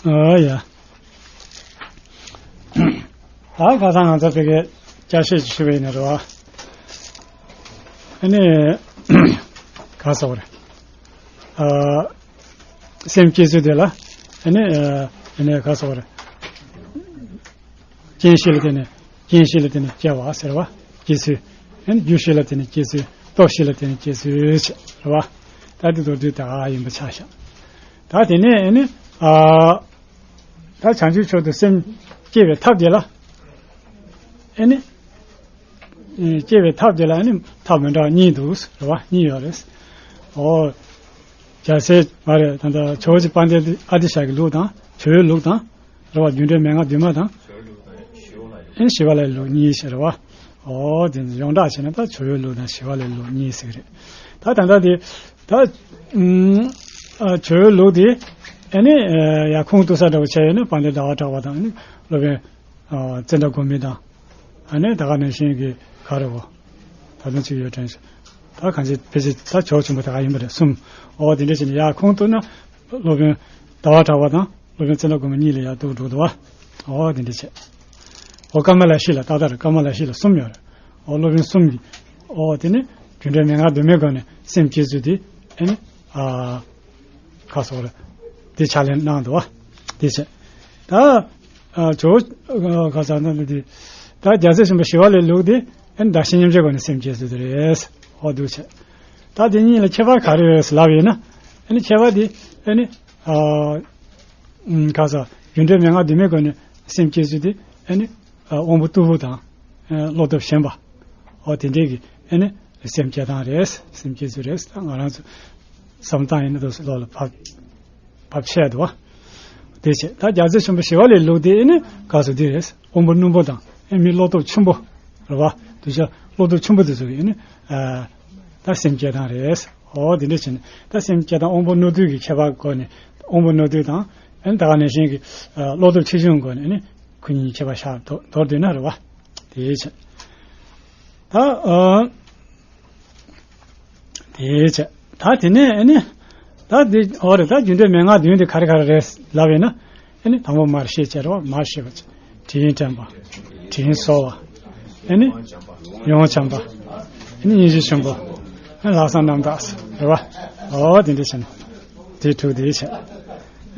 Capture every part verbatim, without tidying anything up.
ཨོ་ཡ། ད་ཁ་སང་ང་ཚོ་དེ་གའི་བསྐྱར་བཤད་ཅིག་ཞུས་པ་ཡིན་ན་རེད་བ། ཨ་ནི་ག་ཟེར་བ་རེད། ཨ། སེམས་བསྐྱེད་ཚུལ་དེ་ལ། ཨ་ནི་ཨ་ནི་ག་ཟེར་བ་རེད། རྐྱེན་བཞི་ལ་བརྟེན་ནས། རྐྱེན་བཞི་ལ་བརྟེན་ནས་སྐྱེ་བ་ཟེར་བ། སྐྱེ་ཚུལ། ཨ་ནི་རྒྱུ་བཞི་ལ་བརྟེན་ནས་སྐྱེ་ཚུལ། སྟོབས་བཞི་ལ་བརྟེན་ནས་སྐྱེ་ཚུལ་རེད་བ། ད་དེ་མདོར་བསྡུས་ད་ག་ཡིན་པ་ཆགས་ཤག་ད་དེ་ནས་ཨ་ནི་ཨ། ད་བྱང་ཆུབ་མཆོག་ཏུ་སེམས་བསྐྱེད་པའི་ཐབས་དེ་ལ། ཨ་ནི། ཨེ། སྐྱེ་བའི་ཐབས་དེ་ལ་ནི་ཐབས་མི་འདྲ་བ་གཉིས་འདུག་རེད་བ། གཉིས་ཡོད་རེད། ཨོ། རྒྱལ་སྲས་མ་རེད། ད་ལྟ་ཇོ་བོ་རྗེ་དཔལ་ལྡན་ཨ་ཏི་ཤ་གི་ལུགས་དང་ཇོ་བོའི་ལུགས་དང་། རེད་བ། རྒྱུ་འབྲས་མན་ངག་བདུན་མ་དང་། ཨེ། ཞི་བ་ལྷའི་ལུགས་གཉིས་ཤིག་རེད་བ། ཨོ་དེ་ཡོངས་གྲགས་བྱས་ན་ད་ཇོ་བོའི་ལུགས་དང་ཞི་བ་ལྷའི་ལུགས་གཉིས་ཟེར་གི་རེད། ད་ད་ལྟ་དེ། ད། ཨུམ། ཨ། ཇོ་བོའི་ལུགས་དེ། ཨེ་ནི། ཨ། ཡར་ཁུངས་གཏུགས་ས་འདྲ་བོ་བྱས་ཡོད་ན་དཔལ་ལྡན་ཟླ་བ་གྲགས་པ་དང་ནི་སློབ་དཔོན། ཨ། ཙནྡྲ་གོ་མི་དང་། ཨ་ནི་ད་ག་ནང་བཞིན་གྱི་ག་རེ་བོ། ད་དུང་གཅིག་ཡོད་དྲན་སོང་། ད་གང་ཅི་ཕལ་ཆེར་ད་ཇོ་བོ་ཆེན་པོ་ད་ག་ཡིན་པ་རེད། གསུམ། ཨོ་དེ་འདྲ་བྱས་ནས་ཡར་ཁུངས་གཏུགས་ན། སློབ་དཔོན་ཟླ་བ་གྲགས་པ་དང་སློབ་དཔོན་ཙནྡྲ་གོ་མི་གཉིས་ལ་ཡར་གཏུགས་འགྲོ་འདུག་བ། ཨོ་དེ་འདྲ་བྱས། ཨོ་ཀ་མ་ལ་ཤཱི་ལ། ཏག་ཏག་རེད། ཀ་མ་ལ་ཤཱི་ལ་གསུམ་ཡོད་རེད། ཨོ་སློབ་དཔོན་གསུམ་གྱིས། ཨོ་དེ་ནི་རྒྱུ་འབྲས་མན་ངག་བདུན་མའི་སྒོ་ནས་སེམས་བསྐྱེད་ཚུལ་དེ། ཨ་ནི། ཨ། ཁ་སོགས་རེད། དེ་ཕྱག་ལེན་གནང་འདུག་བ། དེ་བྱས། ད། ཨ། ཇོ། ཨ། ཁ་སང་ན་འདི། ད་རྒྱལ་སྲས་ཆེན་པོ་ཞི་བ་ལྷའི་ལུགས་དེ། ཨ་ནི་བདག་གཞན་མཉམ་བརྗེའི་སྒོ་ནས་སེམས་བསྐྱེད་ཚུལ་དེ་རེད། ཨོ་འདུག་བྱས། ད་དེ་གཉིས་ལ་ཁྱད་པར་ག་རེ་ཡོད་ཟེར་ལབ་ཡིན་ན། ཨ་ནི་ཁྱད་པར་དེ། ཨ་ནི། ཨ། ཨུམ། ག་ས། རྒྱུ་འབྲས་མན་ངག་བདུན་མའི་སྒོ་ནས་སེམས་བསྐྱེད་ཚུལ་དེ། ཨ་ནི། ཨ། དབང་པོ་རྟུལ་པོ་དང་། ཨ། བློ་སྟོབས་ཞན་པ། ཨོ་དེ་འདྲས་ཀྱི། ཨ་ནི། སེམས་བསྐྱེད་སྟངས་རེད། སེམས་བསྐྱེད་ཚུལ་རེད། ད་ང་རང་ཚོ་བསམ་སྟངས་ཡིན་ན་ཏོག་ཙམ་བློ་ལ་བབ། བབ་ཆེ་འདུག་བ། དེ་བྱས། ད་རྒྱལ་སྲས་ཆེན་པོ་ཞི་བ་ལྷའི་ལུགས་དེ་ནི་ག་སོ་དེ་རེད། དབང་པོ་རྣོན་པོ་དང་། ཨེ། མི་བློ་སྟོབས་ཆུང་པོ་རེད་བ། དེ་ཚོ་བློ་སྟོབས་ཆུང་པོ་དེ་ཚོ་གི་ནི། ཨ། ད་སེམས་བསྐྱེད་སྟངས་རེད། ཨོ་དེ་འདྲ་བྱས་ནས་ད་སེམས་བསྐྱེད་སྟངས་དབང་པོ་རྣོ་རྟུལ་གྱི་ཁྱད་པར་སྒོ་ནས། དབང་པོ་རྣོ་རྟུལ་དང་། ཨ་ནི་ད་ག་ནང་བཞིན་གྱི། ཨ། བློ་སྟོབས་ཆེ་ཆུང་སྒོ་ནས་ནི་ཁོ་གཉིས་ཁྱད་པར་ཤར་མདོར་མདོར་བསྡུས་ན་རེད་བ། དེ་བྱས། ད། ཨ། དེ་བྱས། ད་དེ་ནས་ཨ་ནི། ད་འདི་ཨོ་རེད། ད་རྒྱུ་འབྲས་མན་ངག་བདུན་དེ་ག་རེ་ག་རེ་རེད་ལབ་ཡིན་ན། ཨ་ནི་དང་པོ་མར་ཤེས་བྱ་རེད་བ། མར་ཤེས་པ། དྲིན་དྲན་པ། དྲིན་གཟོ་བ། ཨ་ནི་ཡོངས་བྱམས་པ། ཨ་ནི་སྙིང་རྗེ་ཆེན་པོ། ཨ་ནི་ལྷག་བསམ་རྣམ་དག་རེད་བ། ཨོ་དེ་འདྲ་བྱས་ནས་དེ་དྲུག་དེ་བྱས།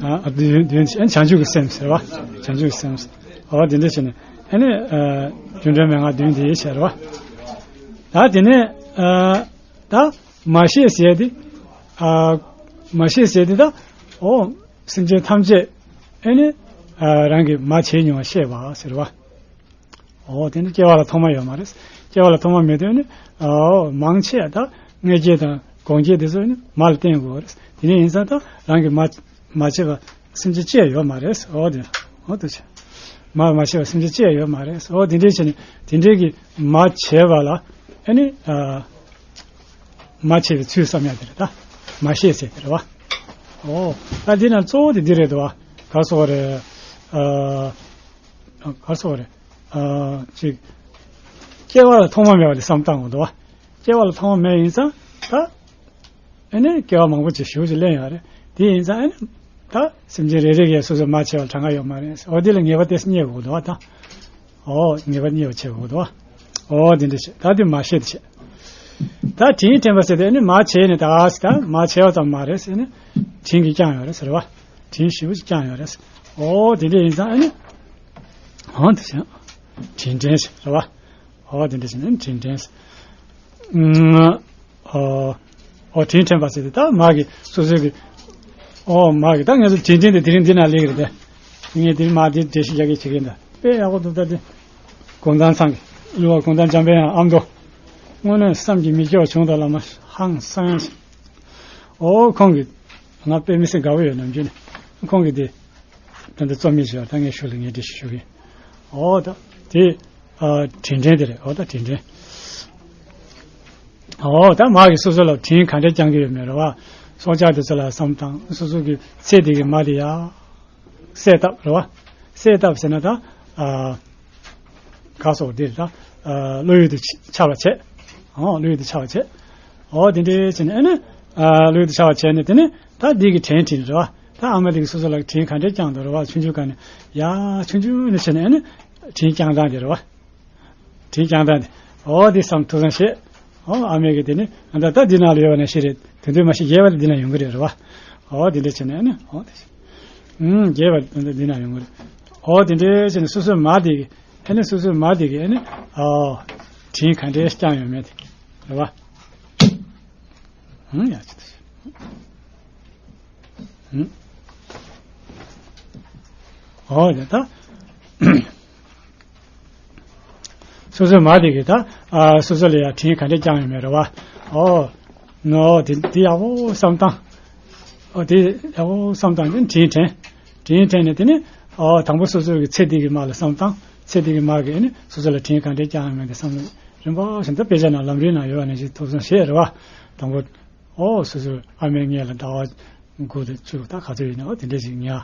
ཨ། བདུན་བདུན་བྱས། ཨ་ནི་བྱང་ཆུབ་ཀྱི་སེམས་ཟེར་བ། བྱང་ཆུབ་ཀྱི་སེམས། ཨོ་དེ་འདྲ་བྱས་ནས། ཨ་ནི། ཨ། རྒྱུ་འབྲས་མན་ངག་བདུན་དེ་བྱས་རེད་བ། ད་དེ་ནས། ཨ། ད་མར་ཤེས་ཟེར་དེ། ཨ། མར་ཤེས་ཟེར་དེ་ད། ཨོ། སེམས་ཅན་ཐམས་ཅད། ཨ་ནི། ཨ། རང་གིས་མར་བྱས་མྱོང་བ་ཤེས་པ་ཟེར་བ། ཨོ་དེ་ནི་སྐྱེ་བ་ལ་ཐོག་མ་ཡོད་མ་རེད། སྐྱེ་བ་ལ་ཐོག་མ་མེད་དུས་ནི། ཨོ་མང་ཆེ་ད་མངལ་སྐྱེས་དང་སྒོང་སྐྱེས་དེ་ཚོ་ནི་མར་ལ་བརྟེན་དགོས་རེད། དེ་ནས་ཡིན་ཙང་ད་རང་གིས་མར་མ་བྱས་པ་སེམས་ཅན་ཅི་ཡང་ཡོད་མ་རེད། ཨོ་དེ། ཨོ་དེ་བྱས། མར་མ་བྱས་པ་སེམས་ཅན་ཅི་ཡང་ཡོད་མ་རེད། ཨོ་དེ་འདྲའི་བྱས་ནས་དེ་འདྲའི་གི་མར་བྱས་པ་ལ། ཨ་ནི། ཨ། མར་བྱས་པའི་ཚུལ་བསམ་ཡག་དེ་རེད། ད་མར་ཤེས་ཟེར་དེ་རེད་བ། ཨོ། ད་འདི་ན་གཙོ་བོ་དེ་འདི་རེད་དོ། ག་རེ་ཟེར་དགོས་རེད། ཨ། ག་རེ་ཟེར་དགོས་རེད། ཨ། ཅིག་སྐྱེ་བ་ལ་ཐོག་མ་མེད་པ་དེ་བསམ་བཏང་དགོས་འདུག་བ། སྐྱེ་བ་ལ་ཐོག་མ་མེད་ཡིན་ཙང་ད། ཨ་ནི་སྐྱེ་བ་མང་པོ་ཅིག་ཞེ་པོ་ཅིག་ལེན་ཡོད་རེད། དེ་ཡིན་ཙང་ཨ་ནི་ད་སེམས་ཅན་རེ་རེ་གིས་སོ་སོ་མར་བྱས་པ་གྲངས་ཀ་ཡོད་མ་རེད། འོ་དེ་ལ་ངེས་པ་དེ་རྙེད་དགོས་འདུག་བ་ད། ཨོ་ངེས་པ་རྙེད་པ་བྱེད་དགོས་འདུག་བ། ཨོ་དེ་འདྲ་བྱས། ད་དེ་མར་ཤེས་དེ་བྱས། ད་དྲིན་དྲན་པ་ཟེར་དེ་ཨ་ནི་མར་བྱས་ནས་ད་ད་མར་བྱས་པ་ཙམ་མ་རེད་ཟེར་ནས། དྲིན་གྱིས་བསྐྱངས་ཡོད་རེད་ཟེར་བ། དྲིན་ཞེ་པོ་ཅིག་བསྐྱངས་ཡོད་རེད་ཟེར། ཨོ་དེ་འདྲ་ཡིན་ཙང་ཨ་ནི། ཨོ་དེ་བྱས། དྲིན་དྲན་ཟེར་བ། ཨོ་དེ་འདྲ་བྱས་ནས་དྲིན་དྲན་ཟེར། ཨོ། ཨོ་དྲིན་དྲན་པ་ཟེར་དེ་ད་མར་གྱི་སོ་སོའི་གི། ཨོ་མར་གྱི་ད་ངེད་ཚོ་དྲིན་དྲན་དེ་དེ་རིང་འདི་ན་སླེབས་ཀྱི་རེད་དེ། ངས་དེ་རིང་མར་དེ་འགྲེལ་བཤད་རྒྱག་གི་བྱེད་ཀྱི་ཡིན་ད། དཔེ་ཡག་པོ་འདུག་ད་དེ། དགུང་གཙང་ཚང་གི་གླུ་བ་དགུང་གཙང་འཇམ་དཔལ་དབྱངས་ཨ་མདོ། དངོས་གནས་བསམ་གྱིས་མི་ཁྱབ་པ་བྱུང་དང་བླ་མ་ཧང་སང་ཡང་། ཨོ་ཁོང་གི། ང་དཔེ་མི་སྲིད་དགའ་བོ་ཡོད་ནམ་རྒྱུན་ནས། ཁོང་གི་དེ། ད་འདི་རྩོམ་ཡིག་ཞིག་ད་ངས་ཞུ་ལ་ངས་འགྲེལ་བཤད་ཞུ་གི། ཨོ་ད་དེ། ཨ། དྲིན་དྲན་དེ་རེད། ཨོ་ད་དྲིན་དྲན། ཨོ་ད་མར་གྱི་སོ་སོ་ལ་དྲིན་ག་འདྲས་བསྐྱང་གི་ཡོད་མེད་རེད་བ། སྲོག་ཆགས་དེ་ཚོ་ལ་བསམ་བཏང་། སོ་སོ་གི་ཚེ་འདི་གི་མར་དེ་ཡ། གསོས་བཏབ་རེད་བ། གསོས་བཏབ་ཟེར་ན་ད། ཨ། ག་སོགས་འདི་རེད་ད། ཨ། བློ་ཡུལ་དུ་ཆ་བ་བྱས། ཨོ་བློ་ཡུལ་དུ་ཆ་བ་བྱས། ཨོ་དེ་འདྲས་བྱས་ནས་ཨ་ནི། ཨ། བློ་ཡུལ་དུ་ཆ་བ་བྱས་ནས་དེ་ནས་ད་འདི་གི་དྲན་དྲིན་རེད་བ། ད་ཨ་མ་དེ་གིས་སོ་སོ་ལ་དྲིན་ག་འདྲས་བསྐྱངས་འདུག་རེད་བ། ཆུང་ཆུང་སྒང་ནས་ཡ་ཆུང་ཆུང་ནས་བྱས་ནས་ཨ་ནི་དྲིན་བསྐྱངས་སྟངས་དེ་རེད་བ། དྲིན་བསྐྱངས་སྟངས་དེ། འོ་དེ་བསམ་ཐུགས་བསམ་བཞེས། འོ་ཨ་མས་གི་དེ་ནི་ཨ་ད་ད་འདི་ནང་ལ་ཡོད་པ་ནང་བཞིན་རེད། དེ་དུས་མ་གཞི་རྒྱས་པ་ལ་འདི་ན་ཡོང་གི་རེད་རེད་བ། འོ་དེ་འདྲས་བྱས་ནས་ཨ་ནི་འོ་དེ། ཨུམ་རྒྱས་པ་ལ་འདི་ན་ཡོང་གི་རེད། འོ་དེ་འདྲས་བྱས་ནས་སོ་སོའི་མ་དེ་གི་ཨ་ནི་སོ་སོའི་མ་དེ་གི་ཨ་ནི་ཨོ་དྲིན་ག་འདྲས་བསྐྱངས་ཡོད་མེད་དེ་རེད་བ། ཧུམ་ཡ་ཅི་ཏི་ཧུམ། ཨོ་ཡ་ད། སོ་སོའི་མ་དེ་གིས་ད་ཨ་སོ་སོ་ལ་ཡ་དྲིན་ག་འདྲས་བསྐྱངས་ཡོད་མེད་རེད་བ། ཨོ་ནོ་དེ་དེ་ཡག་པོ་བསམ་སྟངས། ཨོ་དེ་ཡག་པོ་བསམ་སྟངས་དེ་དྲིན་དྲན། དྲིན་དྲན་ནས་དེ་ནི་ཨོ་དང་པོ་སོ་སོ་གི་ཚེ་འདི་གི་མ་ལ་བསམ་སྟངས། ཚེ་འདི་གི་མ་གིས་ནི་སོ་སོ་ལ་དྲིན་ག་འདྲས་བསྐྱངས་ཡོད་མེད་དེ་བསམ་བློ་རིམ་པ་བཞིན་དུ་དཔེ་ཆ་ནང་ལམ་རིམ་ནང་ཡོད་པ་ནང་བཞིན་ཐུགས་བསམ་བཞེས་རེད་བ། དང་པོ། ཨོ་སོ་སོའི་ཨ་མའི་མངལ་ལ་ཟླ་བ་དགུ་དང་བཅུ་ད་ག་ཚོད་ཡིན་ན་ཨོ་དེ་འདྲ་ཞིག་ཉལ།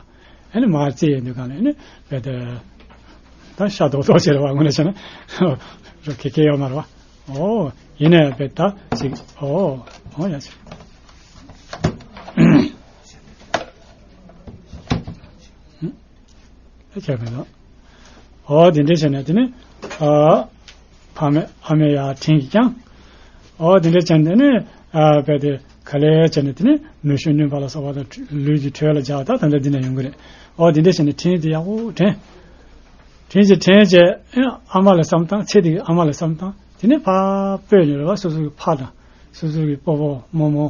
ཨ་ནི་མར་བཙས་ཡོང་དུས་སྒང་ལ་ཨ་ནི་བེད་ད་ཤ་རྡོག་རྡོག་བྱས་རེད་བ། དངོས་གནས་བྱས་ན་རོ་ཁེ་ཁེ་ཡོད་མ་རེད་བ། ཨོ་ཡིན་ནའི་བེད་ད་ཅིག་ཨོ་ཨོ་ཡ་ཅིག་ཨེ་ཁྱབ་མེད་ལ། ཨོ་དེ་འདྲས་བྱས་ནས་དེ་ནི་ཨ་ཕ་མེས་ཨ་མས་ཡར་དྲིན་གྱིས་བསྐྱངས། ཨོ་དེ་འདྲས་བྱས་ནས་དེ་ནི་ཨ་བེད་དེ་ག་ལེར་བྱས་ནས་དེ་ནི་ནུ་ཞོ་བསྣུན་པ་ལ་སོགས་པ་དང་ལུས་ཀྱི་དྲོད་ལ་སྦྱར་ད་ད་འདྲ་འདི་ན་ཡོང་གི་རེད། ཨོ་དེ་འདྲས་བྱས་ནས་དྲིན་དེ་ཡག་པོ་དྲན། དྲིན་གྱིས་དྲན་བྱས་ཨ་མ་ལ་བསམ་སྟངས། ཚེ་འདི་གི་ཨ་མ་ལ་བསམ་སྟངས། དེ་ནི་ཕར་སྤོས་ནས་རེད་བ། སོ་སོ་གི་ཕ་དང་སོ་སོ་གི་སྤོ་བོ་རྨོ་མོ།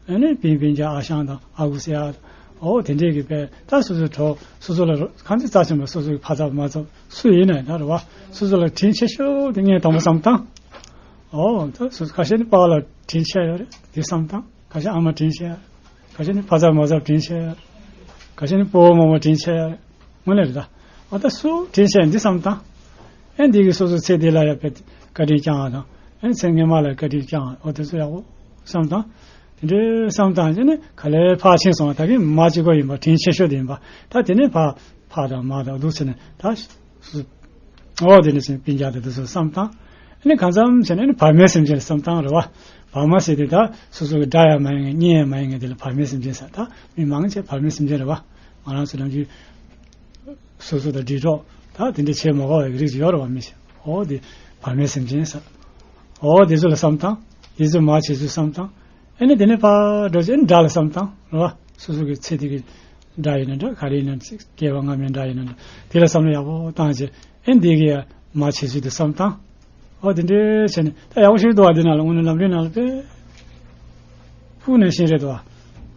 ཨ་ནི་སྤུན་སྤུན་ཀྱག་ཨ་ཞང་དང་ཨ་ཁུ་ཟེར་ཡག་ཨོ་དེ་འདྲས་ཀྱི་དཔེ་ད་སོ་སོའི་གྲོགས་སོ་སོ་ལ་གང་ཅི་རྩ་ཆེན་པོ་སོ་སོའི་ཕ་ཚབ་མ་ཚབ་སུ་ཡིན་ན་ཡང་ད་རེད་བ། སོ་སོ་ལ་དྲིན་ཆེ་ཤོས་དེ་ངས་དང་པོ་བསམ་སྟངས། ཨོ་ད་སོ་སོ་ཁ་ཤས་ནི་པཱ་ལགས་དྲིན་ཆེ་ཡོད་རེད་དེ་བསམ་སྟངས། ཁ་ཤས་ཨ་མ་དྲིན་ཆེ་ཡོད་རེད། ཁ་ཤས་ནི་ཕ་ཚབ་མ་ཚབ་དྲིན་ཆེ་ཡོད་རེད། ཁ་ཤས་ནི་སྤོ་བོ་རྨོ་མོ་དྲིན་ཆེ་ཡོད་རེད། དངོས་གནས་རེད་ད། ཨ་ད་སུ་དྲིན་ཆེ་འདི་བསམ་སྟངས། ཨེ་འདི་གི་སོ་སོ་ཚེ་འདི་ལ་ཡ་བེད་བཀའ་དྲིན་བསྐྱངས་པ་དང་། ཨེ་ཚེ་སྔོན་མ་ལ་བཀའ་དྲིན་བསྐྱངས་པ་ཨོ་དེ་ཚོ་ཡག་པོ་བསམ་སྟངས། དེ་འདྲའི་བསམ་སྟངས་ཀྱིས་ནི་ག་ལེར་ཕར་ཕྱིན་སོང་བ། ད་གིན་མ་གཅིག་པོ་ཡིན་པ་དྲིན་ཆེ་ཤོས་དེ་ཡིན་པ། ད་དེ་ནས་ཕར་ཕ་དང་མ་དང་འདུག་ཟེར་ནས་ད་སུ་ཨོ་དེ་ནས་ཕྱིན་སྤུན་ཀྱག་དེ་དེ་ཚོ་བསམ་སྟངས། ཨ་ནི་གང་འཚམ་བྱས་ན་ནི་བར་མའི་སེམས་ཅན་ལ་བསམ་སྟངས་རེད་བ། བར་མ་ཟེར་དེ་ད་སོ་སོ་གི་དགྲ་ཡང་མ་ཡིན་ངེས་གཉེན་ཡང་མ་ཡིན་ངེས་དེ་ལ་བར་མའི་སེམས་ཅན་ཟེར། ད་མི་མང་ཆེ་བར་མའི་སེམས་ཅན་རེད་བ། ང་རང་ཚོ་ནམ་རྒྱུན་སོ་སོ་དང་འདྲིས་གྲོགས་ད་དེ་འདྲ་བྱེད་མ་དགོས་པའི་རིགས་ཡོད་རེད་བ། མི་ཤེས། ཨོ་དེ་བར་མའི་སེམས་ཅན་ཟེར། ཨོ་དེ་ཚོ་ལ་བསམ་སྟངས། དེ་ཚོ་མ་བྱེད་ཚུལ་བསམ་སྟངས། ཨ་ནི་དེ་ནས་ཕར་འགྲོ་ཚེ་ཨ་ནི་དགྲ་ལ་བསམ་སྟངས་རེད་བ། སོ་སོ་གི་ཚེ་འདི་གི་དགྲ་ཡིན་ན་འདྲ་ག་རེ་ཡིན་ན་འདྲ་སྐྱེ་བ་སྔ་མའི་དགྲ་ཡིན་ན་འདྲ་དེ་ལ་བསམ་བློ་ཡག་པོ་བཏང་བྱས་ཨ་ནི་འདི་གི་མ་བྱེད་ཚུལ་དེ་བསམ་སྟངས། ཨོ་དེ་འདྲའི་བྱས་ནས་ད་ཡག་པོ་ཞིག་འདུག་བ། འདི་ནང་ལ་དངོས་གནས་ལམ་རིམ་ནང་ལ་དཔེ་ཕྲུ་གུ་ནང་བཞིན་རེད་འདུག་བ།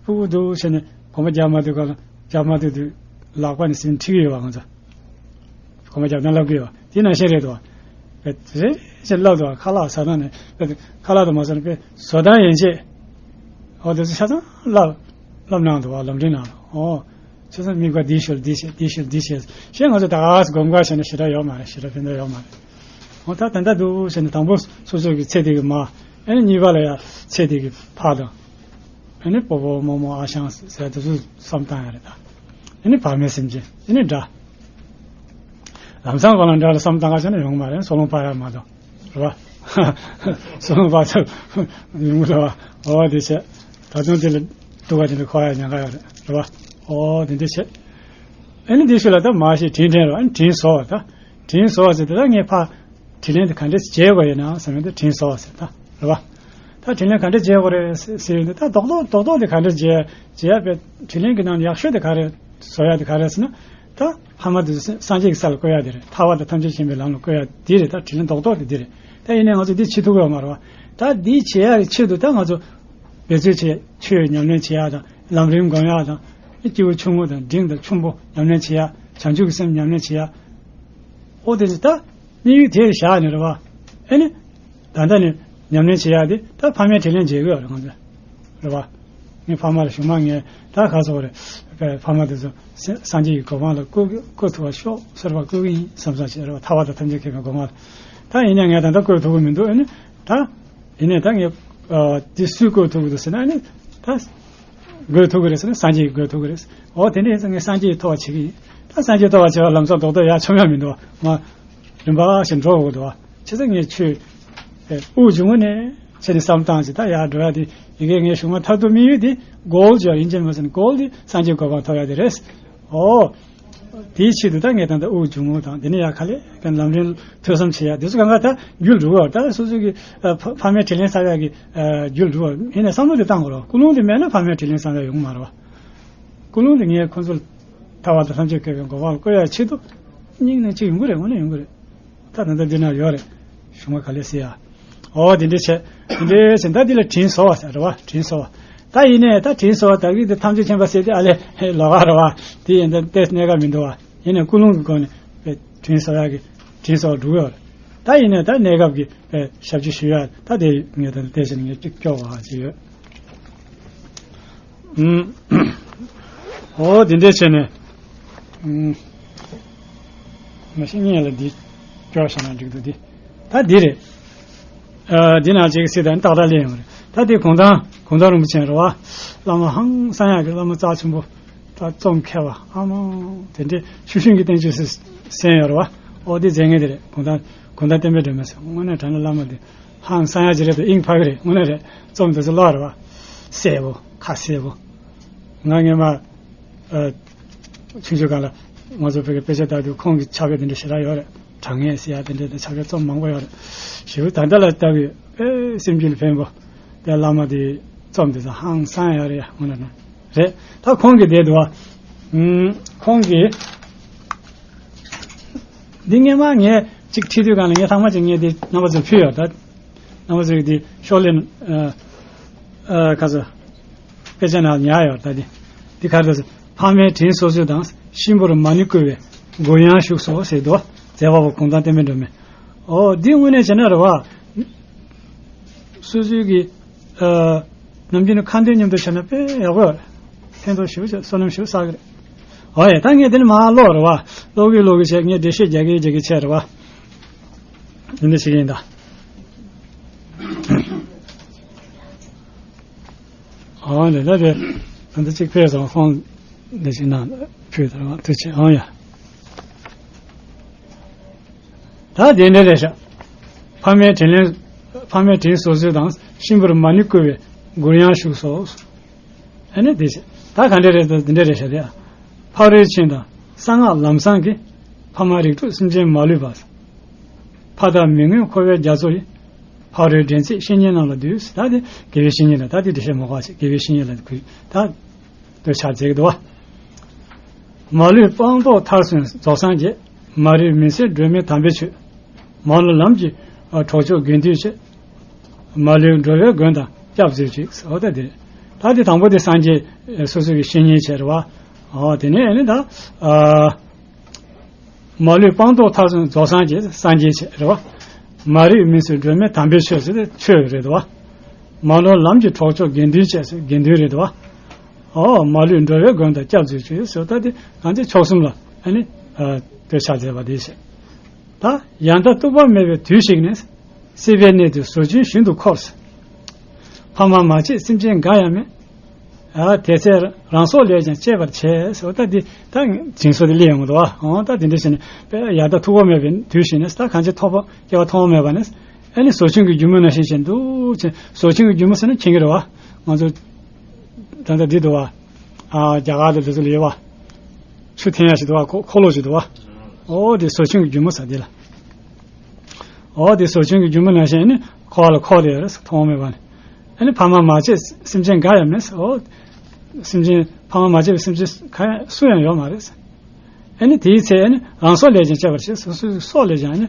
ཕྲུ་གུ་འདུག་བྱས་ནས་གོམ་པ་རྒྱག་མ་ཐུབ་ག་ལ་རྒྱག་མ་ཐུབ་དུས་ལག་པ་ནས་ཟིན་ཁྲིད་ཀྱི་ཡོད་བ་ང་ཚོ། གོམ་པ་རྒྱབ་སྟངས་བསླབ་ཀྱི་ཡོད་བ། དེ་ནང་བཞིན་རེད་འདུག་བ། དཔེ་རེ་ཞིག་བསླབ་འདུག་བ། ཁ་ལག་ཟ་སྟངས་ནས་དཔེ་ཁ་ལག་དང་མ་ཟ་ན་དཔེ་བཟོ་སྟངས་ཡན་ཆད་ཨོ་དེ་ཚོ་ཆ་ཚང་བསླབ་བསླབ་གནང་འདུག་བ། ལམ་རིམ་ནང་ལ་ཨོ། ཆ་ཚང་དམིགས་པ་འདི་ཤོར་འདི་བྱེད་འདི་ཤོར་འདི་བྱེད་ཞེས་ང་ཚོ་ད་ག་སེ་སྒོམ་ག་བྱས་ན་ཞེ་དྲག་ཡོད་མ་རེད། ཞེ་དྲག་ཕན་ཐོགས་ཡོད་མ་རེད། འོ་ད་ད་ལྟ་འདུག་བྱས་ནས་དང་པོ་སོ་སོ་གི་ཚེ་འདི་གི་མ། ཨ་ནི་གཉིས་པ་ལ་ཡ་ཚེ་འདི་གི་ཕ་དང་། ཨ་ནི་སྤོ་བོ་རྨོ་མོ་ཨ་ཞང་ཟེར་དེ་ཚོ་བསམ་བཏང་ཡ་རེད་ད། ཨ་ནི་བར་མའི་སེམས་ཅན་ཨ་ནི་དགྲ། ལམ་སང་གང་ལ་དགྲ་ལ་བསམ་བཏང་ག་བྱས་ན་ཡོང་མ་རེད། སོ་ལོང་པ་ཡ་མ་གཏོགས་རེད་བ། སོ་ལོང་པ་ཚོ་ཡོང་གི་རེད་བ། འོ་དེ་བྱས་ད་དུང་དེ་ལ་སྡུག་ག་དེ་འདྲ་འཁོར་ཡ་ཉེན་ཁ་ཡོད་རེད་རེད་བ། འོ་དེ་འདྲ་བྱས། ཨ་ནི་འདི་ཚོ་ལ་ད་མ་ཤེས་དྲིན་དྲན་རོགས། ཨ་ནི་དྲིན་གཟོ་བ་ད། དྲིན་གཟོ་བ་ཟེར་དེ་ད་ངས་ཕར་དྲིན་ལན་དེ་ག་འདྲས་འཇལ་དགོས་ཡོད་ན་བསམ་ཡོད་དེ་དྲིན་གཟོ་བ་ཟེར་ད་རེད་བ། ད་དྲིན་ལན་ག་འདྲས་འཇལ་དགོས་རེད་ཟེར་ཟེར་ཡོད་དེ་ད་རྡོག་རྡོག་རྡོག་རྡོག་དེ་ག་འདྲས་འཇལ་འཇལ་བའི་དྲིན་ལན་གྱི་ནང་ནས་ཡག་ཤོས་དེ་ག་རེད། བཟོ་ཡ་དེ་ག་རེད་ཟེར་ན། ད་ཕ་མ་དེ་ཚོ་སངས་རྒྱས་ཀྱི་ས་ལ་བཀོད་ཡ་དེ་རེད། ཐར་པ་དང་ཐམས་ཅད་མཁྱེན་པའི་ལམ་ལ་བཀོད་ཡ་དེ་རེད། ད་དྲིན་ལན་རྡོག་རྡོག་དེ་དེ་རེད། ད་ཡིན་ནའི་ང་ཚོ་འདི་བྱེད་ཐུབ་ཀྱི་ཡོད་མ་རེད་བ། ད་འདི་བྱེད་ཡ་གི་ཆེད་དུ་ད་ང་ཚོ་འབད་རྩོལ་བྱེད་ཡ། ཆོས་ཉམས་ལེན་བྱེད་ཡ་དང་ལམ་རིམ་སྒོམ་ཡ་དང་། སྐྱེས་བུ་ཆུང་ངུ་དང་འབྲིང་དང་ཆེན་པོ་ཉམས་ལེན་བྱེད་ཡ། བྱང་ཆུབ་ཀྱི་སེམས་ཉམས་ལེན་བྱེད་ཡ། ཨོ་དེ་ཚོ་ད་དམིགས་ཡུལ་དེ་བཞག་ནས་རེད་བ། ཨེ་ནི། ད་ལྟ་ནས་ཉམས་ལེན་བྱེད་ཡག་དེ་ད་ཕ་མའི་དྲིན་ལན་འཇལ་དགོས་རེད་ང་ཚོས། རེད་བ། ངའི་ཕ་མ་ལ་གཞུག་མ་ངས་ད་ག་ཚོད་རེད། ཕ་མ་དེ་ཚོ་སངས་རྒྱས་ཀྱི་གོ་འཕང་ལ་བཀོད་བཀོད་ཐུབ་པ་ཤོག་ཟེར་བ་བཀོད་ཀྱི་ཡིན་བསམ་བསམ་བྱས་རེད་བ། ཐར་པ་དང་ཐམས་ཅད་མཁྱེན་པའི་གོ་འཕང་ལ། ད་ཡིན་ནའི་ངས་ད་ལྟ་བཀོད་ཐུབ་ཀྱི་མི་འདུག་ཨེ་ནི། ད་ཡིན་ནའི་ད་ངས་དེ་སུས་བཀོད་ཐུབ་ཀྱི་འདུག་ཟེར་ན་ཨེ་ནི་ད། དགོས་ཐུག་གི་རེད་ཟེར་ན་སངས་རྒྱས་ཀྱིས་དགོས་ཐུག་གི་རེད། འོ་དེ་འདྲ་ཡིན་ཙང་ངས་སངས་རྒྱས་ཀྱི་ཐོག་བྱེད་ཀྱི་ཡིན། ད་སངས་རྒྱས་ཐོག་བྱེད་པ་ལམ་སང་རྡོག་རྡོག་ཡ་ཆོམ་ཡ་མི་འདུག་བ། མ། རིམ་པ་བཞིན་འགྲོ་དགོས་འདུག་བ། བྱས་ཙང་ངས་ཆོས། དབུགས་འབྱུང་བ་ནས། བྱས་ནས་བསམ་བཏང་ཅིག་ད་ཡར་འགྲོ་ཡ་དེ་ཡི་གེ་ངའི་གཞུང་མ་མཐར་ཐུག་དམིགས་ཡུལ་དེ་གོལ་ཅིག་ཡིན་གཅིག་མ་ཟིན་གོལ་དེ་སངས་རྒྱས་གོ་འཕང་ཐོབ་ཡ་དེ་རེད། ཨོ། དེའི་ཆེད་དུ་ད་ངས་ད་ལྟ་དབུགས་འབྱུང་རྔུབ་དང་དེ་ནས་ཡར་ག་ལེ་ལམ་རིམ་ཐོས་བསམ་བྱེད་ཡ་དེ་ཚོ་གང་ག་ད་རྒྱུད་འགྲོ་བར་ད་སོ་སོ་གི་ཨ་ཕ་ཕ་མའི་དྲིན་ལན་བསམ་ཡ་གི་ཨ་རྒྱུད་འགྲོ་བར་ཡིན་ནས་བསམ་བློ་དེ་བཏང་དགོས་རེད། ཀུན་སློང་དེ་མེད་ན་ཕ་མའི་དྲིན་ལན་བསམ་ཡ་ཡོང་གི་མ་རེད་བ། ཀུན་སློང་དེ་ངས་ཁོ་ཚོར་ཐར་པ་དང་ཐམས་ཅད་མཁྱེན་པའི་གོ་འཕང་ལ་བཀོད་ཡ་ཆེད་དུ་སྙིང་ནས་གཅིག་ཡོང་གི་རེད། དངོས་གནས་ཡོང་གི་རེད། ད་ད་ལྟ་འདི་ན་ཡོད་རེད། གཞུང་མ་ག་ལེ་ཟེར་ཡ། ཨོ་དེ་འདྲ་བྱས་དེ་འདྲ་བྱས་ད་འདི་ལ་དྲིན་གཟོ་བ་ཟེར་རེད་བ། དྲིན་གཟོ་བ། ད་ཡིན་ནའི་ད་དྲིན་གཟོ་བ་ད་གི་འདི་ཐམས་ཅད་མཁྱེན་པ་ཟེར་དེ་ཨ་ལེ་ལོགས་ཀ་རེད་བ། དེ་ཡིན་ད་ལྟའི་གནས་སྐབས་མི་འདུག་བ། ཡིན་ནའི་ཀུན་སློང་གི་སྒོ་ནས་དྲིན་གཟོ་ཡ་གི་དྲིན་གཟོ་བ་འགྲུབ་ཡོད་རེད། ད་ཡིན་ནའི་ད་གནས་སྐབས་ཀྱི་ཞབས་ཕྱི་ཞུ་ཡ་ད་དེ་ངས་ད་ལྟའི་ཆ་ནས་ངས་གཅིག་སྐྱོར་བ་ཅིག་ཡོད། ཨུམ། ཨོ་དེ་འདྲས་བྱས་ནས། ཨུམ། མ་གཞི་ངས་ལ་འདི་སྐྱོར་བཞག་ན་འགྲིག་འདུག་འདི། ད་འདི་རེད། ཨ་འདི་ནང་ཅིག་སྲིད་དང་ཏག་ཏག་ལེན་ཡོང་རེད། ད་འདི་གུང་ཐང་གུང་ཐང་རིན་པོ་ཆེ་རེད་བ། བླ་མ་ཧང་སང་ཡག་གི་བླ་མ་རྩ་ཆེན་པོ། ད་རྩོམ་མཁས་པ་ཨ་མ། དེ་འདྲས་ཤུགས་ཤིང་གི་བསྟན་བཅོས་སུ་གསན་ཡོད་རེད་བ། ཨོ་འདི་མཛད་མཁན་དེ་རེད། གུང་ཐང་གུང་ཐང་བསྟན་པའི་སྒྲོན་མེ་ཟེར་དངོས་གནས་དྲང་གནས་བླ་མ་འདི། ཧང་སང་ཡག་ཅིག་རེད་འདུག་དབྱིངས་འཕར་གི་རེད། དངོས་གནས་རེད། རྩོམ་དེ་ཚོ་ཀློག་རེད་བ། གསལ་པོ་ཁ་གསལ་པོ། ང་སྔོན་མ། ཨ། ཆུང་ཆུང་སྒང་ལ་ང་ཚོ་བོད་ཀྱི་དཔེ་ཆ་ལྟ་དུས་ཁོང་གི་ཕྱག་དཔེ་དེ་འདྲ་ཞེ་དྲག་ཡོད་རེད། དྲང་ངེས་ཟེར་ཡག་དེ་འདྲ་དང་ཕྱག་དཔེ་རྩོམ་མང་པོ་ཡོད་རེད། ཞེ་པོ་ད་ལྟ་ལ་ལྟ་བུའི་དཔེ་སེམས་རྒྱུད་ལ་ཕན་པོ། དེ་བླ་མ་དེའི་རྩོམ་དེ་ཚོ་ཧང་སང་ཡག་རེད་ཡ་དངོས་གནས་དྲང་། རེད། ད་ཁོང་གིས་བསྡད་འདུག་བ། ཨུམ། ཁོང་གིས། འདི་སྔོན་མ་ངས་གཅིག་ཁྲིད་དུས་སྒང་ལ་ངས་ལྷག་མ་ཅིག་ངས་འདི་རྣམ་པ་ཚོར་ཕུལ་ཡོད་ད། རྣམ་པ་ཚོས་འདི་ཤོག་ལེ། ཨ། ཨ། ཁ་ཚ། དཔེ་ཆ་ནང་ཉར་ཡོད་ད་འདི། འདི་ག་རེ་ད་ཟེར། ཕ་མའི་དྲིན་གཟོ་ཚུལ་དང་གཤིན་པོར་མ་ཎི་བསྐུལ་བའི་མགུར་དབྱངས་བཞུགས་སོ་ཟེར་འདུག་བ། མཛད་པ་པོ་གུང་ཐང་བསྟན་པའི་སྒྲོན་མེ། ཨོ་འདི་དངོས་གནས་བྱས་ན་རེད་བ། སོ་སོའི་གི། ཨ། ནམ་རྒྱུན་ནས་ཁ་འདོན་མཉམ་དུ་བྱས་ན་དཔེ་ཡག་པོ་ཡོད་རེད། ཕན་ཐོགས་ཞེ་པོ་ཅིག་བསོད་ནམས་ཞེ་པོ་བསགས་ཀྱི་རེད། འོ་ཡ་ད་ངས་དེ་ནས་མར་ཀློག་རེད་བ། ཀློག་གི་ཀློག་གི་བྱས་ངས་འགྲེལ་བཤད་རྒྱག་གི་རྒྱག་གི་བྱས་རེད་བ། འདི་འདྲ་བྱེད་ཀྱི་ཡིན་ད། འོ་འདི་ད་དེ། ད་འདི་གཅིག་ཕེབས་སོང་ཁོང་འདི་ཅིག་གནང་ཕུལ་དང་ཐུགས་རྗེ་ཆེ་འོ་ཡ། ད་དེ་འདྲ་རེད་ཤག་ཕ་མའི་དྲིན་ལན། ཕ་མའི་དྲིན་གཟོ་ཚུལ་དང་གཤིན་པོར་མ་ཎི་བསྐུལ་བའི་མགུར་དབྱངས་བཞུགས་སོ། ཨ་ནི་དེ་བྱས། ད་ག་འདྲ་རེད་ད་འདི་འདྲ་རེད་ཤག་རེད། ཕ་རོལ་ཕྱིན་དང་གསང་སྔགས་ལམ་བཟང་གི། ཕ་མ་རིགས་དྲུག་སེམས་ཅན་མ་ལུས་པ། ཕ་དང་མི་མངོན་འཁོར་བའི་རྒྱ་མཚོ་ཡི། ཕ་རོལ་འགྲན་ཚིག་བཤེས་གཉེན་རྣམས་ལ་འདུད། ད་དེ་དགེ་བའི་བཤེས་གཉེན་ལ་ད་དེ་འགྲེལ་བཤད་མ་དགོས་པ་བྱས་དགེ་བའི་བཤེས་གཉེན་ལ་གུས་ད། འདོད་ཆགས་མཛད་ཀྱི་འདུག་བ། མ་ལུས་སྤངས་རྟོགས་མཐར་སོན་རྫོགས་སངས་རྒྱས། མ་རིག་མུན་སེལ་སྒྲོན་མེ་དམ་པའི་ཆོས། མ་ནོར་ལམ་གྱི་གྲོགས་མཆོག་དགེ་འདུན་བཅས། མ་ལུས་འགྲོ་བའི་མགོན་དང་སྐྱབས་མཛོད་ཅིག་འོ་ད་དེ། ད་དེ་དང་པོ་དེ་སངས་རྒྱས་སོ་སོ་གི་བཤེས་གཉེན་བྱས་རེད་བ། འོ་དེ་ནས་ཨ་ནི་ད། ཨ། མ་ལུས་སྤངས་རྟོགས་མཐར་སོན་རྫོགས་སངས་རྒྱས་སངས་རྒྱས་བྱས་རེད་བ། མ་རིག་མུན་སེལ་སྒྲོན་མེ་དམ་པའི་ཆོས་ཟེར་ཏེ་ཆོས་རེད་བ། མ་ནོར་ལམ་གྱི་གྲོགས་མཆོག་དགེ་འདུན་བཅས་ཟེར་དགེ་འདུན་རེད་བ། ཨོ་མ་ལུས་འགྲོ་བའི་མགོན་དང་སྐྱབས་མཛོད་ཅིག་ཟེར་ད་དེ་ང་ཚོས་མཆོག་གསུམ་ལ་ཨ་ནི་འདོད་ཆགས་མཛད་པ་དེ་བྱས། ད་ཡང་དག་ཐུག་པ་མེད་པའི་དུས་ཤིག་ནས། སྲིད་པའི་གནས་དུ་ཟོ་ཆུན་བཞིན་དུ་འཁོར། ཕ་མ་མ་བྱེད་སེམས་ཅན་འགའ་ཡང་མེད། ཨ་དེ་ཚེ་རང་སྲོག་ལས་ཀྱང་གཅེས་པར་བྱས་ཟེར་བ་ད་འདི་ད་དྲིན་གཟོ་དེ་སླེབས་ཡོང་གི་འདུག་བ། འོ་ད་དེ་འདྲ་བྱས་ནས་དཔེ་ཡང་དག་ཐུག་པ་མེད་པའི་དུས་ཤིག་ནས་ད་གང་ཅི་ཐོབ་པ་སྐྱེ་བ་ཐོབ་པ་མེད་པ་ནས་ཨ་ནི་ཟོ་ཆུན་གྱི་རྒྱུ་མ་ནང་བཞིན་བྱས་འདུག་ཅེས་ཟོ་ཆུན་གྱི་རྒྱུ་མ་ཟེར་ན་མཁྱེན་གྱི་རེད་བ། ང་ཚོ་ད་ལྟ་འདི་འདུག་བ། ཨ་རྒྱ་གར་དུ་དེ་ཚོ་ལ་ཡོད་བ། ཆུ་འཐེན་ཡ་ཞིག་འདུག་བ། འཁོར་འཁོར་ལོ་ཞིག་འདུག་བ། འོ་དེ་ཟོ་ཆུན་གྱི་རྒྱུ་མ་ཟེར་འདི་ལ། འོ་དེ་ཟོ་ཆུན་གྱི་རྒྱུ་མ་ནང་བཞིན་ནི་འཁོར་བ་ལ་འཁོར་ཏེ་ཡོད་རེད་ཟེར་མཐོང་མེད་པ་ནི། ཨ་ནི་ཕ་མ་མ་བྱེད་སེམས་ཅན་འགའ་ཡང་མེད་ཟེར། འོ། སེམས་ཅན་ཕ་མ་མ་བྱེད་པའི་སེམས་ཅན་ག་ཡང་སུ་ཡང་ཡོད་མ་རེད་ཟེར། ཨ་ནི་དེའི་ཚེ་ཨ་ནི་རང་སྲོག་ལས་ཀྱང་གཅེས་པར་བྱེད་ཟེར། སོ་སོའི་སྲོག་ལས་ཀྱང་ཨ་ནི་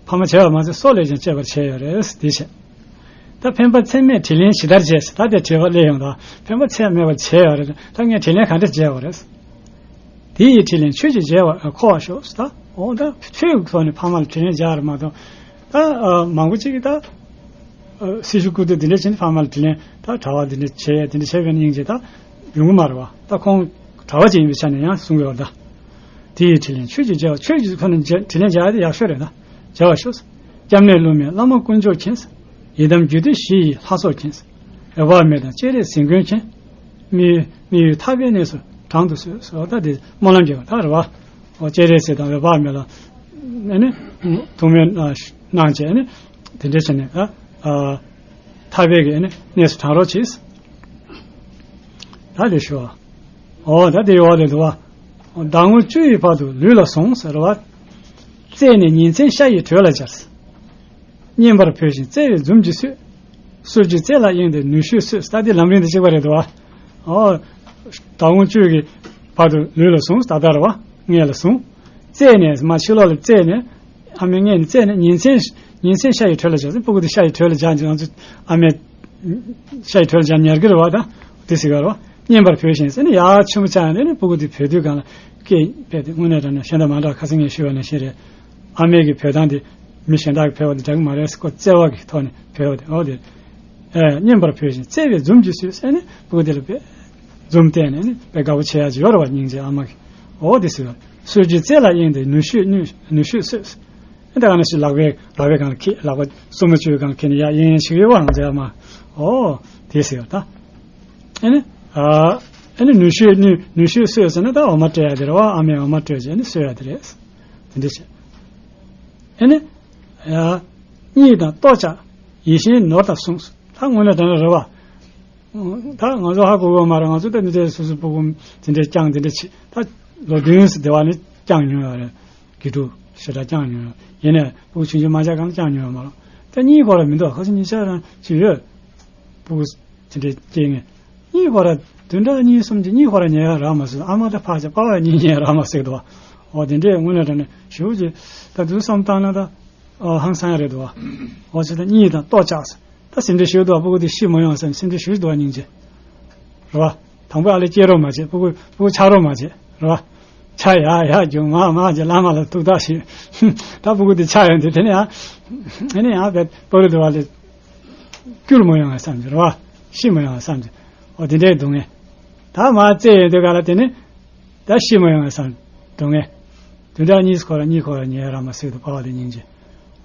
ཕ་མ་བྱེད་པ་མ་ཟད་སྲོག་ལས་ཀྱང་གཅེས་པར་བྱས་ཡོད་རེད་ཟེར་དེ་བྱས། ད་ཕན་པ་ཚད་མེད་དྲིན་ལན་ཇི་ལྟར་བྱས་ཟེར་ད་དེ་དྲི་བ་སླེབས་ཡོང་ད་ཕན་པ་ཚད་མེད་པར་བྱས་ཡོད་རེད། ད་ངས་དྲིན་ལན་ག་འདྲ་འཇལ་བ་རེད་ཟེར། དེ་ཡི་དྲིན་ལན་ཆོས་ཀྱིས་འཇལ་བར་མཁོ་བར་ཤོག་ཟེར། ད་འོ་ད་ཆོས་ཀྱི་ཐོག་ནས་ཕ་མ་ལ་དྲིན་ལན་འཇལ་བ་རེད་མ་གཏོགས། ད་ཨ་མང་པོ་ཅིག་གིས་ད་ཨ་སྲི་ཞུ་བསྐུར་དུས་འདི་འདྲ་བྱས་ནས་ཕ་མ་ལ་དྲིན་ལན་ད་གྲྭ་བ་འདི་འདྲ་བྱས་འདི་འདྲ་བྱས་པའི་སྙིང་རྗེ་ད་ཡོང་གི་མ་རེད་བ། ད་ཁོང་གྲྭ་བ་ཅིག་ཡིན་པའི་ཆ་ནས་ཡང་གསུང་གི་ཡོད་ད། དེ་ཡི་དྲིན་ལན་ཆོས་ཀྱིས་འཇལ་བ། ཆོས་ཀྱི་ཁོ་ནས་འཇལ་དྲིན་ལན་འཇལ་ཡ་དེ་ཡག་ཤོས་རེད་ད། འཇལ་བར་ཤོག་སྐྱབས་གནས་སློབ་མའི་བླ་མ་དཀོན་མཆོག་མཁྱེན། ཡི་དམ་རྒྱུད་སྡེ་བཞི་ཡི་ལྷ་ཚོགས་མཁྱེན། འོད་དཔག་མེད་དང་སྤྱན་རས་གཟིགས་མགོན་མཁྱེན། མི་ཡུལ་མི་ཡུལ་ཐར་པའི་གནས་སུ་དྲང་དུ་གསོལ་ཟེར་བ་ད་དེ་སྨོན་ལམ་རྒྱག་པ་ད་རེད་བ། འོ་སྤྱན་རས་གཟིགས་དང་འོད་དཔག་མེད་ལ་ཨ་ནི་ཐུགས་སྨོན་གནང་བྱས་ཨ་ནི་དེ་འདྲ་བྱས་ནས་ཨ་ཨ་ ཐར་པའི་གི་ཨ་ནི་གནས་སུ་དྲངས་རོགས་གྱིས། ད་དེ་ཞུ་བ། ཨོ་ད་དེ་ཡོད་དེ་འདུག་བ། ཟླ་ངོ་བཅུ་ཡི་བར་དུ་ལུས་ལ་ཟུངས་ཟེར་བ། བཙས་ནས་ཉིན་མཚན་ཤ་ཡི་དྲོད་ལ་སྦྱར། བསྙེན་པར་ཕུལ་ཞིང་བཙས་པའི་འཛུམ་གྱིས་གསོལ། གསོལ་རྒྱུའི་རྩེ་ལ་གཡེངས་ཏེ་ནུས་ཤུགས་གསོས། ད་དེ་ལམ་རིམ་དེ་གཅིག་པ་རེད་འདུག་བ། ཨོ། ཟླ་ངོ་བཅུ་གི་བར་དུ་ལུས་ལ་ཟུངས། ད་ལྟར་བ་མངལ་ལ་ཟུངས། བཙས་ནས་མ་ཕྱི་ལོགས་ལ་བཙས་ནས། ཨ་མའི་མངལ་ནས་བཙས་ནས་ཉིན་མཚན། ཉིན་མཚན་ཤ་ཡི་དྲོད་ལ་སྦྱར། སྤུ་གུ་དེ་ཤ་ཡི་དྲོད་ལ་སྦྱར་ཅིང་ང་ཚོ་ཨ་མའི་ཤ་ཡི་དྲོད་ལ་སྦྱར་ཉར་གི་རེད་བ། ད་དེ་ཟེར་གི་རེད་བ། བསྙེན་པར་ཕུལ་ཞིང་ཟེར་ནས་ཡར་ཆེན་པོ་ཆགས་ནས་ནི་སྤུ་གུ་དེ་བུད་དུས་སྒང་ལ་སྐད་ཕེབས་ཏེ་དངོས་གནས་དྲང་གནས་གཞན་དང་མ་འདྲ་བ། ཁ་སང་ངས་ཞུས་པ་ནང་བཞིན་རེད། ཨ་མའི་གི་བུད་སྟངས་དེ་མི་གཞན་དག་གི་བུད་པ་དང་འདྲ་གི་མ་རེད། ཁོ་བརྩེ་བ་གི་ཐོག་ནས་བུད་པ་དེ། ཨོ་དེ། ཨེ། བསྙེན་པར་ཕུལ་ཞིང་བཙས་པའི་འཛུམ་གྱིས་གསོལ་ཟེར་ནས་སྤུ་གུ་དེ་ལ་དཔེ་འཛུམ་བསྟན་ནས་ནི་དཔེ་དགའ་པོ་བྱེད་ཡག་ཅིག་ཡོད་རེད་བ། སྙིང་རྗེ་ཨ་མ་གི། ཨོ་དེ་ཟེར་བ། གསོལ་རྒྱུའི་རྩེ་ལ་གཡེངས་ཏེ་ནུས་ཤུགས་ནུས་ནུས་ཤུགས་གསོས། ཨེ་ད་ག་ནང་བཞིན་ལག་པའི་ལག་པའི་སྒང་ལ་འཁྱེར། ལག་པ་སོར་མོ་གཅིག་སྒང་ལ་འཁྱེར་ནས་ཡར་གཡེང་གཡེང་བྱེད་ཀྱི་ཡོད་བ་ང་ཚོའི་ཨ་མ། ཨོ་དེ་ཟེར་བ་ད། ཨེ་ནི། ཨ། ཨེ་ནི་ནུས་ཤུགས་ནུས་ནུས་ཤུགས་གསོས་ཟེར་ན་ད་འོ་མ་སྤྲད་ཡག་དེ་རེད་བ། ཨ་མས་འོ་མ་སྤྲད་བྱས་ནི་གསོལ་ཡག་དེ་རེད། དེ་འདྲ་བྱས། ཨེ་ནི། ཡ། གཉིད་དང་ལྟོ་འཆག་ཡིད་བཞིན་ནོར་དང་གསུངས། ད་དངོས་གནས་དྲང་གནས་རེད་བ། ད་ང་ཚོ་ཧ་གོ་གི་ཡོད་མ་རེད། ང་ཚོ་ད་འདི་འདྲའི་སོ་སོའི་སྤུ་གུ་དེ་འདྲའི་བསྐྱངས་དེ་འདྲ་བྱེད། ད་ལོ་བདུན་ཙམ་སྡེ་བ་ནས་བསྐྱངས་མྱོང་ཡོད་རེད། དགེ་ཕྲུག་ཞེ་དྲག་བསྐྱངས་མྱོང་ཡོད། ཡིན་ནའི་སྤུ་གུ་ཆུང་ཆུང་མ་ཆགས་སྒང་ལ་བསྐྱངས་མྱོང་ཡོད་མ་རེད། ད་གཉིད་ཁོ་རང་མི་འདུག་ཁ་སང་ཉིན་ཤར་རང་ཅིག་ཡོད། སྤུ་གུ་དེ་འདྲའི་སྐྱེས་ངས། གཉིད་ཁོ་རང་བདུན་ཕྲག་གཉིས་གསུམ་གྱི་གཉིད་ཁོ་རང་ཉལ་ཡག་རག་མ་སོང་། ཨ་མ་ད་ཕར་བྱས་པ་བ་གཉིད་ཉལ་ཡག་རག་མ་སོང་འདུག་བ། འོ་དེ་འདྲས་དངོས་གནས་དྲང་གནས་ཞེ་པོ་ཅིག་ད་དུང་བསམ་བཏང་ན་ད། ཨ། ཧང་སང་ཡག་རེད་འདུག་བ། འོ་ཅིག་ད་གཉིད་དང་ལྟོ་འཆག་ས། ད་སེམས་ཁྲལ་ཞེ་པོ་འདུག་བ། སྤུ་གུ་དེ་ཤི་མ་ཡོང་བསམ་སེམས་ཁྲལ་ཞེ་པོ་འདུག་བ། སྙིང་རྗེ། རེད་བ། དང་པོ་ཨ་ལས་སྐྱེ་རོགས་མ་བྱེད། སྤུ་གུ་སྤུ་གུ་ཆགས་རོགས་མ་བྱེད། རེད་བ། ཆགས་ཡག་ཡག་རྒྱུག་མ་མ་བྱེད། བླ་མ་ལ་ཐུགས་ཐག་ཞུས། ད་སྤུ་གུ་དེ་ཆགས་ཡོང་དུས་དེ་ནས་ཡང་། ཨ་ནི་ཡང་བས་པོ་རི་དུ་བ་ལས། སྐྱུར་མ་ཡོང་བ་བསམ་གྱི་རེད་བ། ཤི་མ་ཡོང་བ་བསམ་གྱི། འོ་དེ་འདྲའི་སྡུག་བསྔལ། ད་མ་བཙས་ཡོང་དུས་ག་ལ་དེ་ནི། ད་ཤི་མ་ཡོང་བ་བསམ་སྡུག་བསྔལ། དུས་འདྲ་གཉིས་ཁོ་ར་གཉིས་ཁོ་ར་ཉལ་ར་མ་སྲིད་དུ་པ་བ་དེ་སྙིང་རྗེ།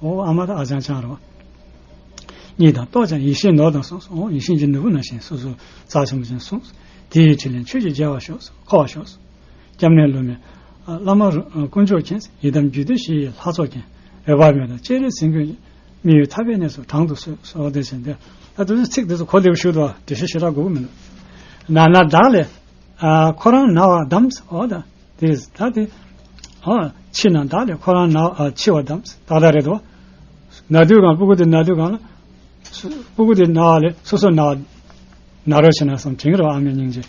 འོ་ཨ་མ་ད་ཨ་ཅང་ཅང་རེད་བ། གཉིད་དང་ལྟོ་འཆག་ཡིད་བཞིན་ནོར་དང་གསུངས། འོ་ཡིད་བཞིན་གྱི་ནོར་བུ་ནང་བཞིན་སོ་སོ་རྩ་ཆེན་པོ་ཅན་གསུངས། དེ་ཡི་དྲིན་ལན་ཆོས་ཀྱི་རྒྱལ་བར་ཤོག་འཁོར་བར་ཤོག་སྐྱབས་གནས་བསླུ་མེད་བླ་མ་དཀོན་མཆོག་མཁྱེན། ཡི་དམ་རྒྱུད་སྡེ་བཞི་ཡི་ལྷ་ཚོགས་ཀྱིས། འོད་དཔག་མེད་དང་སྤྱན་རས་གཟིགས་མགོན་གྱིས། མི་ཡི་ཐར་པའི་གནས་སུ་དྲང་དུ་གསོལ། སོགས་དེ་བཞིན་ཏེ། ད་དེ་ཚོ་ཚིག་དེ་ཚོ་གོ་བདེ་པོ་ཞིག་འདུག་འགྲེལ་བཤད་ཞེ་དྲག་དགོས་ཀྱི་མི་འདུག་ན་ན་བདག་ལས། ཨ། ཁོ་རང་ན་བ་བསྡམས། འོ་ད། དེ་ད་དེ། ཨ། འཆི་ན་བདག་ལས་ཁོ་རང་ན་བ། ཨ། འཆི་བ་བསྡམས། ཏག་ཏག་རེད་དོ། ན་དུས་གང་སྤུ་གུ་དེ་ན་དུས་གང་ལ། སྤུ་གུ་དེ་ན་བ་ལས་སོ་སོ་ན་བ། ན་རོགས་བྱེད་ན་བསམ་དྲན་གྱི་རེད་བ། ཨ་མའི་སྙིང་རྗེ།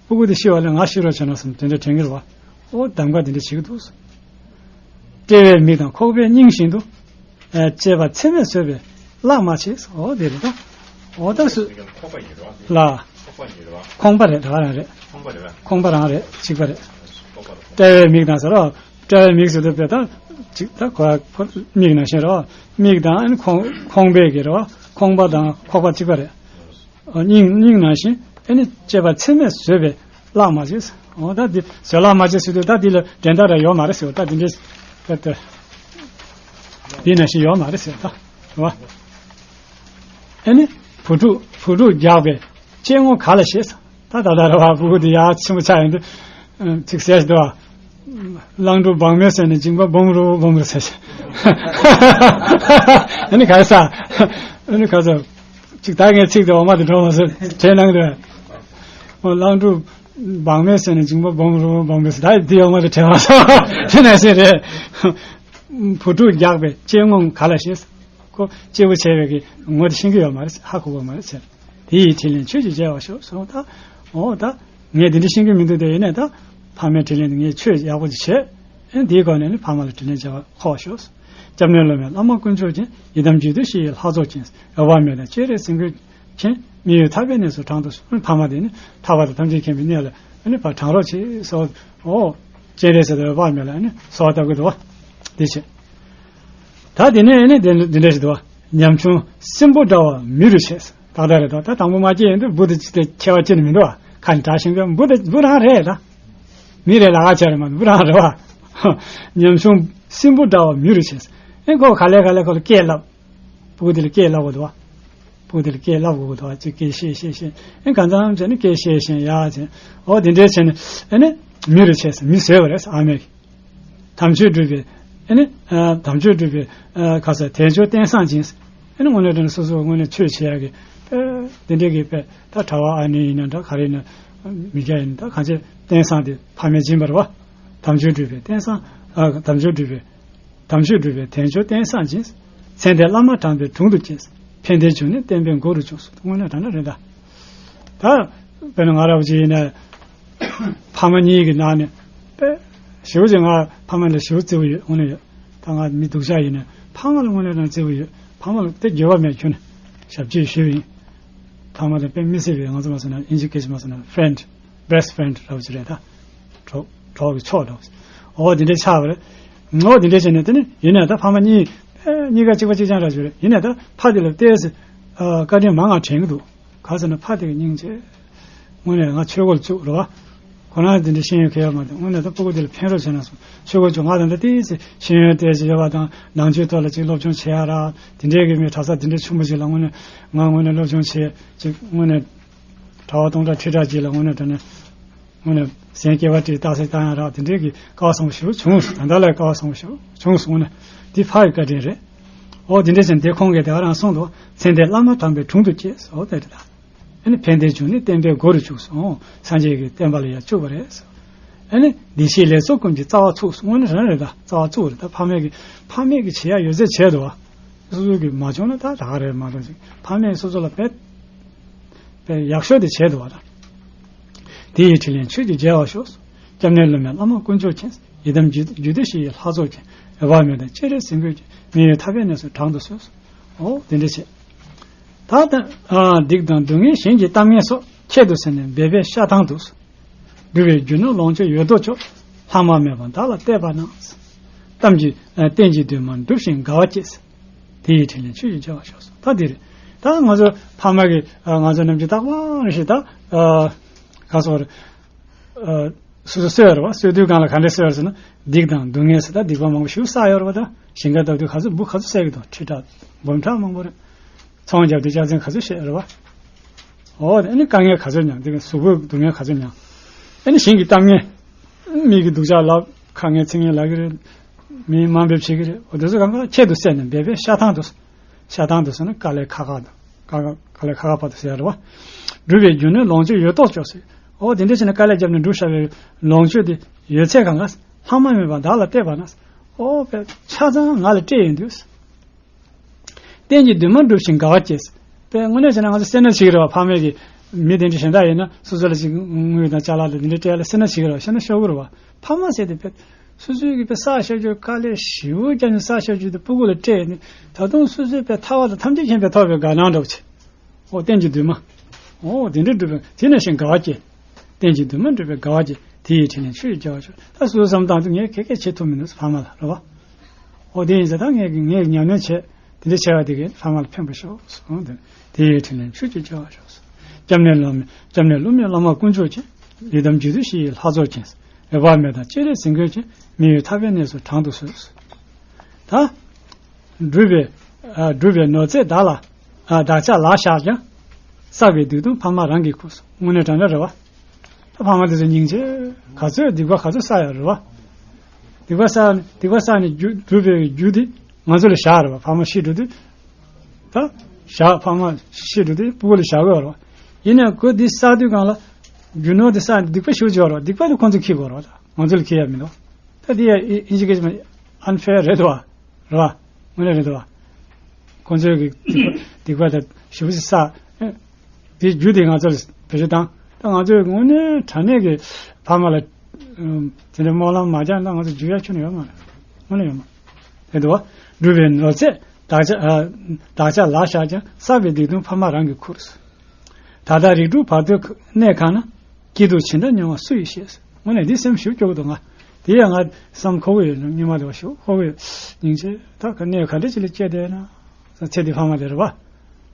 སྤུ་གུ་དེ་ཤི་བ་ལས་ང་ཤི་རོགས་བྱེད་ན་བསམ་དེ་འདྲ་དྲན་གྱི་རེད་བ། ཨོ་གདམ་ག་དེ་འདྲ་བྱེད་ཀྱི་འདུག་དཔྲལ་བའི་མིག་དང་ཁོག་པའི་སྙིང་བཞིན་དུ། ཨ། བཅད་པ་ཚད་མས་བཟོད་པས་བརླག་མ་བྱེད། ཨོ་དེ་རེད་ད། ཨོ་ད་སུ། ཁོག་པ་ཡིན་རོ། ལ། ཁོག་པ་ཡིན་རོ། ཁོང་པ་རེད། ད་ག་རང་རེད། ཁོང་པ་རེད་བ། ཁོང་པ་རང་རེད། གཅིག་པ་རེད། ཁོག་པ་རེད། དཔྲལ་བའི་མིག་དང་ཟེར་རོ། དཔྲལ་བའི་མིག་ཟེར་དུས་དཔེ་ད། གཅིག་ད་ཁོ་མིག་ནང་བཞིན་རོ། མིག་དང་ཁོང་ཁོང་པའི་གི་རོ། ཁོང་པ་དང་ཁོག་པ་གཅིག་པ་རེད། སྙིང་སྙིང་ནང་བཞིན་ཨེ་ནི་བཅད་པ་ཚད་མས་བཟོད་པས་བརླག་མ་བྱེད། འོ་ད་འདི་བཟོད་བརླག་མ་བྱེད་ཟེར་དུས་ད་འདི་ལ་འགྲན་ཟླ་ར་ཡོད་མ་རེད་ཟེར་བ། ད་འདི་འདྲའི་ད་ད་འདི་ནང་བཞིན་ཡོད་མ་རེད་ཟེར་བ་ད་རེད་བ། ཨེ་ནི་བུ་ཕྲུག་བུ་ཕྲུག་རྒྱགས་པའི་ལྕེ་སྔོ་ག་ལ་ཞེས། ད་ད་ད་རེད་བ། བུ་གུ་འདི་ཡག་ཆེན་པོ་ཆགས་ཡོང་དུས་ཚིག་ཟེར་ཞིག་འདུག་བ། གླང་ཕྲུག་སྦང་མའི་ཟེར་ནས་འཇིང་པ་སྦོམ་རུ་སྦོམ་རུ་ཟེར་ཞིག་ཨ་ནི་ག་ས། ཨ་ནི་ག་ས། ཅིག་ད་ངས་ཚིག་དེ་འོ་མ་དེ་འགྲོ་མ་སོང་དྲན་གནང་རེད། ཨོ་གླང་ཕྲུག་སྦང་མའི་ཟེར་ནས་འཇིང་པ་སྦོམ་རུ་སྦོམ་རུ་ཟེར། ད་དེ་འོ་མ་དེ་དྲན་མ་སོང་། དེ་ནང་བཞིན་རེད། བུ་ཕྲུག་རྒྱགས་པའི་ལྕེ་སྔོ་ག་ལ་ཞེས། ཁོ་སྐྱེས་བུ་བྱས་པའི་གི་ངོ་དེ་ཤེས་ཀྱི་ཡོད་མ་རེད། ཧ་གོ་གི་ཡོད་མ་རེད་ཟེར། དེ་ཡི་དྲིན་ལན་ཆོས་ཀྱི་རྒྱལ་བར་ཤོག་གསུངས། ད་འོ་ད་ངས་དེ་འདྲ་ཤེས་ཀྱི་མི་འདུག་དེ་ཡིན་ནའི་ད་ཕ་མའི་དྲིན་ལན་དེ་ངས་ཆོས་ཡག་པོ་ཅིག་བྱས། ཨེ་འདིའི་སྒོ་ནས་ནི་ཕ་མ་ལ་དྲིན་ལན་འཇལ་བར་ཤོག་སྐྱབས་གནས་བསླུ་མེད་བླ་མ་དཀོན་མཆོག་མཁྱེན། ཡི་དམ་རྒྱུད་སྡེ་བཞི་ཡི་ལྷ་ཚོགས་མཁྱེན། འོད་དཔག་མེད་དང་སྤྱན་རས་གཟིགས་མགོན་མཁྱེན། མི་ཡི་ཐར་པའི་གནས་སུ་དྲང་དུ་གསོལ། ཕ་མ་དེ་ནི་ཐར་པ་དང་ཐམས་ཅད་མཁྱེན་པའི་གནས་ལ་ཨ་ནི་ཕར་དྲང་རོགས་བྱེད་ཟེར་བ། ཨོ། སྤྱན་རས་གཟིགས་དང་འོད་དཔག་མེད་ལ་ཨ་ནི་གསོལ་བ་བཏབ་ཀྱི་འདུག་བ། འདི་བྱེད། ད་དེ་ནས་ཨ་ནི་འདི་འདི་འདྲ་ཞིག་འདུག་བ། ཉམ་ཆུང་སྲིན་པོ་འདྲ་བ་མི་རུ་བྱེད། ཏག་ཏག་རེད་དོ། ད་དང་པོ་མ་སྐྱེས་ཡོང་དུས་འབུ་དེ་ཅི་སྟེ་ཁྱད་པར་ཅི་ནི་མི་འདུག་བ། ཁ་ནས་གྲགས་ཤིང་གི་འབུ་དེ་འབུ་རང་རེད་ད། མི་རེད་ལ་ཁ་ཆ་རེད་མ་འབུ་རང་རེད་བ། ཉམ་ཆུང་སྲིན་པོ་འདྲ་བ་མི་རུ་བྱེད། ཨེ་ཁོ་ག་ལེ་ག་ལེ་ཁོ་ལ་སྐད་ལབ། སྤུ་གུ་དེ་ལ་སྐད་ལབ་དགོས་འདུག་བ། སྤུ་གུ་དེ་ལ་སྐད་ལབ་དགོས་འདུག་བ། ཅིག་སྐད་བཤད་བཤད་བཤད། ཨེ་གང་ཙམ་བྱས་ནས་སྐད་བཤད་བཤད་ཡ་བྱས། འོ་དེ་འདྲའི་བྱས་ནས་ཨེ་ནི་མི་རུ་བྱེད་ཟེར། མི་བཟོས་པ་རེད་ཟེར་ཨ་མས། དམ་ཆོས་སྒྲུབ་པའི་ཨེ་ནི། དམ་ཆོས་སྒྲུབ་པའི་ག་ས་དལ་འབྱོར་རྟེན་བཟང་ཅན། ཨེ་ནི་དངོས་གནས་དྲང་གནས་སོ་སོ་དངོས་གནས་ཆོས་བྱེད་ཡག་གི་ པས་དེ་འདྲའི་གི་པས་ད་གྲྭ་བ་ཨ་ནེ་ཡིན་ན་འདྲ། ག་རེ་ཡིན་ན་མི་སྐྱ་ཡིན་ན་འདྲ། གང་ཅི་རྟེན་བཟང་དེ་ཕ་མས་སྦྱིན་པ་རེད་བ། དམ་ཆོས་སྒྲུབ་པའི་རྟེན་བཟང་། ཨ། དམ་ཆོས་སྒྲུབ་པའི། དམ་ཆོས་སྒྲུབ་པའི་དལ་འབྱོར་རྟེན་བཟང་སྦྱིན། མཚན་ལྡན་བླ་མ་དམ་པའི་དྲུང་དུ་སྐྱེས། ཕན་བདེའི་འབྱུང་གནས་བསྟན་པའི་མགོ་རུ་བཅུག་སོ། དངོས་གནས་དྲང་གནས་རེད་ད། ད་དཔེར་ན་ང་རང་བ་ཅིག་ཡིན་ན། ཕ་མ་གཉིས་ཀྱི་ནང་ནས་དཔེ་ཞེ་པོ་ཅིག་ང་ཕ་མ་ལ་ཞེ་པོ་བརྩེ་པོ་ཡོད། དངོས་གནས་ཡོད། ད་ང་མི་སྡུག་ཅག་ཡིན་ན་ཕ་མ་ལ་དངོས་གནས་དྲང་བརྩེ་པོ་ཡོད། ཕ་མ་ལ་དེ་འགྱོད་པ་མེད། ཁྱོན་ནས་ཞབས་ཕྱི་ཞུས་པ་ཡིན། ཕ་མ་དང་དཔེ་མི་སྲིད་པའི་ང་ཚོ་མ་སོང་ན་ཨིན་ཇི་སྐད་ཆ་མ་སོང་ན་ཕྲེན་ཌི། བྷེ་སི་ཊི་ཕྲེན་ཌི་འདྲ་བོ་ཅིག་རེད་ད། གྲོགས་གྲོགས་ཀྱི་ཕྱོགས་འདྲ་བོ་ཅིག་འོ་དེ་འདྲའི་ཆགས་པ་རེད། འོ་དེ་འདྲའི་བྱས་ནས་དེ་ནི་ཡིན་ནའི་ད་ཕ་མ་གཉིས་ཨེ་གཉིས་ཀ་གཅིག་པ་གཅིག་རྐྱང་འདྲ་ཅིག་རེད། ཡིན་ནའི་ད་ཕ་དེ་ལ་ཏོག་ཙམ་ཨ་བཀའ་དྲིན་མང་ང་དྲན་གྱི་འདུག་ག་ཟེར་ན་ཕ་དེ་གི་སྙིང་རྗེ། དངོས་གནས་ང་ཆོས་སྒོར་བཅུག་རེད་བ། ཁོ་རང་དེ་འདྲའི་ཤེས་ཡོན་གང་ཡང་མ་འདུག་དངོས་གནས་ད་སྤུ་གུ་དེ་ལ་ཕན་རོགས་བྱས་ན་སོང་། ཆོས་སྒོར་བཅུག་ང་དང་ད་ཏོག་ཙམ་ཤེས་ཡོན་ཏོག་ཙམ་ཡོད་པ་དང་ནང་ཆོས་ཐོག་ལ་ཅིག་སློབ་སྦྱོང་བྱེད་ཡ་ར། དེ་འདྲའི་གི་མི་གྲྭ་ས་དེ་འདྲའི་ཆུང་མ་ཅིག་ལ་དངོས་གནས་ང་དངོས་གནས་སློབ་སྦྱོང་བྱེད་ཅིག་དངོས་གནས་གྲྭ་པ་སྟོང་ཕྲག་ཁྲི་ཕྲག་ཅིག་ལ་དངོས་གནས་དྲང་གནས་དངོས་གནས་གཟན་སྐྱེ་བ་བྲིས་རྟགས་གསལ་བཏང་ཡ་ར། དེ་འདྲའི་གི་སྐལ་བ་བཟང་པོ་ཞེ་པོ་བྱུང་སོང་། ད་ལྟ་ལ་སྐལ་བ་བཟང་པོ་ཞེ་པོ་བྱུང་སོང་ན་འདི་ཕ་ཡི་བཀའ་དྲིན་རེད། འོ་དེ་འདྲ་བྱས་ནས་དེ་ཁོང་གིས་དེ་ག་རང་གསུངས་འདུག་མཚན་ལྡན་བླ་མ་དམ་པའི་དྲུང་དུ་སྐྱེས་སོ། དེ་རེད་ད། ཨ་ནི་ཕན་བདེའི་འབྱུང་གནས་བསྟན་པའི་མགོ་རུ་བཅུག་སོང་། སངས་རྒྱས་ཀྱི་བསྟན་པ་ལ་ཡར་བཅུག་པ་རེད། ཨ་ནི་བདེ་གཤེགས་ལེགས་ཚོགས་ཀུན་གྱི་རྩ་བ་ཚུགས་སོང་། དངོས་གནས་དྲང་གནས་རེད་ད། རྩ་བ་ཚུགས་རེད་ད། ཕ་མས་ཀྱི་ཕ་མས་ཀྱི་བྱེད་ཡ་ཡོད་ཚད་བྱས་འདུག་བ། སོ་སོ་གིས་མ་བྱུང་ན་ད་ད་ག་རེད་མ་གཏོགས་ཅིག་ཕ་མས་སོ་སོ་ལ་དཔེ་དཔེ་ཡག་ཤོས་དེ་བྱས་འདུག་བ་ད། དེ་ཡི་ཕྲིན་ལས་ཆོས་ཀྱི་རྒྱལ་བར་ཤོག་སྐྱབས་གནས་སློབ་མའི་བླ་མ་དཀོན་མཆོག་མཁྱེན། ཡི་དམ་རྒྱུད་རྒྱུད་སྡེ་བཞི་ཡི་ལྷ་ཚོགས་མཁྱེན། འོད་དཔག་མེད་དང་སྤྱན་རས་གཟིགས་མགོན་མཁྱེན། མི་ཡི་ཐར་པའི་གནས་སུ་དྲང་དུ་གསོལ། འོ་དེ་འདྲ་བྱས། ད་ལྟ་ཨ་སྡིག་དང་སྡུག་བསྔལ་གཞན་གྱི་གཏམ་ངན་སོགས། ཁྱད་དུ་བསད་ནས་འབད་པས་ཤ་ཐང་དུ། སྒྲུབ་པའི་རྒྱུ་ནོར་ལོངས་སྤྱོད་ཡོད་དོ་ཅོག་ལྷག་མ་མེད་པར་བདག་ལ་གཏད་པ་ན། གཏམ་གྱི་ཨ་རྟེན་གྱི་འདུན་མ་འགྲུབ་ཞིང་དགའ་བ་སྐྱེས། དེ་ཡི་ཕྲིན་ལས་ཆོས་ཀྱི་རྒྱལ་བར་ཤོག་སོ། ད་འདིར་ད་ང་ཚོ་ཕ་མ་གི་ཨ་ང་ཚོ་ནམ་རྒྱུན་རྟག་པར་ཞིག་ད་ཨ་ག་སོགས་རེད། ཨ་སོ་སོ་གསོས་ཡོད་རེད་བ། གསོས་དུས་གང་ལ་ག་འདྲས་གསོས་ཡོད་རེད་ཟེར་ན། སྡིག་དང་སྡུག་བསྔལ་ཟེར་ད་སྡིག་པ་མང་པོ་ཞིག་བསགས་ཡོད་རེད་བ། ད་ཞིང་ཁ་བཏབ་དུས་ག་ཚོད་འབུ་ག་ཚོད་བསད་ཀྱི་འདུག་ཁྲི་ཕྲག་འབུམ་ཕྲག་མང་པོ་རེད། ཚོང་རྒྱབ་དུས་ཅ་ཆས་ག་ཚོད་བཤད་རེད་བ། འོ་ཨ་ནི་དཀའ་ངལ་ག་ཚོད་མྱངས། དེ་ག་གཟུགས་པོའི་སྡུག་བསྔལ་ག་ཚོད་མྱངས། ཨ་ནི་གཞན་གྱི་གཏམ་ངན། མི་གི་སྡུག་ཅག་ལབ། ཁ་ངན་ཚིག་ངན་ལབ་ཀྱི་རེད། མི་དམའ་འབེབས་བྱེད་ཀྱི་རེད། འོ་དེ་ཚོ་གང་ག་ཁྱད་དུ་བསད་ནས་འབད་པས་ཤ་ཐང་དུ། ཤ་ཐང་དུ་སོང་ན་དཀའ་ལས་ཁག་ཁག་དང་དཀའ་དཀའ་ལས་ཁག་ཁག་བར་དུ་ཟེར་ཡ་རེད་བ། སྒྲུབ་པའི་རྒྱུ་ནོར་ལོངས་སྤྱོད་ཡོད་དོ་ཅོག་ཟེར། འོ་དེ་འདྲ་བྱས་ནས་དཀའ་ལས་བརྒྱབ་ནས་སྒྲུབ་བྱ་བའི་ལོངས་སྤྱོད་དེ་ཡོད་ཚད་གང་ག་ལྷག་མ་མེད་པར་བདག་ལ་གཏད་པ་ན། འོ་དཔེ་ཆ་ཚང་ང་ལ་སྤྲད་ཡོང་དུས། རྟེན་གྱི་འདུན་མ་འགྲུབ་ཞིང་དགའ་བ་སྐྱེས། དཔེ་དངོས་གནས་བྱས་ན་ང་ཚོ་སེར་སྣ་བྱེད་ཀྱི་རེད་བ། ཕ་མས་ཀྱི་མི་དེ་འདྲ་གཞན་དག་ཡིན་ན་སོ་སོ་ལ་ཅིག་དངུལ་དང་ཅ་ལག་དང་དེ་འདྲ་སྤྲད་ལ་སེར་སྣ་བྱེད་ཀྱི་རེད་བ། སེར་སྣ་ཤོར་གྱི་རེད་བ། ཕ་མ་ཟེར་དེ་དཔེ་སོ་སོའི་གི་དཔེ་བསགས་བཞག་རྒྱུ་དཀའ་ལས་ཞེ་པོ་བརྒྱབ་ནས་བསགས་བཞག་རྒྱུ་དེ་སྤུ་གུ་ལ་སྤྲད་ནས་ད་དུང་སོ་སོའི་དཔེ་ཐར་པ་དང་ཐམས་ཅད་མཁྱེན་པའི་ཐོབ་པའི་དགའ་སྣང་འདྲ་བོ་བྱེད། འོ་རྟེན་གྱི་འདུན་མ། འོ་དེ་འདྲ་འགྲུབ་པས་དེ་ནས་གཞན་དགའ་བ་སྐྱེ། རྟེན་གྱི་འདུན་མ་འགྲུབ་པའི་དགའ་བ་སྐྱེ། དེ་ཡི་ཕྲིན་ལས་ཆོས་ཀྱི་རྒྱལ་བར་ཤོག་ད་སོ་སོ་བསམ་སྟངས་དུ་ངས་ག་གེ་བྱེད་ཐུབ་མི་འདུག་ཕ་མ་ལ་རེད་བ། འོ་དེ་ཡིན་ཙང་ད་ངས་ངས་ཉམས་ལེན་བྱས་དེ་འདྲ་བྱས་པ་དེ་གས་ཕ་མ་ལ་ཕན་པ་ཤོག་གསུངས་ཏེ། དེ་ཡི་ཕྲིན་ལས་ཆོས་ཀྱི་རྒྱལ་བར་ཤོག་སྐྱབས་གནས་སློབ་མའི་སྐྱབས་གནས་སློབ་མའི་བླ་མ་དཀོན་མཆོག་མཁྱེན། ཡི་དམ་རྒྱུད་སྡེ་བཞི་ཡི་ལྷ་ཚོགས་མཁྱེན། འོད་དཔག་མེད་དང་སྤྱན་རས་གཟིགས་མགོན་མཁྱེན། མི་ཡི་ཐར་པའི་གནས་སུ་དྲང་དུ་གསོལ། ད། སྒྲུབ་པའི་ཨ་སྒྲུབ་པའི་ནོར་རྫས་བདག་ལ་ཨ་བདག་ཅག་ལ་བཞག་ཀྱང་། བསགས་པའི་སྡིག་ལྟུང་ཕ་མ་རང་གིས་ཁུར་སོང་། དངོས་གནས་དྲང་གནས་རེད་བ། ད་ཕ་མ་དེ་ཚོ་སྙིང་རྗེ། ག་ཚོད་སྡིག་པ་ག་ཚོད་བསགས་ཡོད་རེད་བ། སྡིག་པ་བསགས་ནས་སྡིག་པ་བསགས་ནས་རྒྱུ་སྒྲུབ་པའི་རྒྱུ་དེ་ང་ཚོ་ལ་བཞག་རེད་བ། ཕ་མ་ཤི་འགྲོ་དུས། ད་བཞག་ཕ་མ་ཤི་འགྲོ་དུས་སྤུ་གུ་ལ་བཞག་དགོས་རེད་བ། ཡིན་ནའི་ཁོ་འདི་བསགས་དུས་སྒང་ལ་རྒྱུ་ནོར་དེ་བསགས་ནས་སྡིག་པ་ཞེ་པོ་བྱེད་པ་རེད་བ། སྡིག་པ་དེ་ཁོང་ཚོས་འཁྱེར་དགོས་རེད་བ། ད་ང་ཚོ་ལ་འཁྱེར་ཡ་མི་འདུག་ད་འདི་ཡ་ཨི་ཨིན་ཇི་སྐད་ཆ་མ་ཨན་ཕེར་རེད་དོ། རེད་བ། དངོས་གནས་རེད་དོ། ཁོང་ཚོས་ཀྱི་སྡིག་པ་སྡིག་པ་དང་ཞེ་པོ་ཅིག་བསགས། དེའི་རྒྱུ་དེ་ང་ཚོར་བེད་སྤྱོད་བཏང་། ད་ང་ཚོས་དངོས་གནས་དྲང་གནས་ཀྱི་ཕ་མ་ལ་དེ་འདྲའི་སྨོན་ལམ་མ་བརྒྱབ་ན་ང་ཚོ་འཇུ་ཡ་ཁྱོན་ནས་ཡོད་མ་རེད། དངོས་གནས་ཡོད་མ་རེད་དོ། སྒྲུབ་པའི་ནོར་རྫས་བདག་ཅག་བདག་ཅག་ལ་བཞག་ཀྱང་། བསགས་པའི་སྡིག་ལྟུང་ཕ་མ་རང་གིས་ཁུར། ད་ལྟ་རིགས་དྲུག་བར་དོའི་གནས་གང་ན། སྐྱིད་སྡུག་ཇི་འདྲ་མྱོང་བ་སུ་ཡིས་ཤེས། དངོས་གནས་འདི་སེམས་ཞིབ་སྐྱོ་གི་འདུག་ང་དེ་ཡང་ང་བསམ་ཁོ་གི་ཡོད། སྙིང་མ་དེ་བ་ཞིབ་ཁོ་གི་ཡོད། སྙིང་རྗེ། ད་ག་གནས་ག་འདྲ་ཅིག་ལ་སྐྱེས་བསྡད་ན། ཚེ་འདི་ཕ་མ་དེ་རེད་བ།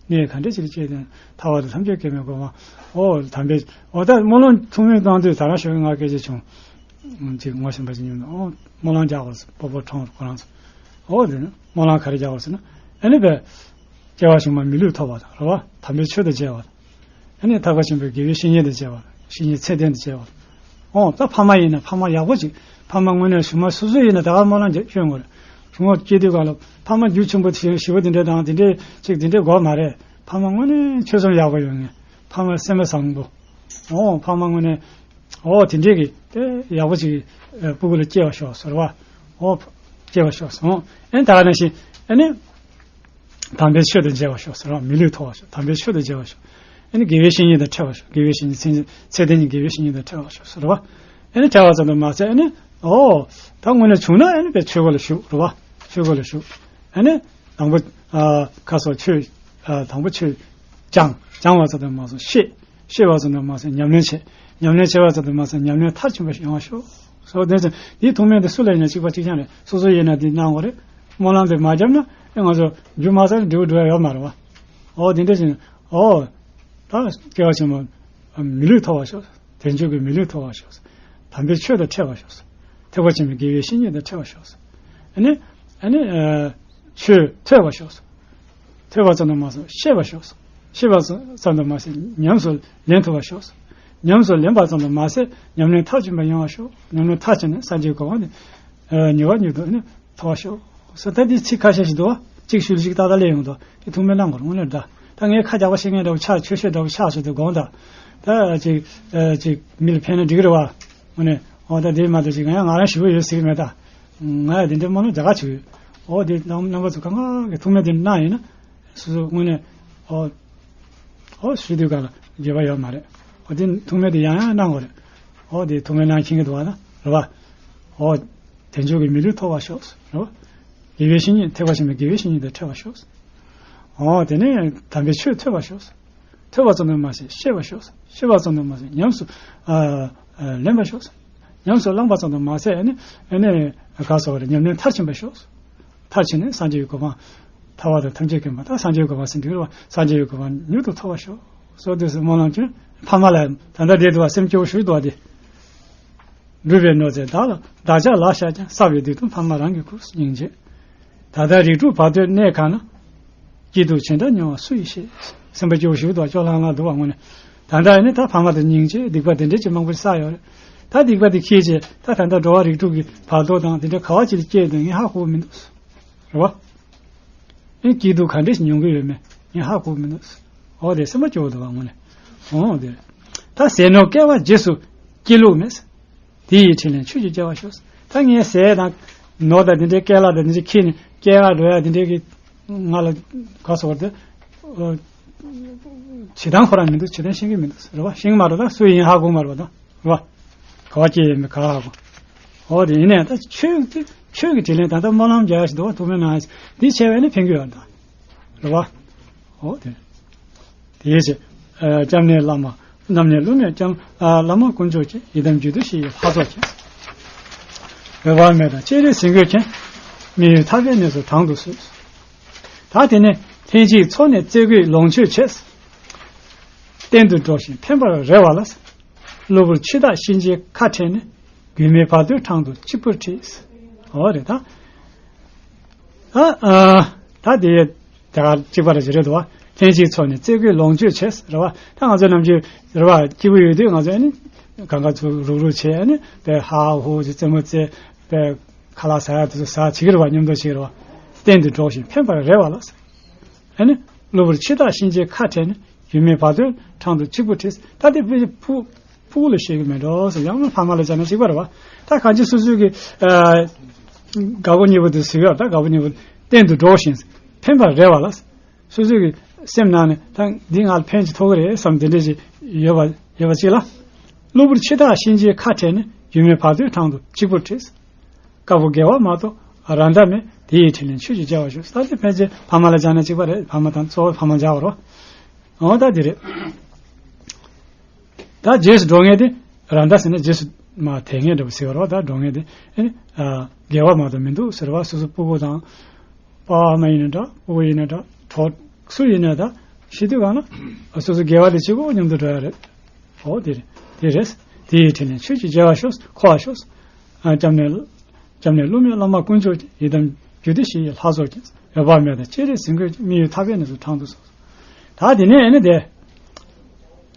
གནས་ག་འདྲ་ཅིག་ལ་སྐྱེས་བསྡད་ན། ཐར་པ་དང་ཐམས་ཅད་མཁྱེན་པའི་གོ་འཕང་། ཨོ་དམ་པའི་ཨོ་ད་སྨོན་ལམ་ཐུགས་སྨོན་བཏང་དུས་ད་རང་ཞོགས་ང་སྐད་ཆ་བྱུང་། ཅིག་ངོ་ཤེས་པ་ཅིག་ཉོན་ཨོ་སྨོན་ལམ་རྒྱག་དགོས་སྤོ་བོ་གྲོངས་ཁོ་རང་ཚོ། ཨོ་དེ་ནི་སྨོན་ལམ་ག་རེ་རྒྱག་དགོས་ཟེར་ན། ཨ་ནི་བས། སྐྱེ་བ་གཞུག་མ་མི་ལུས་ཐོབ་པ་དང་རེད་བ། དམ་པའི་ཆོས་དང་མཇལ་བ་དང་། ཨ་ནི་ཐར་པ་ཆེན་པོའི་དགེ་བའི་བཤེས་གཉེན་དང་མཇལ་བ་དང་། བཤེས་གཉེན་ཚད་ལྡན་དང་མཇལ་བ་དང་། འོ་ད་ཕ་མ་ཡིན་ན་ཕ་མ་ཡག་པོ་ཅིག་ཕ་མ་དངོས་གནས་གཞུག་མ་སོ་སོ་ཡིན་ན་ད་ག་སྨོན་ལམ་རྒྱག་སྐྱོན་དགོས་རེད། གཞུག་མ་སྐྱེ་དུས་གང་ལ་ཕ་མ་རྒྱུ་ཆེན་པོ་དེ་ཞེ་པོ་དེ་འདྲས་དང་དེ་འདྲས་ཅིག་དེ་འདྲས་དགོས་མ་རེད། ཕ་མ་དངོས་གནས་ཆོས་སེམས་ཡག་པོ་ཡོད་ངེས། ཕ་མ་སེམས་པ་བཟང་པོ། ཨོ་ཕ་མ་དངོས་གནས། ཨོ་དེ་འདྲས་ཀྱི་དེ་ཡག་པོ་ཅིག་ཨ་སྤུ་གུ་ལ་སྐྱེ་བར་ཤོག་ཟེར་བ། ཨོ་སྐྱེ་བར་ཤོག་ཟེར། ཨེ་ད་ག་ནང་བཞིན་ཨ་ནི། དམ་པའི་ཆོས་དང་མཇལ་བར་ཤོག་ཟེར་བ། མི་ལུས་ཐོབ་པར་ཤོག་དམ་པའི་ཆོས་དང་མཇལ་བར་ཤོག་ཨ་ནི་དགེ་བའི་བཤེས་གཉེན་དང་འཕྲད་པར་ཤོག་དགེ་བའི་བཤེས་གཉེན་ཚེ་ཚེ་འདི་ཉིད་དགེ་བའི་བཤེས་གཉེན་དང་འཕྲད་པར་ཤོག་ཟེར་བ། ཨ་ནི་འཕྲད་པ་ཙམ་དུ་མ་ཟད་ཨ་ནི། ཨོ། ད་དངོས་གནས་བྱུང་ན་ཨ་ནི་པའི་ཆོས་སྒོ་ལ་ཞུགས་རེད་བ། ཆོས་སྒོ་ལ་ཞུགས། ཨ་ནི། དང་པོ། ཨ་ཁ་སོགས་ཆོས། ཨ་དང་པོ་ཆོས། སྦྱང་། སྦྱང་བ་ཙམ་དུ་མ་ཟད་ཤེས། ཤེས་པ་ཙམ་དུ་མ་ཟད་ཉམས་ལེན་བྱེད། ཉམས་ལེན་བྱེད་པ་ཙམ་དུ་མ་ཟད་ཉམས་ལེན་མཐར་ཕྱིན་པ་ཞིག་ཡོང་བར་ཤོག་སོ་དེ་ཚོ་འདིའི་ཐུགས་སྨོན་དེ་སུ་ལ་ཡིན་ན་གཅིག་པ་གཅིག་རྐྱང་རེད། སོ་སོ་ཡིན་ན་འདི་གནང་དགོས་རེད། སྨོན་ལམ་དེ་མ་བརྒྱབ་ན་ཨེ་ང་ཚོ་རྒྱུ་མ་ཚར་འབྲས་བུ་འགྲོ་ཡ་ཡོད་མ་རེད་བ། ཨོ་དེ་འདྲ་བྱས་ན་ཨོ། ད་སྐྱེ་བ་ཕྱི་མ་མི་ལུས་ཐོབ་པར་ཤོག་དལ་འབྱོར་གྱི་མི་ལུས་ཐོབ་པར་ཤོག་དམ་པའི་ཆོས་དང་འཕྲད་པར་ཤོག་ཐེག་པ་ཆེན་པོའི་དགེ་བའི་བཤེས་གཉེན་དང་འཕྲད་པར་ཤོག་ཨ་ནི། ཨ་ནི། ཆོས་ཐོས་པར་ཤོག་ཐོས་པ་ཙམ་དུ་མ་ཟད་ཤེས་པར་ཤོག་ཤེས་པ་ཙམ་དུ་མ་ཟད་ཉམས་སུ་ལེན་ཐུབ་པར་ཤོག་ཉམས་སུ་ལེན་པ་ཙམ་དུ་མ་ཟད་ཉམས་ལེན་མཐར་ཕྱིན་པ་ཡོང་བར་ཤོག་ཉམས་ལེན་མཐར་ཕྱིན་ནས་སངས་རྒྱས་གོ་འཕང་དེ། ཉེ་བར་མྱུར་དུ་ནི་ཐོབ་པར་ཤོག་སོ་ད་འདི་ཚིག་ཁ་ཤས་ཤིག་འདུག་བ། གཅིག་ཤུལ་གཅིག་ཏག་ཏག་སླེབས་ཡོང་འདུག་དེ་ཐུགས་སྨོན་གནང་དགོས་རེད། དངོས་གནས་འདྲ། ད་ངས་ཁ་རྒྱག་པ་ཤེས་མཁན་འདྲ་བོ་ཆགས། ཆོས་ཤེས་འདྲ་བོ་ཆགས་སོང་དུས་དགོངས་དག་ད་ཅིག་ཅིག་མི་ལ་ཕན་ན་འགྲིག་གི་རེད་བ། དངོས་གནས་ཨོ་ད་དེ་མ་གཏོགས་ཅིག་ང་ཡང་ང་རང་ཞེ་པོ་ཡོད་ཟེར་གི་མེད་ད། ང་ཡང་དེ་འདྲའི་སྨོན་ལམ་རྒྱག་ག་བྱེད་ཡོད། ཨོ་དེ་རྣམ་རྣམ་པ་ཚོ་གང་ག་གི་ཐུགས་སྨོན་དེ་གནང་ཡིན་ན། སོ་སོ་དངོས་གནས་ཨོ། ཨོ་ཞུ་དུས་ག་ལ་འགྱོད་པ་ཡོད་མ་རེད། ཨོ་དེ་ཐུགས་སྨོན་དེ་ཡང་ཡང་གནང་དགོས་རེད། ཨོ་དེ་ཐུགས་སྨོན་གནང་མཁྱེན་གྱི་འདུག་བ་ན་རེད་བ། ཨོ་དལ་འབྱོར་གྱི་མི་ལུས་ཐོབ་པར་ཤོག་རེད་བ། དགེ་བའི་བཤེས་གཉེན་ཐེག་པ་ཆེན་པོའི་དགེ་བའི་བཤེས་གཉེན་དང་འཕྲད་པར་ཤོག་ཨོ་དེ་ནས་དམ་པའི་ཆོས་ཐོས་པར་ཤོག་ཐོས་པ་ཙམ་དུ་མ་ཟད་ཤེས་པར་ཤོག་ཤེས་པ་ཙམ་དུ་མ་ཟད་ཉམས་སུ་ཨ་ཨ་ལེན་པར་ཤོག་ཉམས་སུ་བླངས་པ་ཙམ་དུ་མ་ཟད་ཨ་ནི་ཨ་ནི་ག་སོགས་རེད། ཉམས་ལེན་མཐར་ཕྱིན་པར་ཤོག་མཐར་ཕྱིན་ནས་སངས་རྒྱས་ཀྱི་གོ་འཕང་། ཐར་པ་དང་ཐམས་ཅད་མཁྱེན་པ་དང་སངས་རྒྱས་ཀྱི་གོ་འཕང་ཟེར་འདུག་རེད་བ། སངས་རྒྱས་ཀྱི་གོ་འཕང་མྱུར་དུ་ཐོབ་པར་ཤོག་སོགས་དུས་སུ་སྨོན་ལམ་ཅན་ཕ་མ་ལ་ད་ལྟ་བསྡད་འདུག་བ། སེམས་སྐྱོ་བོ་ཞིག་འདུག་བ་དེ། སྒྲུབ་པའི་ནོར་རྫས་བདག་ལ་བདག་ཅག་ལ་བཤགས་ཀྱང་། བསགས་པའི་སྡིག་ལྟུང་ཕ་མ་རང་གིས་བསྐུར། སྙིང་རྗེ། ད་ལྟ་རིགས་དྲུག་བར་དོའི་གནས་གང་ན། སྐྱིད་སྡུག་ཇི་འདྲ་མྱོང་བ་སུ་ཡིས་ཤེས། སེམས་པ་སྐྱོ་བོ་ཞིག་འདུག་བ། སྐྱོ་ལྷང་ལྷང་འདུག་བ་དངོས་གནས། ད་ལྟ་ནི་ད་ཕ་མ་དང་སྙིང་རྗེ་སྡིག་པ་དེ་འདྲས་ཀྱི་མང་པོ་ཞིག་བསགས་ཡོད་རེད། ད་སྡིག་པ་དེ་ཁྱེར་བྱས་ད་ད་ལྟ་འགྲོ་བ་རིགས་དྲུག་གི་བར་དོ་དང་དེ་འདྲ་ག་བ་ཅིག་ལ་སྐྱེས་འདུག་ངས་ཧ་གོ་གི་མི་འདུག་རེད་བ། ཨེ་སྐྱིད་སྡུག་ག་འདྲས་ཤིག་མྱོང་གི་ཡོད་མེད་ངས་ཧ་གོ་མི་འདུག་ཨོ་དེ་སེམས་པ་སྐྱོ་བོ་འདུག་བ་དངོས་གནས། ཨོ་དེ་རེད། ད་ཟས་ནོར་བསྐལ་པ་རྗེས་སུ་སྐྱེལ་ལུགས་མེད། དེ་ཡི་དྲིན་ལན་ཆོས་ཀྱིས་འཇལ་བར་ཤོག་ད་ངས་ཟས་དང་ནོར་དང་དེ་འདྲའི་སྐལ་བ་དང་དེ་འདྲའི་ཁྱེར་ནས་སྐྱེལ་ག་འགྲོ་ཡ་དེ་འདྲའི་གི་ང་ལ་ག་སོགས་དེ། བྱེད་སྟངས་ཁོ་རང་མི་འདུག་བྱེད་སྟངས་ཤེས་ཀྱི་མི་འདུག་རེད་བ། ཤེས་ཀྱི་མ་རེད། ད་སུ་ཡིན་ཧ་གོ་མ་རེད་བ། ད་རེད་བ། ག་བ་སྐྱེས་ཡོད་མེད་ག་ཧ་གོ། འོ་དེ་ཡིན་ནའི་ད་ཆོས་དེ་ཆོས་ཀྱི་དྲིན་ལན་ད་ལྟ་སྨོན་ལམ་རྒྱག་ཡ་ཞིག་འདུག་བ། ཐུགས་སྨོན་གནང་ཡ་ཞིག་འདི་བྱས་པས་ནི་ཕན་གྱི་ཡོད་ད། རེད་བ། འོ་དེ། དེའི་ཚེ། སྐྱབས་གནས་བླ་མ། རྣམ་གནས་བསླུ་མེད་སྐྱབས། བླ་མ་དཀོན་མཆོག་མཁྱེན། ཡི་དམ་རྒྱུད་དུ་ཞི་ཡི་ལྷ་ཚོགས་མཁྱེན། འོད་དཔག་མེད་དང་སྤྱན་རས་གཟིགས་མགོན་མཁྱེན། མི་ཡི་ཐར་པའི་གནས་སུ་དྲང་དུ་གསོལ། ད་དེ་ནས་ལྷན་ཅིག་འཚོགས་ནས་རྩེ་དགུའི་ལོངས་སྤྱོད་བྱས། གཏན་དུ་འགྲོགས་ཤིང་ཕན་པར་རེ་བ་ལ། གློ་བུར་འཆི་བདག་གཤིན་རྗེའི་ཁ་བྲལ་ནས། མགོན་མེད་བར་དོའི་འཕྲང་དུ་གཅིག་པུར་ཁྲིད། འོ་རེད་ད། ཨ་ཨ། ད་དེ་ད་ག་གཅིག་པ་རེད་ཅེས་རེད་དོ། ལྷན་ཅིག་འཚོགས་ནས་རྩེ་དགུའི་ལོངས་སྤྱོད་བྱས་རེད་བ། ད་ང་ཚོ་ནམ་རྒྱུན་རེད་བ་སྐྱིད་པོ་ཡོད་དུས་ང་ཚོ་ཨ་ནི་གང་ག་ཚོ་རུག་རུག་བྱས་ཨ་ནི་དཔེ་ཧ་ཧ་ཧུ་ཧུ་ཅིག་རྩེད་མོ་རྩེ་དཔེ་ཁ་ལག་ཟ་ཡ་དེ་ཚོ་ཟ་བྱེད་ཀྱི་རེད་བ། མཉམ་དུ་བྱེད་ཀྱི་རེད་བ། གཏན་དུ་འགྲོགས་ཤིང་ཕན་པར་རེ་བ་ལ། ཨ་ནི་གློ་བུར་འཆི་བདག་གཤིན་རྗེའི་ཁ་བྲལ་ནས། ཡུལ་མེད་བར་དོའི་འཕྲང་དུ་གཅིག་པུར་ཁྲིད། ད་དེ་དཔེ་ཕྲུ་ཕྲུ་གུ་ལ་བཤད་ཀྱི་མེད་འགྲོ་ཟེར། ཡང་ན་ཕ་མ་ལ་སྦྱར་ན་གཅིག་པ་རེད་བ། ད་གང་ཅི་སོ་སོའི་གི་ཨ་དགའ་པོ་ཉེ་པོ་དེ་ཟེར་ཡོད། ད་དགའ་པོ་ཉེ་པོ་གཏན་དུ་འགྲོགས་ཤིང་ཕན་པར་རེ་བ་ལ། སོ་སོའི་གི་སེམས་ནང་ནས་ད་འདི་ང་ལ་ཕན་ཅིག་ཐོགས་ཀྱི་རེད་བསམ་དེ་འདྲ་ཞིག་ཡོད་པ་ཡོད་པ་ཅིག་ལ། གློ་བུར་འཆི་བདག་གཤིན་རྗེའི་ཁ་བྲལ་ནས། ཡུལ་མེད་བར་དོའི་འཕྲང་དུ་གཅིག་པུར་ཁྲིད། དཀར་པོ་དགེ་བ་མ་གཏོགས་ར་མདའ་མེད། དེ་ཡི་དྲིན་ལན་ཆོས་ཀྱིས་འཇལ་བར་ཤོག་ད་དེ་ཕན་ཆད་ཕ་མ་ལ་སྦྱར་ན་གཅིག་པ་རེད། ཕ་མ་དང་གཙོ་བོ་ཕ་མ་སྦྱར་བ་རོ། འོ་ད་དེ་རེད། ད་རྗེས་སུ་འགྲོ་མཁན་དེ་ར་མདའ་ཟེར་ན་རྗེས་སུ་མ་དེད་མཁན་འདྲ་པོ་ཟེར་བ་རོ། ད་འགྲོ་མཁན་དེ་ཨ་ནི་དགེ་བ་མ་གཏོགས་མི་འདུག་ཟེར་བ། སོ་སོ་སྤུ་གུ་དང་པ་ཕ་མ་ཡིན་ན་འདྲ། སྤུ་གུ་ཡིན་ན་འདྲ། གྲོགས་སུ་ཡིན་ན་ད་ཤི་དུས་གང་ན་སོ་སོ་དགེ་བ་དེ་བྱེད་དགོས། མཉམ་དུ་འགྲོ་ཡ་རེད། འོ་དེ་རེད། དེ་རེད། དེ་ཡི་དྲིན་ལན་ཆོས་ཀྱིས་འཇལ་བར་ཤོག་འཁོར་བར་ཤོག་ཨ་སྐྱབས་གནས། སྐྱབས་གནས་བསླུ་མེད་བླ་མ་དཀོན་མཆོག་མཁྱེན། ཡི་དམ་རྒྱུད་སྡེ་བཞི་ཡི་ལྷ་ཚོགས་མཁྱེན། འོད་དཔག་མེད་དང་སྤྱན་རས་གཟིགས་མགོན་མཁྱེན། མི་ཡི་ཐར་པའི་གནས་སུ་དྲང་དུ་གསོལ། ད་དེ་ནས་ཨ་ནི་དེ།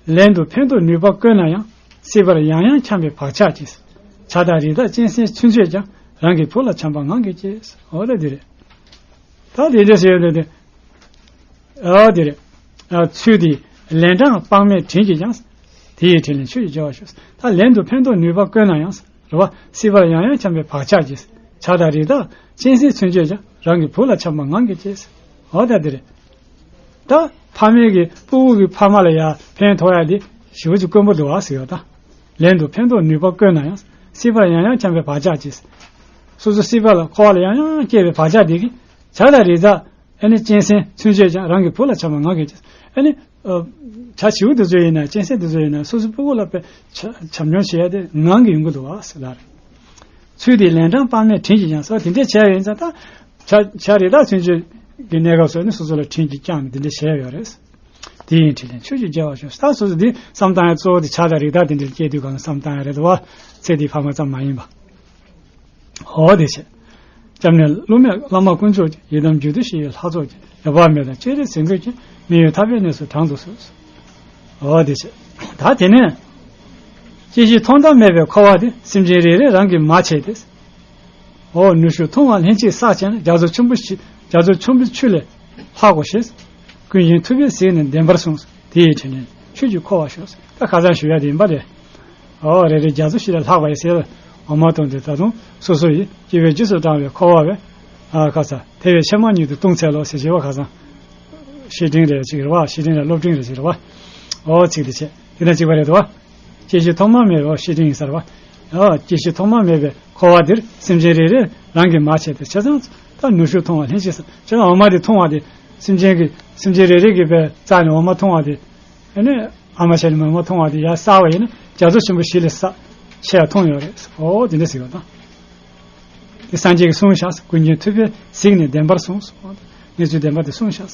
ལན་དུ་ཕན་འདོགས་ནུས་པ་དཀོན་ན་ཡང་། སྲིད་པར་ཡང་ཡང་འཁྱམས་པའི་བག་ཆགས་ཀྱིས། བྱ་དང་རི་དྭགས་གཅན་གཟན་ཚུན་ཆད་ཀྱང་། རང་གི་བུ་ལ་འཁྱམས་པ་ངང་གིས་སྐྱེས། འོ་ད་དེ་རེད། ད་དེ་འདྲ་ཟེར་ཡོད་དེ། ཨ་དེ་རེད། ཚུལ་འདི་ལན་གྲངས་དཔག་མེད་བྲིས་ཀྱིས་ཀྱང་། དེ་ཡི་དྲིན་ལན་ཆོས་ཀྱི་སྦྱོར་བ་ཞུ། ད་ལན་དུ་ཕན་འདོགས་ནུས་པ་བཀོད་ན་ཡང་། རེད་བ། སྲིད་པར་ཡང་ཡང་འཁྱམས་པའི་བག་ཆགས་ཀྱིས། བྱ་དང་རི་དྭགས་གཅན་གཟན་ཚུན་ཆད་ཀྱང་། རང་གི་བུ་ལ་འཁྱམས་པ་ངང་གིས་སྐྱེས། འོ་ད་འདི་རེད། ད་ཕ་མེས་ཀྱི་སྤུ་གུ་གི་ཕ་མ་ལ་ཡ་ཕན་ཐོགས་ཡ་འདི་ཞེ་པོ་ཅིག་དཀོན་པོ་འདུག་ཨ་ཟེར་ཡོད་ད། ལན་དུ་ཕན་འདོགས་ནུས་པ་བཀོད་ན་ཡང་། སྲིད་པར་ཡང་ཡང་འཁྱམས་པའི་བག་ཆགས་ཀྱིས། སོ་སོ་སྲིད་པ་ལ་འཁོར་བ་ལ་ཡང་ཡང་སྐྱེ་བའི་བག་ཆགས་འདི་གིས། བྱ་དང་རི་དྭགས་ཨ་ནི་གཅན་གཟན་ཚུན་ཆད་ཀྱང་། རང་གི་བུ་ལ་འཁྱམས་པ་ངང་གིས་སྐྱེས། ཨ་ནི་བྱ་བྱིའུ་དེ་ཚོ་ཡིན་ན། གཅན་གཟན་དེ་ཚོ་ཡིན་ན། སོ་སོའི་སྤུ་གུ་ལ་དཔེ་བྱམས་སྐྱོང་བྱེད་ཡ་དེ་ངང་གིས་ཡོང་གི་འདུག་ཨ་ཟེར་ལ་རེད། ཚུལ་འདི་ལན་གྲངས་དཔག་མེད་བྲིས་ཀྱིས་ཀྱང་ཟེར་བ་དེ་འདྲས་བྱས་ཡོད་ཙང་། ད་བྱ་བྱ་རི་དྭགས་ཚུན་ཆད་ཀྱི་གནས་སྐབས་སུ་ནི་སོ་སོ་ལ་བྲིས་ཀྱིས་བསྐྱངས་ནས་དེ་འདྲས་བྱས་ཡོད་རེད། དེ་ཡི་དྲིན་ལན་ཆོས་ཀྱི་སྦྱོར་བ་ཞུ། ད་སོ་སོ་འདི་བསམ་བཏང་ཡ་གཙོ་བོ་དེ་བྱ་དང་རི་དྭགས་དེ་འདྲས་སྐྱེས་དུས་གང་ལ་བསམ་བཏང་ཡ་རེད་དོ། ཚེ་འདིའི་ཕ་མ་ཙམ་མ་ཡིན་པ། འོ་དེ་བྱས། སྐྱབས་གནས་བསླུ་མེད་བླ་མ་དཀོན་མཆོག་གི། ཡི་དམ་རྒྱུད་དུ་ཞི་བའི་ལྷ་ཚོགས་ཀྱིས། འོད་དཔག་མེད་དང་སྤྱན་རས་གཟིགས་མགོན་གྱིས། མི་ཡི་ཐར་པའི་གནས་སུ་དྲངས་སུ་གསོལ། འོ་དེ་བྱས། ད་དེ་ནས་སྐྱེ་ཤི་མཐོང་དང་མེད་པའི་འཁོར་བ་འདི། སེམས་ཅན་རེ་རེ་རང་གིས་མ་བྱས་ཏེ། འོ་ནུ་ཞོ་འཐུང་བ་ལྷན་ཅིག་བསགས་བྱས་ན། རྒྱ་མཚོ་ཆེན་པོ་ཞིག་རྒྱ་མཚོ་ཆེན་པོའི་ཆུ་ལས་ལྷག་གོ་ཞེས། ཀུན་མཁྱེན་ཐུབ་པས་གཟིགས་ནས་བདེན་པར་གསུངས། དེ་ཡི་དྲིན་ལན་ཆོས་ཀྱི་འཁོར་བ་ཞུ། ད་ཁ་སང་ཞུ་ཡ་དེ་ཡིན་པ་རེད། འོ་རེ་རེ་རྒྱ་མཚོ་ཞིག་ལས་ལྷག་པ་ཡིན་ཟེར། འོ་མ་འཐུང་དེ་ད་དུང་སོ་སོ་ཡི་སྐྱེ་བོའི་རྗེས་སུ་འབྲང་བའི་འཁོར་བ་བས། ཨ་ཁ་ས་ཐལ་བའི་ཕྱེ་མ་ཉིད་དུ་ལྟུང་འཚལ་ལོ་ཟེར་བྱས་པ། ཁ་སང་བཤེས་སྤྲིང་རེད་ཅིག་རེད་བ། བཤེས་སྤྲིང་རེད། སློབ་སྤྲིང་རེད་ཅིག་རེད་བ། འོ་ཚིག་དེ་བྱས་དེ་དང་གཅིག་པ་རེད་དོ། སྐྱེ་ཤི་ཐོག་མ་མེད་པའི། འོ་བཤེས་སྤྲིང་ཡིན་ས་རེད་བ། འོ་སྐྱེ་ཤི་ཐོག་མ་མེད་པའི་འཁོར་བ་འདིར། སེམས་ཅན་རེ་རེ་རང་གིས་མ་བྱས་ཏེ། བྱས་ཙང་ད་ནུ་ཞོ་འཐུང་བ་ལྷན་ཅིག་བསགས། བྱས་ཙང་འོ་མ་དེ་འཐུང་བ་དེ། སེམས་ཅན་གྱི་སེམས་ཅན་རེ་རེ་གིས་པའི་རྩ་ནས་འོ་མ་འཐུང་བ་དེ། ཨ་ནི་ཨ་མ་བྱས་ནས་འོ་མ་འཐུང་བ་དེ་ཡར་བསགས་པ་ཡིན་ན། རྒྱ་མཚོ་ཆེན་པོ་བཞི་ལས་བསགས་ཆེ་ཡ་འཐུང་ཡོད་རེད། འོ་དེ་འདྲ་ཟེར་བ་དང་། དེ་སངས་རྒྱས་ཀྱིས་གསུངས་ཤག། ཀུན་མཁྱེན་ཐུབ་པས་གཟིགས་ནས་བདེན་པར་གསུངས། གནས་ཚུལ་བདེན་པ་དེ་གསུངས་ཤག།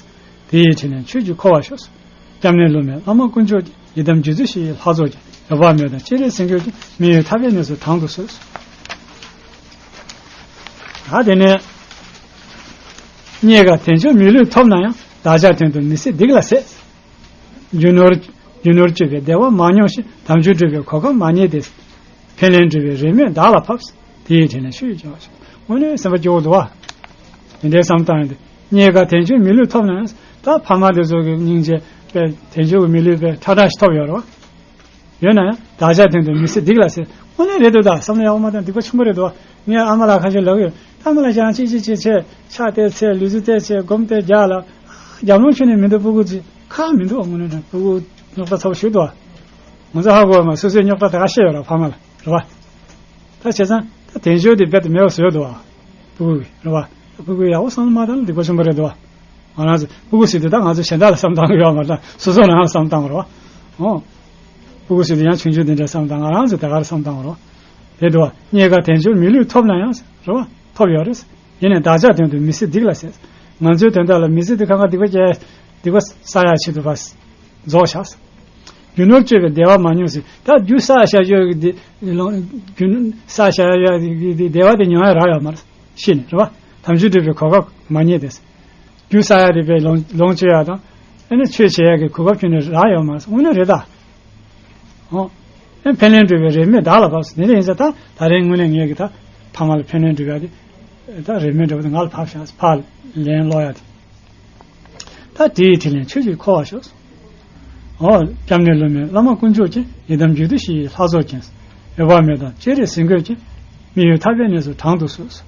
དེ་ཡི་དྲིན་ལན་ཆོས་ཀྱི་འཁོར་བ་ཞུ། སྐྱབས་གནས་བསླུ་མེད་བླ་མ་དཀོན་མཆོག་གིས། ཡི་དམ་རྒྱུད་དུ་ཞི་བའི་ལྷ་ཚོགས་ཀྱིས། འོད་དཔག་མེད་དང་སྤྱན་རས་གཟིགས་མགོན་གྱིས། མི་ཡི་ཐར་པའི་གནས་སུ་དྲངས་སུ་གསོལ། ད་དེ་ནས། རྙེད་དཀའ་དལ་འབྱོར་མི་ལུས་ཐོབ་ན་ཡང་། བདག་ཅག་དོན་དུ་མི་སྲིད་སྡིག་ལ་ཟད། རྒྱུ་ནོར། རྒྱུ་ནོར་སྤྱོད་པའི་བདེ་བ་མ་མྱོང་ཞིང་། དལ་འབྱོར་སྒྲུབ་པའི་གོ་སྐབས་མ་རྙེད་དེ། ཕན་ལན་སྒྲུབ་པའི་རེ་སྨོན་བདག་ལ་ཕབ། དེ་ཡི་དྲིན་ལན་ཆོས་ཀྱི་སྦྱོར་བ་ཞུ། དངོས་གནས་སེམས་པ་སྐྱོ་བོ་འདུག་བ། དེ་འདྲའི་བསམ་བཏང་ཡོང་དུས། རྙེད་དཀའ་དལ་འབྱོར་མི་ལུས་ཐོབ་ན་ཡང་། ད་ཕ་མ་དེ་ཚོ་གི་སྙིང་རྗེ་དཔེ། དལ་འབྱོར་གྱི་མི་ལུས་དཔེ་ཁྲ་ཁྲ་ཞིག་ཐོབ་ཡོད་རེད་བ། ཡོད་ན་ཡང་། བདག་ཅག་དོན་དུ་མི་སྲིད་སྡིག་ལ་ཟད། དངོས་གནས་རེད་འདུག་ད། བསམ་བློ་ཡག་པོ་མ་བཏང་། སྡིག་པ་ཆེན་པོ་རེད་འདུག་བ། ངས་ཨ་མ་ལགས་ཁ་ཤས་ལབ་ཡོད། ཨ་མ་ལགས་ཀྱང་ཅི་ཅི་ཅི་བྱས། ཕྱག་བལྟས་ཚད། ལུས་རྩལ་བལྟས་ཚད། སྒོམ་བལྟས་རྒྱག་ལ། རྒྱབ་ལོང་ཁྱོན་ནས་མི་འདུག། སྤུ་གུ་ཚོས་ཁག་མི་འདུག། དངོས་གནས་དྲང་སྤུ་གུ་རྙོག་དྲ་ཚ་པོ་ཞིག་འདུག་བ། ང་ཚོ་ཧ་གོ་བ་མ། སོ་སོའི་རྙོག་དྲ་ད་ག་བཤད་ཡོད་ར་ཕ་མ་ལ། རེད་བ། ད་བྱས་ཙང་ད་དལ་འབྱོར་དེ་རྦད་དེ་མེད་པ་བཟོས་འདུག་བ། སྤུ་གུ་གིས་རེད་བ། སྤུ་གུ་ཡག་པོ་བསམ་བློ་མ་བཏང་ན་སྡིག་པ་ཆེན་པོ་རེད་འདུག་བ། ང་རང་ཚོ་སྤུ་གུ་ཟེར་དུས་ད་ང་ཚོ་གཞན་དག་ལ་བསམ་བཏང་གི་ཡོད་མ་རེད། སོ་སོ་རང་ལ་བསམ་བཏང་བ་རེད་བ། ཨོ། སྤུ་གུ་ཟེར་དུས་ཡང་ཆུང་ཆུང་དེ་འདྲ་བསམ་བཏང་། ང་རང་ཚོ་དེ་ག་རེ་བསམ་བཏང་བ་རེད་བ། དེ་འདུག་བ། རྙེད་དཀའ་དལ་འབྱོར་མི་ལུས་ཐོབ་ན་ཡང་། རེད་བ། ཐོབ་ཡོད་རེད། ཡིན་ནའི་བདག་ཅག་དོན་དུ་མི་སྲིད་སྡིག་ལ་ཟད། ང་ཚོའི་དོན་དག་ལ་མི་སྲིད་དེ་གང་ག་སྡིག་པ་སྐྱེ། སྡིག་པ་བསགས་ཡག་ཆེད་དུ་བ། རྫོགས་བཞག། རྒྱུ་ནོར་སྤྱོད་པའི་བདེ་བ་མ་མྱོང་ཞིང་། ད་རྒྱུ་བསགས་བཞག་ཡོད་ཀྱི་འདི། ལོངས། རྒྱུ་བསགས་བཞག་ཡོད་ཀྱི་འདི་བདེ་བ་དེ་མྱོང་ཡ་རག་ཡོད་མ་རེད། ཤི་ནས་རེད་བ། དལ་འབྱོར་སྒྲུབ་པའི་གོ་སྐབས་མ་རྙེད་དེ། རྒྱུ་བསགས་ཡ་དེ་དཔེ་ལོངས། ལོངས་སྤྱོད་ཡ་དང་། ཨ་ནི་ཆོས་བྱེད་ཡ་གི་གོ་སྐབས་ཁྱོན་ནས་རག་ཡོད་མ་རེད། དངོས་གནས་རེད་ད། ཨོ། ཨེ་ཕན་ལན་སྒྲུབ་པའི་རེ་སྨོན་བདག་ལ་ཕབ་ཟེར། དེ་འདྲ་ཡིན་ཙང་ད་ད་རིང་དངོས་གནས་ངས་ཀྱི་ད་ཕ་མ་ལ་ཕན་ལན་སྒྲུབ་ཡ་དེ། ད་རེ་སྨོན་འདྲ་པོ་དེ་ང་ལ་ཕབ་བཞག། ཕར་ལན་སློག་ཡ་དེ། ད་དེའི་དྲིན་ལན་ཆོས་ཀྱི་འཁོར་བ་ཞུ། ཨོ། སྐྱབས་གནས་བསླུ་མེད་བླ་མ་དཀོན་མཆོག་གིས། ཡི་དམ་རྒྱུད་དུ་ཞི་བའི་ལྷ་ཚོགས་ཀྱིས། འོད་དཔག་མེད་དང་སྤྱན་རས་གཟིགས་མགོན་གྱིས། མི་ཡི་ཐར་པའི་གནས་སུ་དྲངས་སུ་གསོལ།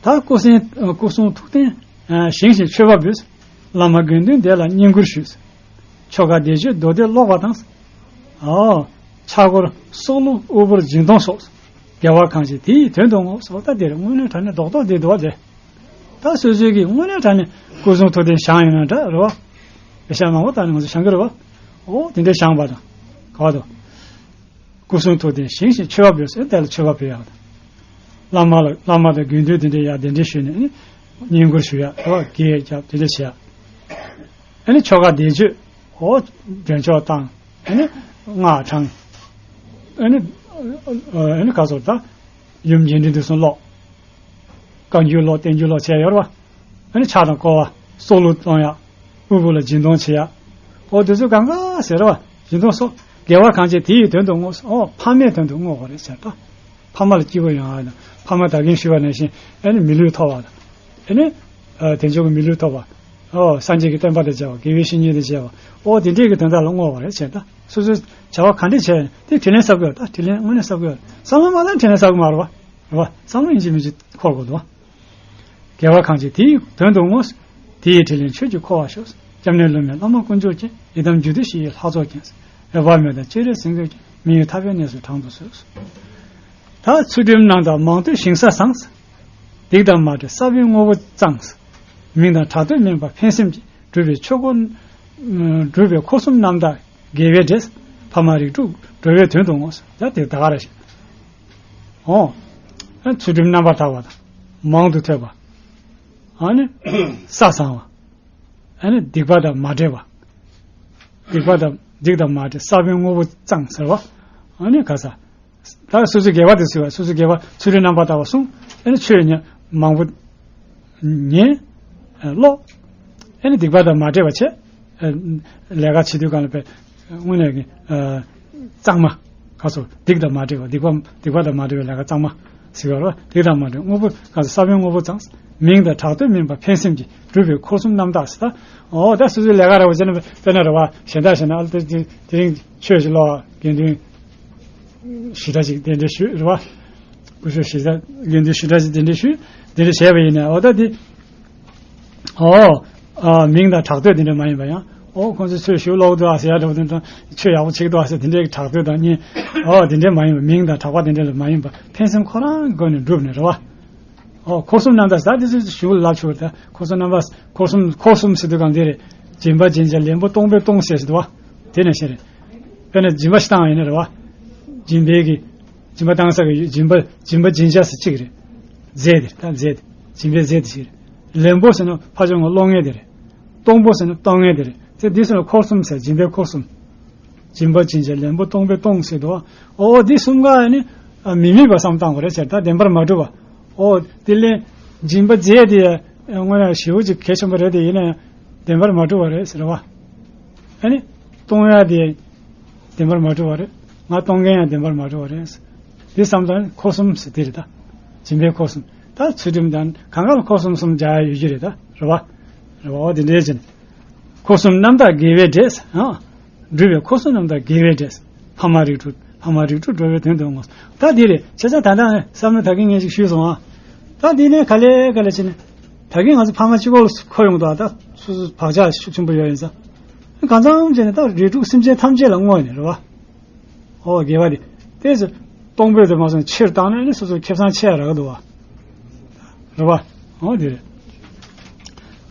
ད་སྐུ་གསུང་སྐུ་གསུང་ཐུགས་རྟེན་བཞེངས་ཤིང་མཆོད་པ་འབུལ། བླ་མ་དགེ་འདུན་སྡེ་ལ་བསྙེན་བཀུར་ཞུས། ཆོ་ག་བཟླས་བརྗོད་མདོ་སྡེ་ཀློག་པ་དང་། ཨོ། ཕྱག་སྐོར་སྲོག་བླུ་དབུལ་པོར་སྦྱིན་གཏོང་སོགས། དགེ་བ་གང་བྱེད་དེ་ཡི་དོན་དུ་བསྔོ། སོགས། ད་དེ་རེད། དངོས་གནས་དྲང་གནས་རྡོག་རྡོག་དེ་འདུག་བ་དེ། ད་སོ་སོའི་གི་དངོས་གནས་དྲང་གནས་སྐུ་གསུང་ཐུགས་རྟེན་བཞེངས་ཡོད་ན་འདྲ་རེད་བ། དཔེ་ཆ་མང་པོ་བལྟས་ནས་ང་ཚོ་བཞེངས་གི་རེད་བ། ཨོ་དེ་འདྲ་བཞེངས་པ་དང་། ག་བ་དུ། སྐུ་གསུང་ཐུགས་རྟེན་བཞེངས་ཤིང་མཆོད་པ་འབུལ་ཟེར། དེ་ལ་མཆོད་པ་འབུལ་ཡག་དང་། བླ་མ་ལ། བླ་མ་དང་དགེ་འདུན་དེ་འདྲའི་ཡ་གདན་འདྲེན་ཞུས་ནས་ནི་བསྙེན་བཀུར་ཞུ་ཡག་རེད་བ། དགེ་རྒྱབ་དེ་འདྲ་བྱེད་ཡག། ཨ་ནི་ཆོ་ག་བཟླས་བརྗོད། ཨོ། མགྲོན་ཆོག་བཏང་། ཨ་ནི་སྔགས་བགྲང་། ཨ་ནི། ཨ་ནི་ག་ཚོད་ད། ཡུམ་རྒྱས་འབྲིང་བསྡུས་གསུམ་ཀློག། བཀའ་འགྱུར་ཀློག། བསྟན་འགྱུར་ཀློག་བྱས་ཡོད་རེད་བ། ཨ་ནི་ཕྱག་དང་སྐོར་བ། སྲོག་བླུ་གཏོང་ཡག། དབུལ་པོ་ལ་སྦྱིན་གཏོང་བྱེད་ཡག། ཨོ་དེ་ཚོ་གང་ག་ཟེར་བ། སྦྱིན་གཏོང་སོགས། དགེ་བ་གང་བྱེད་དེ་ཡི་དོན་དུ་བསྔོ། ཨོ་ཕ་མའི་དོན་དུ་བསྔོ་དགོས་རེད་ཟེར་ད། ཕ་མ་ལ་སྐྱིད་པོ་ཡོང་ཡག་དང་། ཕ་མ་ད་གིན་ཞུས་པ་ནང་བཞིན་ཨ་ནི་མི་ལུས་ཐོབ་པ་དང་། ཨ་ནི། ཨ་དལ་འབྱོར་གྱི་མི་ལུས་ཐོབ་པ། ཨོ་སངས་རྒྱས་ཀྱི་བསྟན་པ་དང་མཇལ་བ། དགེ་བའི་བཤེས་གཉེན་དང་མཇལ་བ། ཨོ་དེ་འདྲས་ཀྱི་དོན་དག་ལ་བསྔོ་བ་རེད་བྱས། ད་སོ་སོས་བྱ་བ་ག་འདྲས་བྱས་ཡིན་དེ་དྲིན་ལན་གསབ་ཀྱི་ཡོད། ད་དྲིན་ལན་དངོས་གནས་གསབ་ཀྱི་ཡོད། བསམ་བློ་མ་བཏང་དྲིན་ལན་གསབ་ཀྱི་མ་རེད་བ། རེད་བ། བསམ་བློ་ཡིན་གཅིག་མིན་གཅིག་འཁོར་དགོས་འདུག་བ། དགེ་བ་གང་བྱས་དེའི་དོན་དུ་བསྔོ། དེ་ཡི་དྲིན་ལན་ཆོས་ཀྱིས་འཁོར་བར་ཤོག། སྐྱབས་གནས་སློབ་མའི་བླ་མ་དཀོན་མཆོག་ཀྱེ། ཡི་དམ་རྒྱུད་སྡེ་བཞི་ཡི་ལྷ་ཚོགས་ཀྱིས། འོད་དཔག་མེད་དང་སྤྱན་རས་གཟིགས་མགོན་ཀྱེ། མི་ཡི་ཐར་པའི་གནས་སུ་དྲང་དུ་གསོལ། ད་ཚུལ་ཁྲིམས་རྣམ་དག་མང་ཐོས་ཞིང་ས་བཟང་། སྡིག་དང་མ་འདྲེས་ས་བོན་དངོས་པོ་གཙང་། མིང་དང་གྲགས་འདོད་སྨིན་པ་ཕན་སེམས་ཀྱིས། སྒྲུབ་པའི་ཆོས་འཁོར། སྒྲུབ་པའི་འཁོར་གསུམ་རྣམ་དག་དགེ་བའི་འབྲས། ཕ་མ་རིགས་དྲུག་འགྲོ་བའི་དོན་དུ་བསྔོ། ད་དེ་ད་ག་རེ་ཞིག་ཨོ། ཚུལ་ཁྲིམས་རྣམ་པར་དག་པ་དང་། མང་དུ་ཐོས་པ། ཨ་ནི་ས་བཟང་བ། ཨ་ནི་སྡིག་པ་དང་མ་འདྲེས་པ། སྡིག་པ་དང་སྡིག་དང་མ་འདྲེས་ས་བོན་དངོས་པོ་གཙང་ཟེར་བ། ཨ་ནི་ག་ས། ད་སོ་སོའི་དགེ་བ་དེ་ཟེར་བ། སོ་སོའི་དགེ་བ་ཚུལ་ཁྲིམས་རྣམ་པར་དག་པ་སྲུང་། ཨ་ནི་ཆོས་ཉན་མང་པོ་ཉན། ཀློག་ཨ་ནི་སྡིག་པ་དང་མ་འདྲེས་པ་བྱས། ལས་ཀ་བྱེད་དུས་གང་ལ་དཔེ་དངོས་གནས་ཀྱི་གཙང་མ། ག་སོ་སྡིག་དང་མ་འདྲེས་པ། སྡིག་པ་སྡིག་པ་དང་མ་འདྲེས་པའི་ལས་ཀ་གཙང་མ་ཟེར་བ་རེད་བ། སྡིག་དང་མ་འདྲེས་དངོས་པོ་ག་སོ་ས་བོན་དངོས་པོ་གཙང་། མིང་དང་གྲགས་འདོད་སྨིན་པ་ཕན་སེམས་ཀྱིས། སྒྲུབ་པའི་འཁོར་གསུམ་རྣམ་དག་ཟེར། ད་ཨོ་ད་སོ་སོའི་ལས་ཀ་ར་བ་བྱས་ན་དཔེར་ན་རེད་བ། གཞན་དག་བྱས་ན་ཨ་ལ་དེ་དེ་རིང་ཆོས་ཞིག་ཀློག་དགེ་འདུན་ཞེ་དྲག་ཅིག་གདན་འདྲེན་ཞུས་རེད་བ། སྐུ་ཞབས་ཞེ་དྲག་དགེ་འདུན་ཞེ་དྲག་ཅིག་གདན་འདྲེན་ཞུས། གདན་འདྲེན་བྱས་པ་ཡིན་ནའི་ཨོ་ད་དེ། ཨོ། ཨ་མིང་དང་གྲགས་འདོད་དེ་འདྲ་མ་ཡིན་པ་ཡང་། ཨོ་ཁོང་ཚོས་ཆོས་ཞུ་ཀློག་འདུག་ཨ་ཟེར་ཡ་འདྲ་པོ་དེ་འདྲ། ཆོས་ཡག་པོ་བྱེད་ཀྱི་འདུག་ཨ་ཟེར་དེ་འདྲའི་གྲགས་འདོད་དང་གཉིས། ཨོ་དེ་འདྲ་མ་ཡིན་པ། མིང་དང་གྲགས་པ་དེ་འདྲ་ལ་མ་ཡིན་པ། ཕན་སེམས་ཁོ་རང་གི་སྒོ་ནས་སྒྲུབ་ནས་རེད་བ། ཨོ་འཁོར་གསུམ་རྣམ་དག་ཟེར་དེ་ཚོ་ཞུ་ལབ་ཆོག་ད། འཁོར་གསུམ་རྣམ་པ། འཁོར་གསུམ། འཁོར་གསུམ་ཟེར་དུས་གང་དེ་རེད། སྦྱིན་པ་སྦྱིན་བྱ་ལེན་པོ་གཏོང་པའི་གཏོང་ཟེར་ཟེར་དུས་བ། དེ་ནས་ཤེས་རེད། དཔེར་ན་སྦྱིན་པ་ཞིག་བཏང་བ་ཡིན་ན་རེད་བ། སྦྱིན་པའི་གི་སྦྱིན་པ་བཏང་ས་གི་སྦྱིན་པ། སྦྱིན་པ་སྦྱིན་བྱ་ཟེར་གཅིག་རེད། རྫས་དེ་ད་རྫས་དེ། སྦྱིན་པའི་རྫས་དེ་ཞིག་རེད། ལེན་པོ་ཟེར་ན་ཕར་ཕྱོགས་ངོ་སློང་མཁན་དེ་རེད། གཏོང་པོ་ཟེར་ན་གཏོང་མཁན་དེ་རེད། དེ་འདི་ཟེར་ན་འཁོར་གསུམ་ཟེར། སྦྱིན་པའི་འཁོར་གསུམ། སྦྱིན་པ་སྦྱིན་བྱ་ལེན་པོ་གཏོང་པའི་གཏོང་ཟེར་དུས། ཨོ་འདི་གསུམ་ཀ་ནི་མི་དམིགས་པ་བསམ་བཏང་དགོས་རེད་ཟེར། ད་བདེན་པར་མ་གྲུབ་པ། ཨོ་དེ་ལས་སྦྱིན་པ་རྫས་དེ་དངོས་གནས་ཞེ་པོ་ཅིག་གལ་ཆེན་པོ་རེད་དེ། ཡིན་ན་ཡང་བདེན་པར་མ་གྲུབ་པ་རེད་ཟེར་བ། ཨ་ནི་གཏོང་ཡ་དེ་བདེན་པར་མ་གྲུབ་པ་རེད། ང་གཏོང་མཁན་ཡང་བདེན་པར་མ་གྲུབ་པ་རེད། འདི་བསམ་བློ་འཁོར་གསུམ་ཟེར་དེ་རེད་ད། སྦྱིན་པའི་འཁོར་གསུམ། ད་ཚུལ་ཁྲིམས་དང་གང་ག་ལ་འཁོར་གསུམ་གསུམ་སྦྱར་ཡ་ཡོད་ཀྱི་རེད་ད། རེད་བ། རེད་བ། འོ་དེ་འདྲའི་ཅན། འཁོར་གསུམ་རྣམ་དག་དགེ་བའི་འབྲས། ཨ། སྒྲུབ་པའི་འཁོར་གསུམ་རྣམ་དག་དགེ་བའི་འབྲས། ཕ་མ་རིགས་དྲུག་ཕ་མ་རིགས་དྲུག་འགྲོ་བའི་དོན་དུ་བསྔོ། ད་འདི་རེད། བྱས་ཙང་ད་ལྟ་བསམ་བློ་ད་གིན་ངས་ཅིག་ཞུས་སོང་ཨ། ད་འདི་ནས་ག་ལེ་ག་ལེ་བྱས་ནས། ད་གིན་ང་ཚོ་ཕ་མ་གཅིག་པོ་ལ་འཁོར་ཡོང་དུས་ད་སོ་སོ་བག་ཆགས་ཤུགས་ཆེན་པོ་ཡོད་ཡིན་ཙང་། གང་འཚམ་བྱས་ནས་ད་རིགས་དྲུག་སེམས་ཅན་ཐམས་ཅད་ལ་བསྔོ་ཡིན་རེད་བ། ཨོ་དགེ་བ་དེ། དེ་ཚོ་གཏོང་ཕོད་དུ་མ་སོང་ཆེར་བཏང་ནས་ནི་སོ་སོ་ཁེ་བཟང་ཆེ་ཡ་རག་འདུག་བ། རེད་བ། ཨོ་དེ་རེད།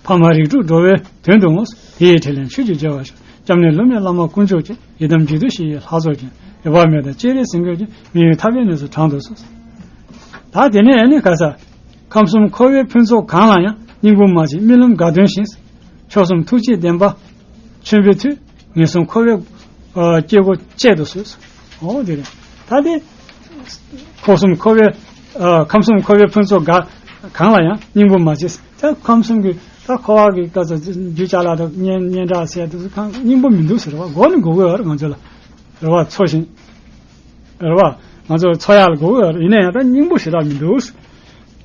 ཕ་མ་རིགས་དྲུག་འགྲོ་བའི་དོན་དུ་བསྔོ། དེ་ཡི་དྲིན་ལན་ཆོས་ཀྱིས་འཇལ་བར་ཤོག། སྐྱབས་གནས་སློབ་མའི་བླ་མ་དཀོན་མཆོག་ཀྱེ། ཡི་དམ་རྒྱུད་སྡེ་བཞི་ཡི་ལྷ་ཚོགས་ཀྱིས། འོད་དཔག་མེད་དང་སྤྱན་རས་གཟིགས་མགོན་ཀྱེ། མི་ཡི་ཐར་པའི་གནས་སུ་དྲང་དུ་གསོལ། ད་དེ་ནས་ནི་ག་ས། ཁམས་གསུམ་འཁོར་བའི་ཕུན་ཚོགས་གང་ལ་ཡང་། སྙིང་པོ་མ་མཆིས་རྨི་ལམ་དགའ་སྟོན་བཞིན། མཆོག་གསུམ་ཐུགས་རྗེའི་བདེན་པ་ཆོས་འཕེལ་མཐུས། ངན་སོང་འཁོར་བའི་ཨ་སྐྱེ་སྒོ་གཅད་དུ་གསོལ། འོ་དེ་རེད། ད་དེ་འཁོར་གསུམ་འཁོར་བའི་ཨ་ཁམས་གསུམ་འཁོར་བའི་ཕུན་ཚོགས་ག་གང་ལ་ཡང་། སྙིང་པོ་མ་མཆིས། ད་ཁམས་གསུམ་གྱི་ད་འཁོར་བ་གི་སྐབས་སུ་རྒྱུ་ཅ་ལག་དང་སྙན་སྙན་གྲགས་ཟེར་དུས་གང་སྙིང་པོ་མི་འདུག་ཟེར་བ། དགོས་ནི་དགོས་ཀྱི་ཡོད་རེད་ང་ཚོ་ལ། རེད་བ། འཚོ་ཞིང་། རེད་བ། ང་ཚོ་འཚོ་ཡག་ལ་དགོས་ཀྱི་ཡོད་རེད། ཡིན་ན་ཡང་ད་སྙིང་པོ་ཞེ་དྲག་མི་འདུག།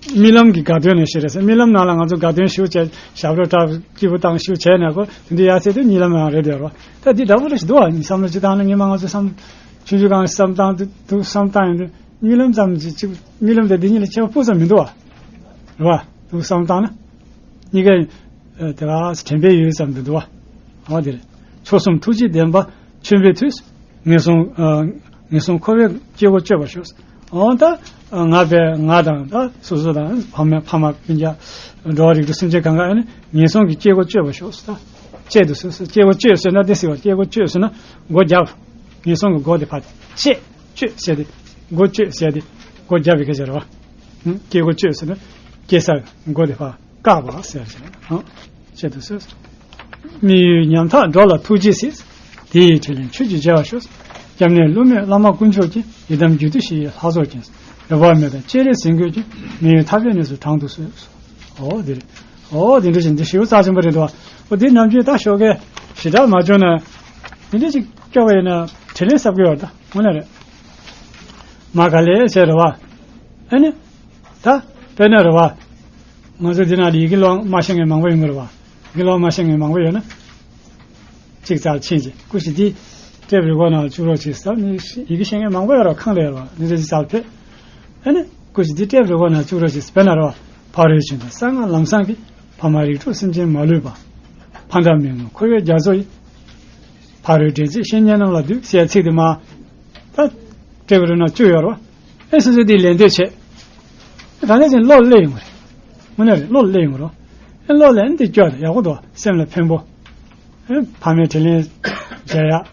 རྨི་ལམ་གྱི་དགའ་སྟོན་ནས་ཞེས་རེད་ཟེར། རྨི་ལམ་ནང་ལ་ང་ཚོ་དགའ་སྟོན་ཞིག་བྱས། ཞབས་བྲོ་འཁྲབ། སྐྱིད་པོ་བཏང་ཞིག་བྱས་ནས་ཁོ་དེ་འདྲ་ཡག་ཚད་དུ་རྨི་ལམ་ཡང་རེད་དེ་རོ། ད་འདི་འདྲ་པོ་རེ་ཞིག་འདུག་བ། བསམ་བློ་ཅིག་བཏང་ན་ཉི་མ་ང་ཚོ་བསམ། ཆུང་ཆུང་སྒང་བསམ་བཏང་དུ་འདུག། བསམ་བཏང་ཡོང་དུས་རྨི་ལམ་ཙམ་ཅིག་ཅིག་རྨི་ལམ་དང་འདི་གཉིས་ལ་ཁྱད་པར་སྤུ་ཙམ་མི་འདུག་བ། རེད་བ། འདུག་བསམ་བཏང་ན། གཉིས་ཀ་དེ་ག་དྲན་པའི་ཡུལ་ཙམ་དུ་འདུག་བ། འོ་དེ་རེད། མཆོག་གསུམ་ཐུགས་རྗེའི་བདེན་པ་ཆོས་འཕེལ་མཐུས། ངན་སོང་ཨ་ངན་སོང་འཁོར་བའི་སྐྱེ་སྒོ་གཅོད་པར་ཤོག། འོ་ད་ང་པས་ང་དང་ད་སོ་སོ་དང་ཕ་མ་ཕ་མ་སྤུན་ཀྱག་འགྲོ་བ་རིགས་དྲུག་སེམས་ཅན་གང་ག་ཨ་ནི་ངན་སོང་གི་སྐྱེ་སྒོ་གཅོད་པར་ཤོག། ད་གཅད་དུ་གསོལ། སྐྱེ་སྒོ་གཅོད་ཟེར་ན་འདི་ཟེར་བ། སྐྱེ་སྒོ་གཅོད་ཟེར་ན་སྒོ་བརྒྱབ། ངན་སོང་གི་སྒོ་དེ་ཕར་གཅད། གཅོད་ཟེར་དེ། སྒོ་གཅོད་ཟེར་དེ། སྒོ་བརྒྱབ་པའི་སྐད་ཆ་རེད་བ། སྐྱེ་སྒོ་གཅོད་ཟེར་ན་སྐྱེ་ས་སྒོ་དེ་ཕར། བཀག་པ་ཟེར་བྱས། ཨང་། ཆེད་དུ་གསོལ། མི་ཡུལ་ཉམ་ཐག་འགྲོ་ལ་ཐུགས་རྗེས་གཟིགས། དེ་ཡི་དྲིན་ལན་ཆོས་ཀྱིས་འཇལ་བར་ཤོག། སྐྱབས་གནས་སློབ་མའི་བླ་མ་དཀོན་མཆོག་ཀྱེ། ཡི་དམ་རྒྱུད་སྡེ་བཞི་ཡི་ལྷ་ཚོགས་ཀྱིས། འོད་དཔག་མེད་དང་སྤྱན་རས་གཟིགས་མགོན་ཀྱེ། མི་ཡུལ་ཐར་པའི་གནས་སུ་དྲང་དུ་གསོལ། འོ་འདིར། འོ་འདི་འདྲ་ཞིག་འདི་ཞེ་པོ་རྩ་ཆེན་པོ་རེད་འདུག། འོ་འདི་ནམ་རྒྱུན་ད་ཞོགས་ཀས་ཞེ་དྲག་མ་བྱུང་ན། འདི་འདྲ་ཞིག་སྐྱོ་བ་ཡིན་ན་དྲིན་ལན་གསབ་ཀྱི་ཡོད་ད། དངོས་གནས་རེད། མ་ག་ལེ་བྱས་རེད་བ། ཨ་ནི། ད། དཔེར་ན་རེད་བ། ང་ཚོ་འདི་ནང་ལ་ཡི་གེ་ཀློག་མ་ཤེས་མཁན་མང་པོ་ཡོང་གི་རེད་བ། ཡི་གེ་ཀློག་མ་ཤེས་མཁན་མང་པོ་ཡོད་ན། གཅིག་ཙམ་ཕྱིན་ཅིག་སྐུ་ཞིག་འདི་ཊེབ་རི་ཀོཌ་ནང་བཅུག་རོགས་གྱིས་ཟེར་ནས། ཡི་གེ་ཤེས་མཁན་མང་པོ་ཡོད་རེད། ཁང་ལས་རོགས་འདི་འདྲ་ཅིག་ཙམ་ཕེབས། ཨ་ནི་སྐུ་ཞིག་འདི་ཊེབ་རི་ཀོཌ་ནང་བཅུག་རོགས་གྱིས་ཟེར། དཔེར་ན་རོགས། ཕ་རོལ་ཕྱིན་དང་གསང་སྔགས་ལམ་བཟང་གི། ཕ་མ་རིགས་དྲུག་སེམས་ཅན་མ་ལུས་པ། ཕ་མཐའ་མི་ངོམས་འཁོར་བའི་རྒྱ་མཚོ་ཡི། ཕ་རོལ་འདྲེན་བྱེད་བཤེས་གཉེན་རྣམས་ལ་འདུད་ཟེར་ཚིག་དེ་མར་ད་ཊེབ་རི་ནང་བཅུག་ཡོད་རེད་བ། ཨེ་སོ་སོས་དེ་ལེན་འདོད་བྱེད། ད་ནས་ཅིག་བློ་སླེབས་ཡོང་གི་རེད། དངོས་གནས་རེད། བློ་སླེབས་ཡོང་གི་རེད། ཨེ་བློ་སླེབས་ནས་དེ་སྐྱོ་དེ་ཡག་པོ་འདུག་སེམས་ལ་ཕན་པོ། ཨེ་ཕ་མའི་དྲིན་ལན་འཇལ་ཡག་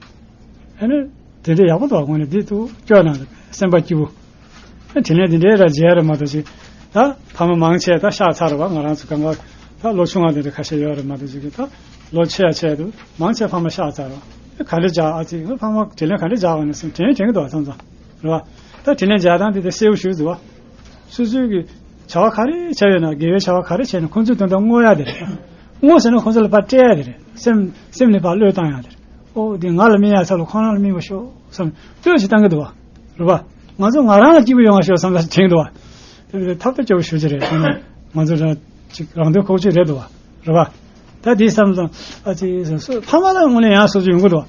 ཨེ་ནི་དེ་འདྲ་ཡག་པོ་འདུག་དངོས་གནས་འདི་ཐུགས་སྐྱོ་ན་སེམས་པ་སྐྱིད་པོ། ཨེ་དྲིན་ལན་དེ་འདྲའི་ར་མཇལ་རེད་མ་གཏོགས་ཅིག་ད་ཕ་མ་མང་ཆེ་ད་གཤགས་ཚར་བ། ང་རང་ཚོ་གང་ག་ད་ལོ་ཆུང་བ་དེ་འདྲ་ཁ་ཤས་ཡོད་རེད་མ་གཏོགས་ཅིག་ད་ལོ་ཆེ་ཡ་ཆེ་དུ་མང་ཆེ་ཕ་མ་གཤགས་ཚར་བ། ཨེ་ག་འདྲ་བྱ་ཨ་ཙི་ཕ་མ་དྲིན་ལན་ག་འདྲ་འཇལ་བ་ནི་སེམས་དྲན་དྲན་གི་འདུག་མཚམས་མཚམས་རེད་བ། ད་དྲིན་ལན་འཇལ་སྟངས་དེ་དེ་གསལ་པོ་ཞུ་འདུག་བ། སོ་སོའི་གི་བྱ་བ་ག་རེ་བྱ་ཡོད་ན། དགེ་བའི་བྱ་བ་ག་རེ་བྱས་ན་ཁོང་ཚོའི་དོན་དག་བསྔོ་ཡ་དེ་རེད། བསྔོ་ཟེར་ན་ཁོང་ཚོ་ལ་ཕར་སྤྲད་ཡ་དེ་རེད། སེམས་སེམས་ནས་ཕར་བློས་བཏང་ཡ་དེ་རེད། ཨོ་འདི་ང་ལ་སྨིན་ཡ་ཚ་ལ་ཁོང་རང་ལ་སྨིན་པ་ཤོག་བསམ་བློས་ཅིག་བཏང་གི་འདུག་བ། རེད་བ། ང་ཚོ་ང་རང་ལ་སྐྱིད་པོ་ཡོང་བ་ཤོག་བསམ་ལ་དྲན་འདུག་བ། དེ་ཐབས་ཐབས་སྐྱོ་པོ་ཞུ་རྒྱུ་རེད། ང་ཚོ་རང་ཅིག་རང་དོན་ཁོག་ཆོད་རེད་འདུག་བ། རེད་བ། ད་དེ་བསམ་བསམ་ཨ་ཙི་སོ་སོ་ཕ་མ་ལ་དངོས་གནས་ཡང་སོ་སོ་ཡོང་གི་འདུག་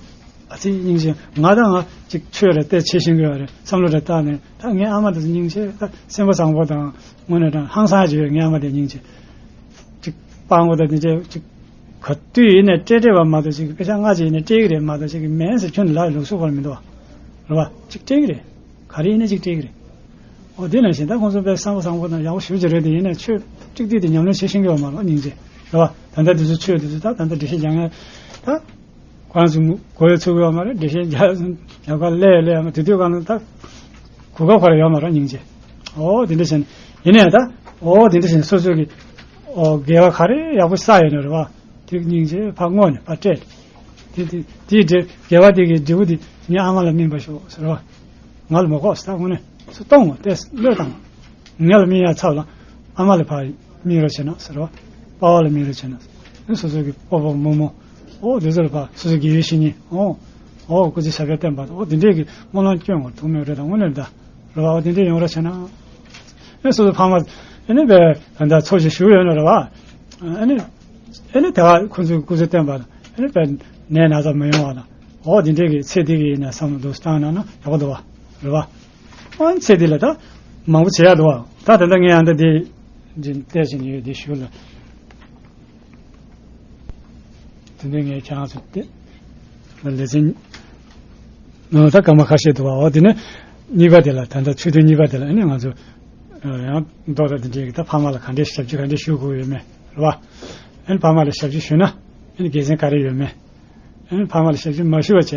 ཨ་ཙི་སྙིང་རྗེ། ང་དང་ང་ཅིག་ཆོས་རེ་བལྟས་བྱེད་ཤེས་ཀྱི་ཡོད་རེད། བསམ་བློ་རེ་བཏང་ནས་ད་ངའི་ཨ་མ་དེ་ཚོ་སྙིང་རྗེ། ད་སེམས་པ་བཟང་པོ་དང་དངོས་གནས་དྲང་ཧང་སང་ཅིག་ཡོད། ངའི་ཨ་མ་དེ་སྙིང་རྗེ། ཅིག་སྤྲང་པོ་དང་དེ་འདྲ་ཅིག་ག་དུས་ཡིན་ནས་སྤྲད་སྤྲད་པ་མ་གཏོགས་ཅིག་པེ་ཤ་ལྔ་ཅིག་ཡིན་ནས་སྤྲད་ཀྱི་རེད་མ་གཏོགས་ཅིག་མེད་ཟེར་ཁྱོན་ནས་ལབ་ལུགས་སྲོལ་ཁོ་ལ་མི་འདུག་བ། རེད་བ། ཅིག་སྤྲད་ཀྱི་རེད། ག་རེ་ཡིན་ན་ཅིག་སྤྲད་ཀྱི་རེད། འོ་དེ་ནང་བཞིན་ད་ཁོང་ཚོ་དཔེ་བསམ་པ་བཟང་པོ་དང་ཡག་པོ་ཞེ་པོ་ཅིག་རེད་དེ། ཡིན་ནའི་ཆོས་གཅིག་སྡུད་དེ་ཉམས་ལེན་བྱེད་ཤེས་ཀྱི་ཡོད་མ་རེད་སྙིང་རྗེ། རེད་བ། ད་ལྟ་དེ་ཚོ་ཆོས་དེ་ཚོ་ད་ད་ལྟ་འགྲེལ་བཤད་རྒྱག་མཁན་ད་ཁོ་རང་ཚོ་གོ་ཡ་ཚུགས་ཀྱི་ཡོད་མ་རེད། འགྲེལ་བཤད་རྒྱག་ཡག་ག་ལས་ལས་ཡང་དེ་དུས་གང་ལ་ད་གོ་སྐབས་ག་རེ་ཡོད་མ་རེད་སྙིང་རྗེ། འོ་དེ་འདྲ་བྱས་ནས་ཡིན་ནའི་ད་འོ་དེ་འདྲ་བྱས་ནས་སོ་སོ་གི་འོ་དགེ་བ་ག་རེ་ཡག་པོ་བསགས་ཡོད་ན་རེད་བ། དེ་སྙིང་རྗེ་ཕར་བསྔོ་ནས་ཕར་སྤྲད། དེ་དེ་དེའི་འབྲས་དགེ་བ་དེ་གི་འབྲས་བུ་དེ་ངའི་ཨ་མ་ལ་སྨིན་པ་ཤོག་ཟེར་བ། ང་ལ་མ་ཁོག་ཟེར། ད་དངོས་གནས་སུ་གཏོང་བ་དེ་བློས་བཏང་བ། ང་ལ་སྨིན་ཡ་ཚབ་ལ་ཨ་མ་ལ་ཕར་སྨིན་རོགས་བྱས་ན་ཟེར་བ། པ་ཕ་ལ་སྨིན་རོགས་བྱས་ན་ཟེར། སོ་སོ་གི་སྤོ་བོ་རྨོ་མོ་ཨོ་དེ་ཚོ་ལ་ཕར་སོ་སོ་དགེ་བའི་བཤེས་གཉེན་ཨོ་ཨོ་སྐུ་ཚེ་ཞབས་པད་བརྟན་པ་དང་ཨོ་དེ་འདྲས་ཀྱི་སྨོན་ལམ་སྐྱོན་དགོས་ཐུགས་སྨོན་རེད་དང་དངོས་གནས་ད་རེད་བ། ཨོ་དེ་འདྲས་ཡོང་རོགས་བྱས་ན། ཨེ་སོ་སོ་ཕ་མ་ཨེ་ནི་བས་ད་ལྟ་འཚོ་ཞིག་ཞུ་ཡོད་ན་རེད་བ། ཨེ་ནི་ཨེ་ནི་དེ་ག་ཁོ་ཚོའི་སྐུ་ཚེ་བརྟན་པ་དང་ཨེ་ནི་བས་ནད་ན་ཚ་མི་ཡོང་བ་དང་ཨོ་དེ་འདྲས་ཀྱི་ཚེ་འདི་གི་ཡིན་ན་བསམ་བློ་འདུག་བཏང་ན་ན་ཡག་པོ་འདུག་བ། རེད་བ། ཨ་ནི་ཚེ་འདི་ལ་ད་མང་པོ་བྱེད་ཡག་འདུག་བ། ད་ད་ལྟ་ངས་ཨ་འདྲ་འདི་འདི་བལྟས་བཞིན་ཡོད་འདི་ཞུ་ལ། དེ་འདྲའི་ངས་ཁྱེད་རང་ཚོ་དེ་ལ་ལེ་ཚན་ནང་ད་སྐར་མ་ཁ་ཤས་འདུག་བ། འོ་དེ་ནས་གཉིས་པ་དེ་ལ་ད་ལྟ་ཆོས་ཐུན་གཉིས་པ་དེ་ལ་ཨ་ནི་ང་ཚོ་ཡང་མདོ་དང་དེ་འདྲའི་གི་ད་ཕ་མ་ལ་ག་འདྲའི་ཞབས་ཕྱི་ག་འདྲའི་ཞུ་དགོས་ཡོད་མེད་རེད་བ། ཨ་ནི་ཕ་མ་ལ་ཞབས་ཕྱི་ཞུས་ན་ཨ་ནི་དགེ་མཚན་ག་རེ་ཡོད་མེད། ཨ་ནི་ཕ་མ་ལ་ཞབས་ཕྱི་མ་ཞུས་པ་བྱས་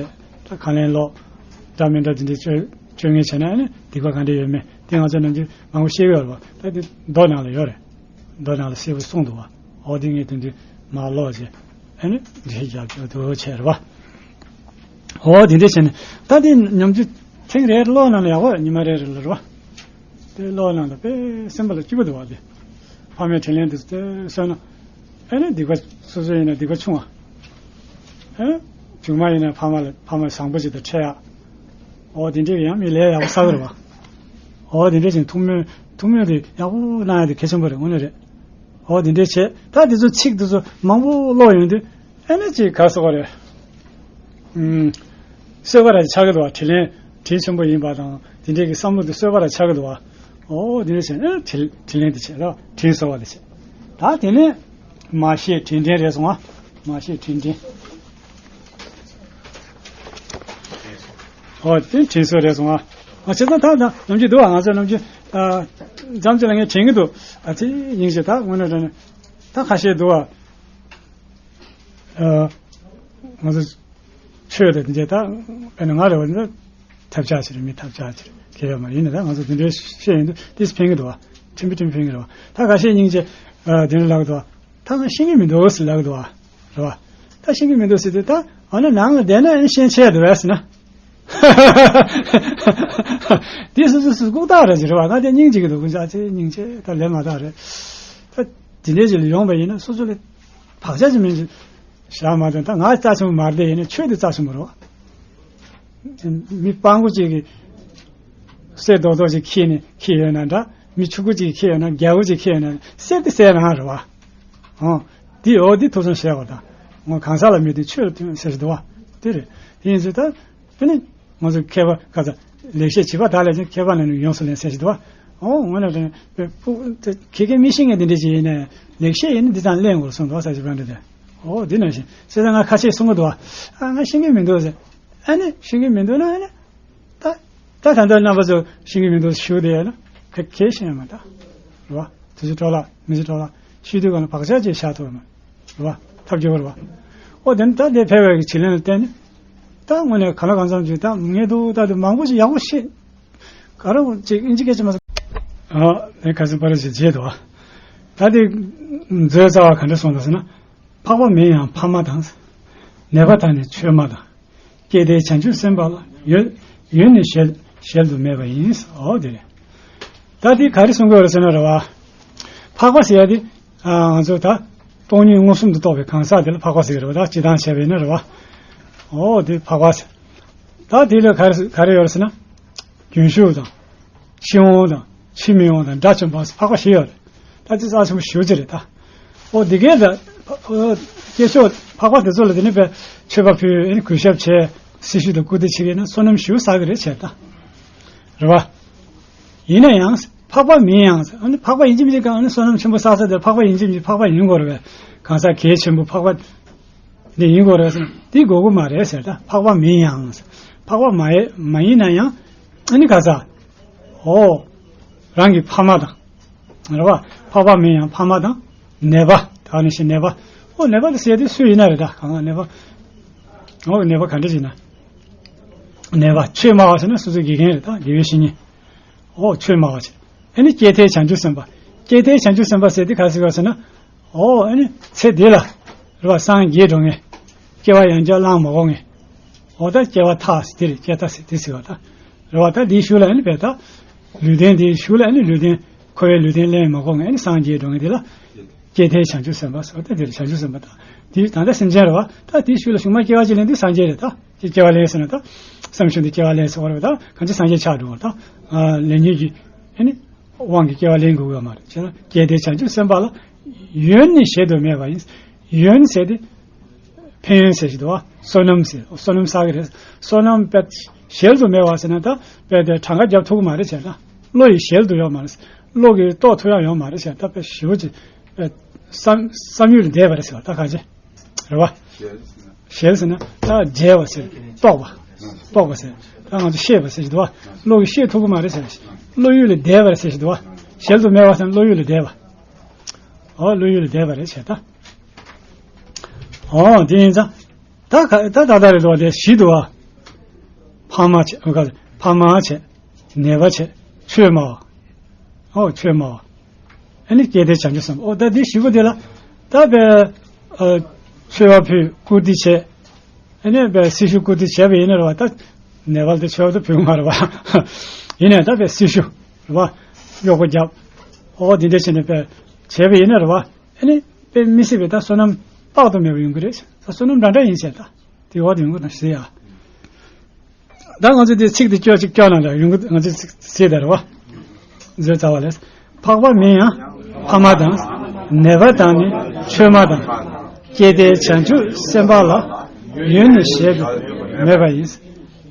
ད་ཁ་ལན་སློག་འདྲ་མི་འདྲ་དེ་འདྲའི་སྤྱོད་སྤྱོད་ངན་བྱས་ན་ཨ་ནི་སྡིག་པ་ག་འདྲ་ཡོད་མེད་དེ་ང་ཚོ་ནམ་རྒྱུན་མང་པོ་བཤད་ཀྱི་ཡོད་རེད་བ། ད་དེ་མདོ་ནང་ལ་ཡོད་རེད། མདོ་ནང་ལ་གསལ་པོ་གསུངས་འདུག་བ། འོ་དེ་ངས་དེ་འདྲའི་མ་ཀློག་བྱས་ཨ་ནི་འདྲི་རྒྱབ་ཆོག་འདུག་བྱས་རེད་བ། འོ་དེ་འདྲ་བྱས་ནས་ད་དེ་ཉམས་ཆུ་ཐེངས་རེ་ཀློག་ན་ལ་ཡག་པོ་ཉི་མ་རེ་རེ་ལ་རེད་བ། དེ་ཀློག་ན་ལ་དཔེ་སེམས་པ་ལ་སྐྱིད་པོ་འདུག་བ། དེ་ཕ་མའི་དྲིན་ལན་དེ་ཚོ་དེ་གསོས་ན། ཨེ་ནི་སྡིག་པ་སོ་སོ་ཡིན་ན་སྡིག་པ་ཆུང་བ། ཨེ་ནི་བྱུང་མ་ཡིན་ན་ཕ་མ་ལ་ཕ་མ་བཟང་པོ་ཅིག་དང་འཕྲད་ཡག་འོ་དེ་འདྲས་ཡང་མི་ལས་ཡག་པོ་བསགས་རེད་བ། འོ་དེ་འདྲས་ཅིག་ཐུགས་སྨོན་ཐུགས་སྨོན་དེ་ཡག་པོ་གནང་ཡག་དེ་གལ་ཆེན་པོ་རེད་དངོས་གནས་རེད། འོ་དེ་འདྲས་བྱས་ད་དེ་ཚོ་ཚིག་དེ་ཚོ་མང་པོ་ཀློག་ཡོང་དུས་ཨེ་ནི་ཅིག་ག་སོགས་རེད། ཨུམ། གསོད་པ་ར་ཆགས་ཀྱི་འདུག་བ། དྲིན་ལན་དྲིན་ཆེན་པོ་ཡིན་པ་དང་དེ་འདྲས་ཀྱི་བསམ་བློ་དེ་གསོད་པ་ར་ཆགས་ཀྱི་འདུག་བ། འོ་དེ་འདྲས་བྱས་ན་དྲིན་དྲིན་ལན་དེ་བྱས་ལ་དྲིན་གསོ་བ་དེ་བྱས། ད་དེ་ནས་མ་ཤེས་དྲིན་དྲན་རེད་སོང་ཨ། མ་ཤེས་དྲིན་དྲན། འོ་དེ་དྲིན་གསོ་རེད་སོང་ཨ། ཨ་བྱས་ཙང་ད་ད་ནམ་རྒྱུན་འདུག་བ། ང་ཚོ་ནམ་རྒྱུན་ཨ་འཇམ་ཅིག་ལ་ངས་དྲན་གྱི་འདུག་ཨ་ཙི་སྙིང་རྗེ་ད་དངོས་གནས་དྲན་ད་ཁ་ཤས་འདུག་བ། ཨ་ང་ཚོ་ཆོས་དེ་འདི་ད་དཔེར་ན་ང་རེ་བ་འདི་ཐབས་ཆག་ཆེ་རེད། མི་ཐབས་ཆག་ཆེ་རེད་ཁྱེད་ཡོད་མ་ཡིན་ན་ད་ང་ཚོ་འདི་འདྲའི་བཤད་ཡིན་དུས་ཏིས་ཕན་གི་འདུག་བ། ཁྲིམས་པི་ཁྲིམས་ཕན་གི་རེད་བ། ད་ཁ་ཤས་སྙིང་རྗེ་འདི་འདྲ་ལབ་གི་འདུག་བ། ད་ང་ཤེས་ཀྱི་མི་འདུག་ཟེར་ལབ་གི་འདུག་བ། རེད་བ། ད་ཤེས་ཀྱི་མི་འདུག་ཟེར་དུས་ད་འོ་ན་ནང་ལ་བསྡད་ན་ཡང་ཤེས་ཆེ་འདུག་བས་ཟེར་ན། དེ་སོ་སོ་སོ་ལྐུགས་རྟགས་རེད་ཟེར་བ། ང་དེ་སྙིང་རྗེ་གི་འདུག་ཁོང་ཚོ་ཨ་ཙི་སྙིང་རྗེ་ད་ལས་མ་དག་རེད། ད་དེ་འདྲའི་ཞིག་ལ་ཡོང་བ་ཡིན་ན་སོ་སོ་ལ་བག་ཆགས་ཅིག་མིན་ཞིག་བཞག་མ་ཐུབ། ད་ང་རྩ་ཆེན་པོ་མ་རེད་དེ་ཡིན་ན་ཆོས་དེ་རྩ་ཆེན་པོ་རེད་བ། མི་སྤྲང་པོ་ཅིག་གིས་གསེར་རྡོག་རྡོག་ཅིག་ཁྱེར་ནས་ཁྱེར་ཡོད་ན་འདྲ། མི་ཕྱུག་པོ་ཅིག་གིས་ཁྱེར་ཡོད་ན་རྒྱལ་པོ་ཅིག་ཁྱེར་ཡོད་ན་གསེར་དེ་གསེར་རང་རེད་བ། ཧོ། འདི་འོ་འདི་ཐུགས་བསམ་བཞེས་པ་དང་། ངོ་གང་ཟག་ལ་མི་ལྟོས་ཆོས་ལ་ལྟོས་ཟེར་ཞིག་འདུག་བ། དེ་རེད། དེ་ཡིན་ཚེ་ད་དེ་ནི་ང་ཚོ་མཁས་པ་ག་ཚ་ལེགས་བཤད་བྱིས་པ་དག་ལས་ཀྱང་མཁས་པ་ལ་ནི་ཡོངས་སུ་ལེན་ཟེར་ཞིག་འདུག་བ། འོ་ངོ་ནས་དྲན་པའི་ཕུགས་དེ་ཁེ་ཁེ་མི་ཤེས་མཁན་དེ་འདྲ་ཅིག་ཡིན་ནས་ལེགས་བཤད་ཡིན་ན་འདི་ཙམ་གླེང་དགོས་གསུངས་འདུག་བ། ས་ཆ་བན་དེ་དེ། འོ་འདི་ནང་བཞིན་སེ་ད་ང་ཁ་ཤས་གསུང་གི་འདུག་བ། ཨ་ང་ཤེས་ཀྱི་མི་འདུག་ཟེར། ཨ་ནི་ཤེས་ཀྱི་མི་འདུག་ན་ཨ་ནི། ད་ད་ད་ལྟ་རྣམ་པ་ཚོ་ཤེས་ཀྱི་མི་འདུག་ཞུ་བསྡད་ཡོད་ན་ཁ་ཁས་ཤེས་ཡོད་མ་ད། རེད་བ། དུས་ཚོད་འཕྲོ་བརླག་མི་ཚེ་འཕྲོ་བརླག་ཤེས་དུས་གང་ལ་བག་ཆགས་ཅིག་བཞག་ཐུབ་མ། རེད་བ། ཐབས་སྐྱོ་བོ་རེད་བ། ཨོ་དེ་ནི་ད་ལྟའི་ཕལ་བའི་གི་བྱེད་ལན་ལ་བརྟེན་ནས། ད་དངོས་གནས་གང་ལ་གང་འཚམ་ཅིག་ད་ངས་འདུག་ད་དུ་མང་པོ་ཞིག་ཡག་པོ་ཤེས། ག་རེ་ཅིག་ཨིན་ཇི་སྐད་ཆ་མ་ཟ། ཨ་ལས་ཁ་སང་པར་ཞིག་བརྗེད་འདུག་བ། ད་དེ་མཛོད་རྩ་བ་ག་འདྲ་གསུངས་འདུག་ཟེར་ན། འཕགས་པ་མིན་ཡང་ཕ་མ་དང་། ནད་པ་དང་ནི་ཆོས་མ་དང་། སྐྱེ་མཐའི་བྱང་ཆུབ་སེམས་དཔའ་ལ། ཡོན་ཡོན་ནི་གཞལ་གཞལ་དུ་མེད་པ་ཡིན། འོ་དེ་རེད། ད་འདི་ག་རེ་གསུང་གི་ཡོད་རེད་ཟེར་ན་རེད་བ། འཕགས་པ་ཟེར་ཡ་དེ་ཨ་ང་ཚོ་ད་སྟོང་ཉིད་མངོན་སུམ་དུ་རྟོགས་པའི་གང་ཟག་དེ་ལ་འཕགས་པ་ཟེར་གི་རེད་བ། ད་སྤྱིར་བཏང་བྱས་པ་ཡིན་ན་རེད་བ། འོ་དེ་འཕགས་པ་ཟེར། ད་དེ་ལ་ག་རེ་ག་རེ་ཡོད་རེད་ཟེར་ན། རྒྱུན་ཞུགས་དང་། ཕྱིར་འོང་དང་ཕྱིར་མི་འོང་དང་དགྲ་བཅོམ་པ་འཕགས་པ་བཞི་ཡོད་རེད། ད་དེ་རྩ་ཆེན་པོ་ཞེ་པོ་ཅིག་རེད་ད། ཨོ་དེ་གས་ད། སྐྱེས་མཆོག་འཕགས་པ་དེ་ཚོ་ལ་དེ་ནས་པའི་མཆོད་པ་ཕུལ་ཨེ་ནི་གུས་ཞབས་བྱས། སྲི་ཞུ་དང་བཀུར་སྟི་བྱེད་ཀྱི་ན་བསོད་ནམས་ཞེ་པོ་བསགས་ཀྱི་རེད་བྱས་ད། རེད་བ། ཡིན་ན་ཡང་འཕགས་པ་མིན་ཡང་ཨ་ནི་འཕགས་པ་ཡིན་གཅིག་མིན་གཅིག་གང་ཨ་ནི་བསོད་ནམས་ཆེན་པོ་བསགས་ས་དེར་འཕགས་པ་ཡིན་གཅིག་མིན་གཅིག་འཕགས་པ་ཡིན་དགོས་རེད་པས། གང་ཟག་གལ་ཆེན་པོ་འཕགས་པ། འདི་ཡིན་དགོས་རེད་ཟེར་ན་འདི་དགོས་ཀྱི་མ་རེད་ཟེར། ད་འཕགས་པ་མིན་ཡང་། འཕགས་པ་མ་ཡེ་མ་ཡིན་ན་ཡང་ཨ་ནི་ག་ས། ཨོ། རང་གི་ཕ་མ་དང་། རེད་བ། འཕགས་པ་མིན་ཡང་ཕ་མ་དང་། ནད་པ་ད་ནི་ཞེས་ནད་པ། ཨོ་ནད་པ་དེ་ཟེར་དུས་སུ་ཡིན་ན་རེད་ད་གང་ལ་ནད་པ། ཨོ་ནད་པ་ག་འདྲ་ཞིག་ན། ནད་པ་ཆོས་སྨྲ་བ་ཟེར་ན་སོ་སོའི་དགེ་རྒན་རེད་ད་དགེ་བའི་བཤེས་གཉེན། ཨོ་ཆོས་སྨྲ་བ་ཆེ། ཨ་ནི་སྐྱེ་མཐའི་བྱང་ཆུབ་སེམས་དཔའ། སྐྱེ་མཐའི་བྱང་ཆུབ་སེམས་དཔའ་ཟེར་དེ་ག་ཟེར་བ་ཟེར་ན། ཨོ་ཨ་ནི་ཚེ་འདི་ལ། རེད་བ་སངས་རྒྱས་འགྲོ་ངེས། སྐྱེ་བ་ཡང་བསྐྱར་བླངས་མ་དགོས་ངེས། ཨོ་ད་སྐྱེ་བ་ཐག་ཟེར་དེ་རེད་སྐྱེ་ཐག་ཟེར་དེ་ཟེར་བ་ད། རེད་བ་ད་འདིའི་གཞུག་ལ་ཨ་ནི་བས་ད། ལུས་རྟེན་འདིའི་གཞུག་ལ་ཨ་ནི་ལུས་རྟེན། འཁོར་བའི་ལུས་རྟེན་ལེན་མ་དགོས་ངེས་ཨ་ནི་སངས་རྒྱས་འགྲོ་ངེས་དེ་ལ། སྐྱེ་མཐའི་བྱང་ཆུབ་སེམས་དཔའ་ཟེར་བ་ད་དེ་རེད་བྱང་ཆུབ་སེམས་དཔའ་ད། དེ་ད་ལྟ་སེམས་ཅན་རེད་བ་ད་དེའི་གཞུག་ལ་གཞུག་མ་སྐྱེ་བ་གཅིག་ལེན་དུས་སངས་རྒྱས་རེད་ད། ཀྱི་སྐྱེ་བ་ལེན་ཟེར་ན་ད། བསམ་བྱུང་དུ་སྐྱེ་བ་ལེན་ཟེར་བ་རེད་ད། གང་ཅི་སངས་རྒྱས་ཆགས་འགྲོ་བ་ད། ལས་ཉོན་གྱི། ཨ་ནི། དབང་གིས་སྐྱེ་བ་ལེན་དགོས་ཀྱི་ཡོད་མ་རེད་བྱས་ན་སྐྱེ་མཐའི་བྱང་ཆུབ་སེམས་དཔའ་ལ། ཡོན་ནི་གཞལ་དུ་མེད་པ་ཡིན། ཡོན་ཟེར་ཏེ། ཕན་ཡོན་ཟེར་ཞིག་འདུག་བ། བསོད་ནམས་ཟེར་བསོད་ནམས་བསགས་ཀྱི་རེད། བསོད་ནམས་དཔེ་གཞལ་དུ་མེད་པ་ཟེར་ན་ད་དཔེ་དེ་གྲངས་ཀ་རྒྱབ་ཐུབ་ཀྱི་མ་རེད་བྱས་ན། བློ་ཡི་གཞལ་དུ་ཡོད་མ་རེད། བློ་གིས་རྟོགས་ཐུབ་ཡག་ཡོད་མ་རེད་བྱས་ན་ད་དཔེ་ཞེ་པོ་ཅིག་དཔེ་བསམ་བསམ་ཡུལ་ལས་འདས་པ་རེད་ཟེར་བ་ད་ག་ཅི། རེད་བ། ཞེས་ཟེར་ན་ད་འཇལ་བ་ཟེར། རྟོགས་པ། རྟོགས་པ་ཟེར། ད་ང་ཚོ་ཤེས་པ་ཟེར་ཞིག་འདུག་བ། བློ་གིས་ཤེས་ཐུབ་ཀྱི་མ་རེད་ཟེར། བློ་ཡུལ་ལས་འདས་པ་རེད་ཟེར་ཞིག་འདུག་བ། གཞལ་དུ་མེད་པ་ཟེར་ན་བློ་ཡུལ་ལས་འདས་པ། ཨོ་བློ་ཡུལ་ལས་འདས་པ་རེད་ཟེར་ད། ཨོ་དེ་ཡིན་ཙང་། ད་ག་ད་ད་ད་རེད་འདུག་བ་དེ་བཞི་འདུག་བ། ཕ་མ་བྱས་ཨོ་ག་ཕ་མ་བྱས། ནད་པ་བྱས། ཆོས་སྨྲ་བ། ཨོ་ཆོས་སྨྲ་བ། ཨ་ནི་སྐྱེ་མཐའི་བྱང་ཆུབ་སེམས། ཨོ་ད་འདི་བཞི་པོ་དེ་ལ། ད་དཔེ། ཨ། མཆོད་པ་ཕུལ་བཀུར་སྟི་བྱས། ཨ་ནི་དཔེ་སྲི་ཞུ་བཀུར་སྟི་བྱས་པ་ཡིན་ན་རེད་བ་ད། ནད་པ་ལ་དེ་མཆོད་པ་དེ་ཕུལ་མ་རེད་བ། ཡིན་ནའི་ད་དཔེ་སྲི་ཞུ། རེད་བ། གཡོག་པོ་རྒྱབ། ཨོ་འདི་འདྲ་བྱས་ནས་དཔེ། བྱས་པ་ཡིན་ན་རེད་བ། ཨ་ནི་དཔེ་མི་སྲིད་པའི་ད་བསོད་ནམས་དཔག་ཏུ་མེད་པ་ཡོང་གི་རེད། ད་བསོད་ནམས་འདྲ་འདྲ་ཡིན་བྱས་ད། དེ་འོག་ཏུ་ཡོང་གི་ན་ཟེར་ཡ། ད་ང་ཚོ་འདི་ཚིག་འདི་སྐྱོ་ཅིག་སྐྱོ་ན་འདྲ་ཡོང་གི་ང་ཚོ་ཚིག་ཟེར་ད་རེད་བ། མཛོད་རྩ་བ་ལས། འཕགས་པ་མིན་ཡང་ཕ་མ་དང་། ནད་པ་དང་ནི་ཆོས་སྨྲ་དང་། སྐྱེ་མཐའི་བྱང་ཆུབ་སེམས་དཔའ་ལ། ཡོན་ནི་གཞལ་དུ་མེད་པ་ཡིན།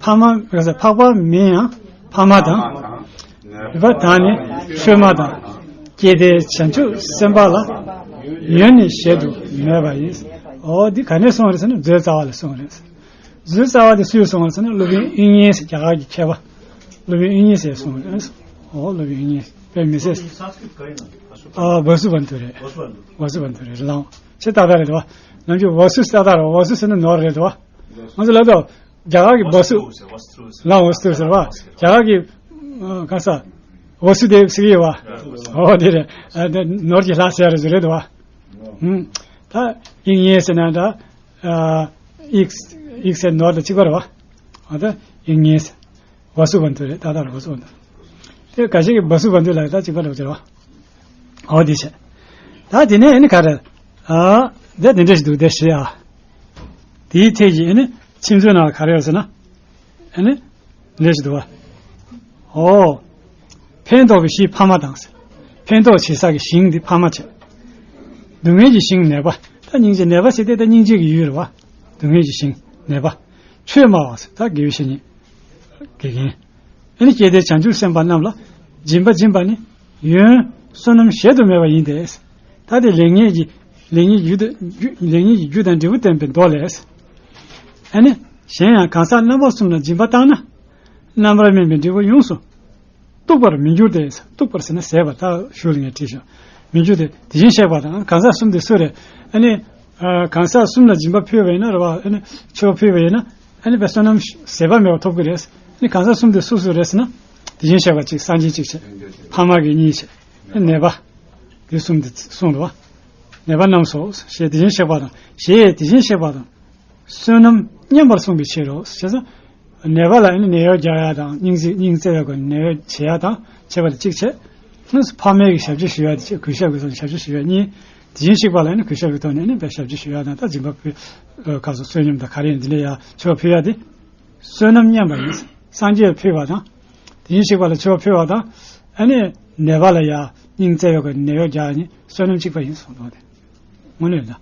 ཕ་མ་འཕགས་པ་མིན་ཡང་ཕ་མ་དང་། ནད་པ་དང་ནི་ཆོས་སྨྲ་དང་། སྐྱེ་མཐའི་བྱང་ཆུབ་སེམས་དཔའ་ལ། ཡོན་ནི་གཞལ་དུ་མེད་པ་ཡིན། འོ་འདི་ག་ནས་གསུངས་རེད་ཟེར་ན་མཛོད་རྩ་བ་ལས་གསུངས་རེད། མཛོད་རྩ་བ་དེ་སུས་གསུངས་པ་ཟེར་ན་སློབ་དཔོན་དབྱིག་གཉེན་ཟེར་རྒྱ་གར་གྱི་མཁས་པ། སློབ་དཔོན་དབྱིག་གཉེན་ཟེར་གསུངས་པ་རེད། ཨོ་སློབ་དཔོན་དབྱིག་གཉེན་དཔེ་མི་སྲིད། ཨ་བ་སུ་བན་དུ་རེད། བ་སུ་བན་དུ་རེད་ལང་། ཆེ་ཏག་ཏག་རེད་དོ། ནམ་རྒྱུན་བ་སུ་ཏག་ཏག་རེད། བ་སུ་ཟེར་ན་ནོར་རེད་དོ། ང་ཚོ་ལབ་དོ། རྒྱ་གར་གྱི་བ་སུ། ལང་བ་སུ་ཟེར་བ། རྒྱ་གར་གྱི་ག་ས། བ་སུ་དེབ་ཟེར་གྱི་ཡོད་བ། ཨོ་དེ་རེད། ནོར་གྱི་ལྷ་ཟེར་རེད་རེད་དོ། ད་དབྱིག་གཉེན་ཟེར་ན་འདྲ། ཨ། ཡིག་ཡིག་ཟེར་ནོར་དང་གཅིག་པ་རེད་བ། ཨ་ད་ཡིག་གཉེན་ཟེར། བ་སུ་བན་དུ་རེད། ཏག་ཏག་རེད། བ་སུ་བན་དུ། དེ་ག་ཞིག་གི་བ་སུ་བན་དུ་ལ་ད་གཅིག་པ་རེད་བ་ཟེར་བ། ཨོ་དེ་བྱས། ད་དེ་ནས་ཨ་ནི་ག་རེ། ཨ། དེ་དེ་འདྲ་ཞིག་འདུག་དེ་ཞེས་ཨ། དེའི་ཐད་ཀྱི་ཨ་ནི་ཁྱིམ་མཚེས་ནང་ག་རེ་ཡོད་ཟེར་ན། ཨ་ནི། ལས་ཞིག་འདུག་བ། ཨོ། ཕན་འདོགས་པའི་གཞི་ཕ་མ་དང་། ཕན་འདོགས་བྱེད་ས་ཀྱི་ཞིང་འདི་ཕ་མ་བྱས། སྡུག་བསྔལ་གྱི་ཞིང་ནད་པ། ད་སྙིང་རྗེ། ནད་པ་ཟེར་དེ་ད་སྙིང་རྗེ་གི་ཡུལ་རེད་བ། སྡུག་བསྔལ་གྱི་ཞིང་ནད་པ། ཆོས་སྨྲ་བ་ཟེར་ད་དགེ་བའི་བཤེས་གཉེན། དགེ་རྒན། ཨ་ནི་སྐྱེ་མཐའི་བྱང་ཆུབ་སེམས་དཔའ་རྣམས་ལ་སྦྱིན་པ་སྦྱིན་པ་ནི་ཡོན་བསོད་ནམས་གཞལ་དུ་མེད་པ་ཡིན་ཏེ། ད་དེ་ལེགས་ཉེས་ཀྱི་ལེགས་ཉེས་ཀྱི་རྒྱུ་དང་རྒྱུ་ལེགས་ཉེས་ཀྱི་རྒྱུ་དང་འབྲས་བུ་བསྟན་པའི་མདོ་ལས། ཨ་ནི་གཞན་ཡང་གང་ཟག་རྣམ་པ་གསུམ་ལ་སྦྱིན་པ་བཏང་ན། རྣམ་པར་སྨིན་པའི་འབྲས་བུ་ཡོངས་སུ་གཏུགས་པར་མི་འགྱུར་ཏེ། གཏུགས་པར་ཟེར་ན་ཟད་པ། ད་ཞུ་ལ་ངས་བྲིས་ཤག་མི་འགྱུར་ཏེ། དེ་བཞིན་གཤེགས་པ་དང་། གང་ཟག་གསུམ་དེ་སུ་རེད། ཨ་ནི་ཨ་གང་ཟག་གསུམ་ལ་སྦྱིན་པ་ཕུལ་བ་ཡིན་ན་རེད་བ། ཨ་ནི་མཆོད་པ་ཕུལ་བ་ཡིན་ན། ཨ་ནི་བསོད་ནམས་ཟད་པ་མེད་པ་ཐོབ་ཀྱི་རེད། ཨ་ནི་གང་ཟག་གསུམ་དེ་སུ་སུ་རེད་ཟེར་ན། དེ་བཞིན་གཤེགས་པ་གཅིག་སངས་རྒྱས་གཅིག་བྱས། ཕ་མ་གི་གཉིས་བྱས། ཨ་ནི་ནད་པ། དེ་གསུམ་དེ་གསུངས་འདུག་བ། ནད་པ་རྣམས་སོ་ཞེས་དེ་བཞིན་གཤེགས་པ་དང་། ཞེས་དེ་བཞིན་གཤེགས་པ་དང་། བསོད་ནམས་མཉམ་པར་གསུངས་པའི་ཕྱིར་རོ། བྱས་ཙང་། ནད་པ་ལ་ནི་ནད་གཡོག་རྒྱག་ཡ་དང་། སྙིང་རྗེ་སྙིང་བརྩེ་བའི་སྒོ་ནས་ནད་གཡོག་བྱེད་ཡ་དང་བྱེད་པ་དེ་གཅིག་བྱས། ཕ་མའི་གི་ཞབས་ཕྱི་ཞུ་ཡ་དེ་གཅིག་གུས་ཞབས་ཀྱི་ཐོག་ནས་ཞབས་ཕྱི་ཞུ་ཡ་གཉིས། དེ་བཞིན་གཤེགས་པ་ལ་ནི་གུས་ཞབས་ཀྱི་ཐོག་ནས་ནི་ཞབས་ཕྱི་ཞུ་ཡ་དང་། ད་སྦྱིན་པ་ཕུལ་ག་སོ་བསོད་སྙོམས་དང་ག་རེ་ཡིན་འདི་འདྲ་ཡ་མཆོད་པ་ཕུལ་ཡ་དེ། བསོད་ནམས་མཉམ་པ་ཡིན། སངས་རྒྱས་ཕུལ་བ་དང་། དེ་བཞིན་གཤེགས་པ་ལ་མཆོད་པ་ཕུལ་བ་དང་། ཨ་ནི་ནད་པ་ལ་ཡ་སྙིང་བརྩེ་བའི་སྒོ་ནས་ནད་གཡོག་རྒྱག་ཡ་གཉིས་བསོད་ནམས་གཅིག་པ་ཡིན་གསུངས་འདུག་བ། དེ་དངོས་གནས་ད་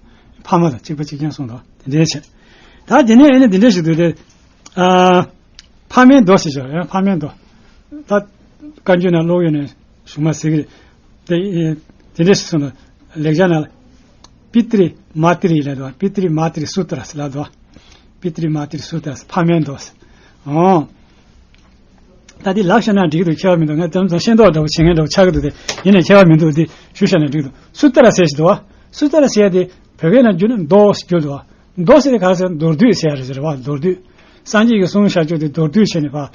ཕ་མ་དང་གཅིག་པ་གཅིག་རྐྱང་གསུངས་འདུག་བ། དེ་འདྲའི་བྱས། ད་དེ་ནས་ཨ་ནི་འདི་འདྲ་ཞིག་འདུག་སྟེ། ཨ། ཕ་མའི་མདོ་ཟེར་ཞོག་ཡང་ཕ་མའི་མདོ། ད་བཀའ་འགྱུར་ནང་ཀློག་ཡོད་ནས་གཞུང་མ་ཟེར་གི་རེད། དེ་དེ་འདྲ་ཞིག་གསུངས་འདུག་ལེགས་སྦྱར་ནང་ལ། པི་ཏྲི་མ་ཏྲི་ལབ་འདུག་པི་ཏྲི་མ་ཏྲི་སུ་ཏྲ་ཟེར་ལབ་འདུག་པི་ཏྲི་མ་ཏྲི་སུ་ཏྲ་ཟེར་ཕ་མའི་མདོ་ཟེར། ཨོ། ད་འདི་ལབ་བཤད་ན་འགྲིག་གི་འདུག་ཁྱད་པར་མི་འདུག་ངས་དམ་དང་ཤེས་མདོག་འདྲ་པོ་བྱེད་མཁན་འདྲ་པོ་ཆགས་ཀྱི་འདུག་དེ་ཡིན་ནའི་ཁྱད་པར་མི་འདུག་འདི་ཞུ་བཤད་ན་འགྲིག་འདུག་སུ་ཏྲ་ཟེར་ཞིག་འདུག་བ། སུ་ཏྲ་ཟེར་དེ་བོད་སྐད་ནང་བསྒྱུར་ན་མདོ་ཞིག་བསྒྱུར་འདུག་བ། མདོ་ཟེར་དེ་ག་རེ་ཟེར། མདོར་བསྡུས་ཟེར་ཡ་རེད་ཟེར་བ། མདོར་བསྡུས། སངས་རྒྱས་ཀྱིས་གསུངས་བཞག་རྒྱུ་དེ་མདོར་བསྡུས་བྱས་ནས་ཕར།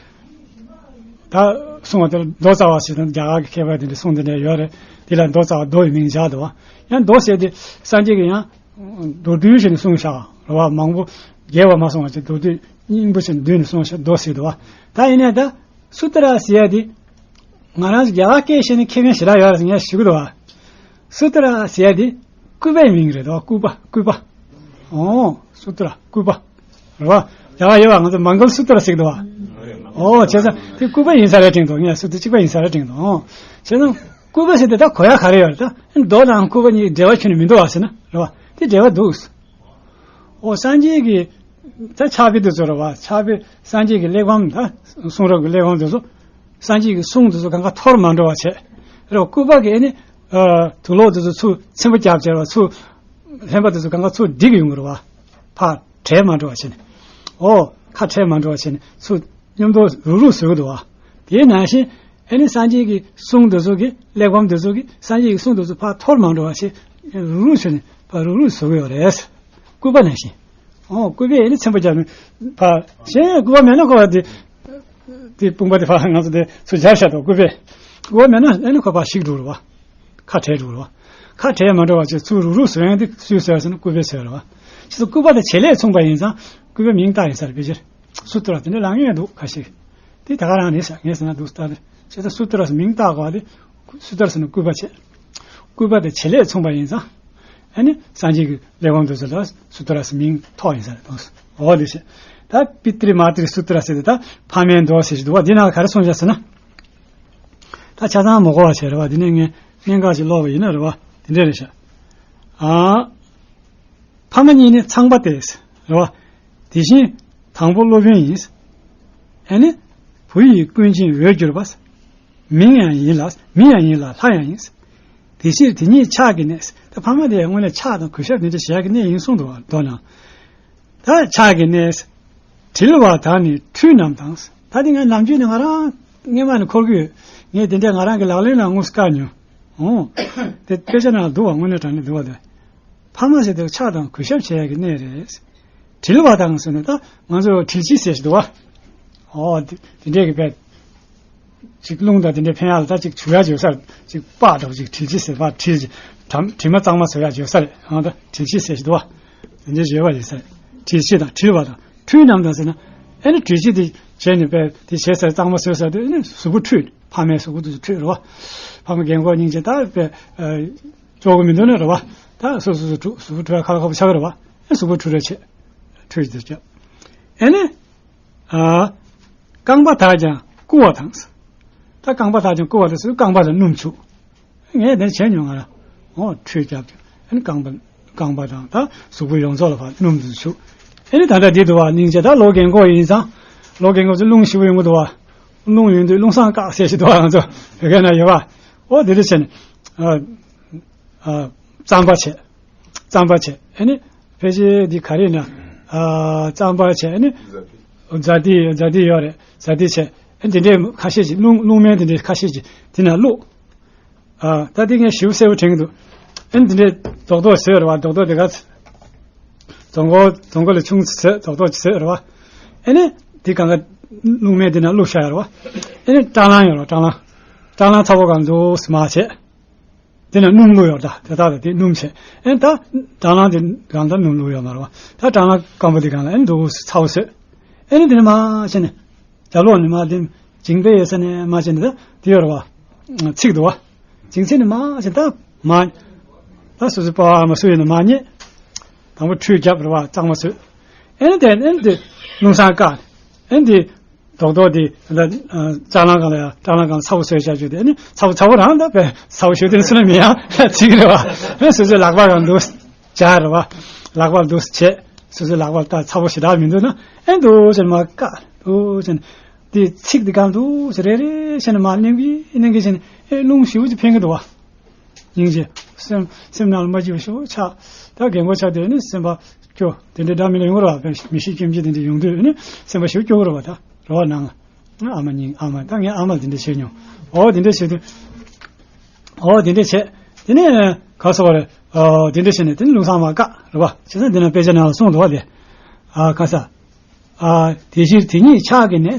ད་གསུངས་པ་དེ་ལ་མདོ་རྩ་བ་ཞེས་དང་རྒྱ་གར་གྱི་མཁས་པ་དེ་འདྲ་གསུངས་དེ་འདྲ་ཡོད་རེད། དེ་ལ་མདོ་རྩ་བ་མདོ་ཡི་མིང་བཞག་འདུག་བ། ཡང་མདོ་ཟེར་དེ་སངས་རྒྱས་ཀྱིས་ཡང་མདོར་བསྡུས་བྱས་ནས་གསུངས་བཞག་རེད་བ། མང་པོ་རྒྱས་པ་མ་གསུངས་པ་ཅིག་མདོར་བསྡུས་སྙིང་པོ་བྱས་ནས་བསྡུས་ནས་གསུངས་བཞག་མདོ་ཟེར་འདུག་བ། ད་ཡིན་ནའི་ད་སུ་ཏྲ་ཟེར་ཡ་དེ་ང་རང་ཚོ་རྒྱ་གར་སྐད་བཤད་ནས་མཁས་མཁན་ཞེ་དྲག་ཡོད་རེད་ཟེར་ངས་ཞུ་གི་འདུག་བ། སུ་ཏྲ་ཟེར་ཡ་དེ་སྐུད་པའི་མིང་རེད་དོ། སྐུད་པ། སྐུད་པ། ཨོ། སུ་ཏྲ་སྐུད་པ། རེད་བ། ཡ་ཡོད་བ། ང་ཚོ་མང་གལ་སུ་ཏྲ་ཟེར་གི་འདུག་བ། ཨོ། བྱས་ཙང་དེ་སྐུད་པ་ཡིན་ས་རེད་དྲན་འདུག་ངས་སུ་ཏྲ་གཅིག་པ་ཡིན་ས་རེད་དྲན་འདུག་ཨོ། བྱས་ཙང་སྐུད་པ་ཟེར་དེ་ད་གོ་ཡ་ག་རེ་ཡོད་རེད། ད་མདོ་དང་སྐུད་པ་གཉིས་འབྲེལ་བ་ཁྱོན་ནས་མི་འདུག་བ་ཟེར་ན་རེད་བ། དེ་འབྲེལ་བ་འདུག་ཨོ། སངས་རྒྱས་ཀྱི་ད་ཕྱག་དཔེ་དེ་ཚོ་རེད་བ། ཕྱག་དཔེ་སངས་རྒྱས་ཀྱི་གླེགས་བམ། ད་གསུང་རབ་ཀྱི་གླེགས་བམ་དེ་ཚོ། སངས་རྒྱས་ཀྱི་གསུང་དེ་ཚོ་གང་ག་འཐོར་མ་འགྲོ་བ་བྱས། རེད་བ། སྐུད་པ་གི་ཨ་ནི་ཨ་དུག་ལོག་དེ་ཚོ་ཚུར་ཚིམ་པ་རྒྱབ་བྱས་རེད་བ། ཚུར་ལྷན་པ་དེ་ཚོ་གང་ག་ཚུར་སྒྲིག་ཡོང་གི་རེད་བ། ཕར་བྲལ་མ་འགྲོ་བ་བྱས་ནས། ཨོ། ཁ་བྲལ་མ་འགྲོ་བ་བྱས་ནས་ཚུར་མཉམ་དུ་རུག་རུག་བཟོ་གི་འདུག་བ། དེ་ནང་བཞིན་ཨ་ནི་སངས་རྒྱས་ཀྱི་གསུང་དེ་ཚོ་གི་གླེགས་བམ་དེ་ཚོ་གི་སངས་རྒྱས་ཀྱི་གསུང་དེ་ཚོ་ཕར་འཐོར་མ་འགྲོ་བ་བྱས། རུག་རུག་བྱས་ནས་ཕར་རུག་རུག་བཟོ་གི་ཡོད་རེད། སྐུད་པ་ནང་བཞིན། ཨོ། སྐུད་པས་ཨ་ནི་ཚིམ་པ་རྒྱབ་ནས་ཕར། གཞན་སྐུད་པ་མེད་ན་ཁོ་པ་དེ། དེ་དཔུང་པ་དེ་ཕར་ང་ཚོ་དེ་ཚུར་སྦྱར་བཞག་འདུག་སྐུད་པས། སྐུད་པ་མེད་ན་ཨ་ནི་ཁོ་པ་ཞིག་འགྲོ་རེད་བ། ཁ་བྲལ་འགྲོ་རེད་བ། ཁ་བྲལ་མ་འགྲོ་བ་བྱས་ཚུར་རུག་རུག་བཟོ་ཡང་དེ་སུས་བཟོས་ཟེར་ན་སྐུད་པས་བཟོས་རེད་བ། ཁྱེད་ཚོ་སྐུད་པ་དེ་བྱེད་ལས་མཚུངས་པ་ཡིན་ཙང་སྐུད་པའི་མིང་བཏགས་ཡིན་ས་རེད། ཕལ་ཆེར་སུ་ཏྲ་དེ་འདྲ་ལབ་མཁན་འདུག་ཁ་ཤས། དེ་ད་ག་རང་རེད་ཟེར་ངས་ཟེར་ན་འདུག་ལྟ་རེད། བྱས་ཙང་སུ་ཏྲ་ཟེར་མིང་བཏགས་དགོས་པ་དེ། སུ་ཏྲ་ཟེར་ན་སྐུད་པ་བྱས། སྐུད་པ་དེ་བྱེད་ལས་མཚུངས་པ་ཡིན་ཙང་། ཨ་ནི་སངས་རྒྱས་ཀྱི་གླེགས་བམ་དེ་ཚོ་ལ་སུ་ཏྲ་ཟེར་མིང་ཐོགས་ཡིན་ས་རེད་དོ། འོ་དེ་བྱས། ད་པི་ཏྲི་མ་ཏྲི་སུ་ཏྲ་ཟེར་དེ་ད་ཕ་མའི་མདོ་ཟེར་ཞིག་འདུག་བ། འདི་ནང་ག་རེ་གསུངས་བཞག་ཟེར་ན། ད་ཆ་ཚང་མ་གོ་བ་བྱས་རེད་བ། འདི་ནས་ངས་གནད་འགག་ཅིག་ཀློག་པ་ཡིན་ན་རེད་བ། དེ་འདྲས་རེད་ཤག་ཨ། ཕ་མ་གཉིས་ནི་ཚངས་པ་སྟེ། རེད་བ། དེ་བཞིན་དང་པོ་སློབ་དཔོན་ཡིན། ཨ་ནི། བུ་ཡིས་ཀུན་མཁྱེན་འོས་གྱུར་པ། མིང་ཡང་ཡིན་ལ། མི་ཡང་ཡིན་ལ་ལྷ་ཡང་ཡིན། དེ་ཕྱིར་དེ་ཉིད་ཕྱག་གི་གནས། ད་ཕ་མ་དེ་དངོས་གནས་ཕྱག་དང་གུས་ཞབས་དེ་འདྲ་བྱེད་ཡག་གི་གནས་ཡིན་གསུངས་འདུག་བ། མདོ་ནང་། ད་ཕྱག་གི་གནས། དྲིལ་བ་དང་ནི་ཁྲུས་རྣམས་དང་། ད་དེ་ང་ནམ་རྒྱུན་ནས་ང་རང་སྔས་མ་ནས་འཁོར་གི་ཡོད། ངས་དེ་འདྲ་ང་རང་གི་ལག་ལེན་ལ་དངོས་སུ་བཀར་མྱོང་། འོང་། དེ་དཔེ་ཆ་ནང་འདུག་བ། དངོས་གནས་དྲང་གནས་འདུག་བ། དེ་ཕ་མ་ཟེར་དེ་ཕྱག་དང་གུས་ཞབས་བྱེད་ཡག་གི་གནས་རེད། དྲིལ་བ་དང་ཟེར་ནས་ད་ང་ཚོ་དྲིལ་ཕྱིས་ཟེར་ཞིག་འདུག་བ། ཨོ། དེ་དེ་འདྲས་ཀྱི་བས། ཅིག་རླུང་དང་དེ་འདྲས་ཕན་ཡག་ལ་ད་ཅིག་བྱུག་ཡག་བྱོས་ས་རེད། ཅིག་པགས་འདྲ་པོ་ཅིག་དྲིལ་ཕྱིས་ཟེར་བ། དྲིལ་ཅིག་དྲི་དྲི་མ་གཙང་མ་བཟོ་ཡག་བྱོས་ས་རེད། ཨང་། ད་དྲིལ་ཕྱིས་ཟེར་ཞིག་འདུག་བ། དེ་འདྲས་བྱོས་པ་ཡིན་ས་རེད། དྲིལ་ཕྱིས་དང་དྲིལ་བ་དང་ཁྲུས་རྣམས་དང་ཟེར་ན། ཨེ་ནི་དྲིལ་ཕྱིས་དེ་བྱས་ནས་བས་དེ་བྱས་ས་གཙང་མ་བཟོས་ས་དེ་ཨེ་ནི་གཟུགས་པོ་ཁྲུས། ཕ་མའི་གཟུགས་པོ་དེ་ཚོ་ཁྲུས་རེད་བ། ཕ་མ་རྒན་གོག་སྙིང་རྗེ་ད་བས། ཨ། ལྕོགས་གི་མི་འདུག་ན་རེད་བ། ད་སོ་སོ་སོ་ཁྲུ་གཟུགས་པོ་ཁྲུ་ཁ་ལ་ཁ་པོ་ཆགས་ཀྱི་རེད་བ། ཨེ་གཟུགས་པོ་ཁྲུ་རེ་བྱེད། ཁྲུ་ཡི་དེ་བྱེད། ཨེ་ནི། ཨ། རྐང་པ་དག་ཀྱང་བསྐུ་བ་དང་། ད་རྐང་པ་དག་ཀྱང་བསྐུ་བ་དང་ཟེར་རྐང་པ་ལ་སྣུམ་བྱུག་ངས་དེ་བྱས་མྱོང་ང་ར། འོ་ཁྲུས་རྒྱབ་ཀྱང་ཨེ་ནི་རྐང་པ་ རྐང་པ་དང་ད་གཟུགས་པོ་ཡོངས་རྫོགས་ལ་ཕར་སྣུམ་དུ་བྱུག་ཨེ་ནི་ད་ལྟ་འདི་འདུག་བ། སྙིང་རྗེ། ད་ལོ་རྒན་གོག་ཡིན་ཙང་། ལོ་རྒན་གོག་ཚོ་རླུང་ཞེ་པོ་ཡོང་གི་འདུག་བ། རླུང་ཡོང་དུས་རླུང་སྲང་བཀག་ཟེར་ཞིག་འདུག་བ། ང་ཚོ་བོད་སྐད་ན་ཡོད་བ། འོ་དེ་འདྲ་བྱས་ནས། ཨ། ཨ། རྩམ་པ་བྱས། རྩམ་པ་བྱས། ཨེ་ནི། ཕལ་ཆེར་འདི་ག་རེ་ན། ཨ། རྩམ་པ་བྱས། ཨེ་ནི། ཛ་ཏི། ཛ་ཏི་ཡོད་རེད། ཛ་ཏི་བྱས། ཨེ་འདི་འདྲའི་ཁ་ཤས་ཅིག་རླུང་རླུང་སྨན་དེ་འདྲའི་ཁ་ཤས་ཅིག་དེ་ན་བླུགས། ཨ། ད་དེ་ངས་ཞིབ་གསལ་པོ་དྲན་གྱི་འདུག་ཨེ་འདི་འདྲའི་རྡོག་རྡོག་བཟོས་རེད་བ། རྡོག་རྡོག་དེ་ག་རྫོང་མགོ་རྫོང་མགོ་ལས་ཆུང་ཙམ་བཟོས། རྡོག་རྡོག་ཅིག་བཟོས་རེད་བ། ཨེ་ནི་དེ་གང་ག་རླུང་སྨན་དེ་ན་བླུགས་བཞག་ཡོད་རེད་བ། ཨེ་ནི་སྐྲ་ལང་ཡོད་རེད་བ། སྐྲ་ལང་། སྐྲ་ལང་ཚ་པོ་གང་འདུག་སེ་མར་བྱས། དེ་ན་སྣུམ་བླུགས་ཡོད་ད། དེ་དག་ལ་དེ་སྣུམ་བྱས། ཨེ་ད་སྐྲ་ལང་དེ་གང་ལྟར་སྣུམ་བླུགས་ཡོད་མ་རེད་བ། ད་སྐྲ་ལང་སྐམ་པོ་དེ་གང་ལ་ཨེ་འདུག་སེ་ཚ་པོ་བཟོས། ཨེ་ནི་དེ་ནས་མར་བྱས་ནས་རྒྱབ་ལོགས་ནས་མར་དེ་མཇིང་པའི་ཡོད་ས་ནས་མར་བྱས་ནས་ད་དེ་ཡོད་རེད་བ། ཚིགས་འདུག་བ། མཇིང་ཚིགས་ནས་མར་བྱས་ད་མར། ད་སོ་སོའི་པ་ཕ་མ་སུ་ཡིན་ན་མར་མཉེ། དང་པོ་ཁྲུས་བརྒྱབ་རེད་བ། གཙང་མ་བཟོས། ཨེ་ནི་དེ་ཨེ་ནི་དེ་རླུང་སྲང་བཀག་ཨེ་ནི་དེ། རྡོག་རྡོག་དེ་ད་ལྟ་སྐྲ་ལང་སྒང་ལ་ཡ། སྐྲ་ལང་སྒང་ཚ་པོ་བཟོས་བཞག་རྒྱུ་དེ། ཨ་ནི་ཚ་པོ་ཚ་པོ་རང་ད་དཔེ་ཚ་པོ་ཞུ་དེ་སུ་ན་མི་ཡ་ཚིག་རེད་བ། ཨ་ནི་སོ་སོའི་ལག་པ་སྒང་འདུག་སྦྱར་རེད་བ། ལག་པ་འདུག་བྱས། སོ་སོའི་ལག་པ་ད་ཚ་པོ་ཞེ་དྲག་མི་འདུག་ན། ཨེ་འདུག་བྱས་ནས་མར་བཀག་འདུག་བྱས་ནས། དེ་ཚིགས་དེ་གང་འདུག་བྱས་རེ་རེ་བྱས་ནས་མར་མནན་གི་མནན་གི་བྱས་ནས། ཨེ་རླུང་ཞེ་པོ་ཅིག་འཕེན་གི་འདུག་བ། སྙིང་རྗེ། སེམས་སེམས་ནང་ལ་མ་སྐྱིད་པ་ཞེ་པོ་ཆགས། ད་རྒན་གོག་ཆགས་དུས་ནི་སེམས་པ་སྐྱོ། དེ་འདྲའི་འདྲ་མི་འདྲ་ཡོང་གི་རེད་བ། མི་ཤི་སྐྱེ་འཆི་དེ་འདྲ་ཡོང་དུས་ནི་སེམས་པ་ཞེ་པོ་སྐྱོ་གི་རེད་བ། ད་རེ་བ་ནང་ལ། ཨ་མ་སྙིང་། ཨ་མ། ད་ངས་ཨ་མ་ལ་དེ་འདྲ་བྱས་མྱོང་། འོ་དེ་འདྲ་བྱས་དུས། འོ་དེ་འདྲ་བྱས། དེ་ནས་ག་སོ་བ་རེད། ཨ། དེ་འདྲ་བྱས་ནས་དེ་ནི་རླུང་སྲང་མར་བཀག་རེད་བ། བྱས་ཙང་འདི་ན་དཔེ་ཆ་ནང་ལ་གསུངས་འདུག་བ། དེ། ཨ། ག་ས། ཨ། དེ་ཕྱིར་དེ་ཉིད་ཕྱག་གི་ནི།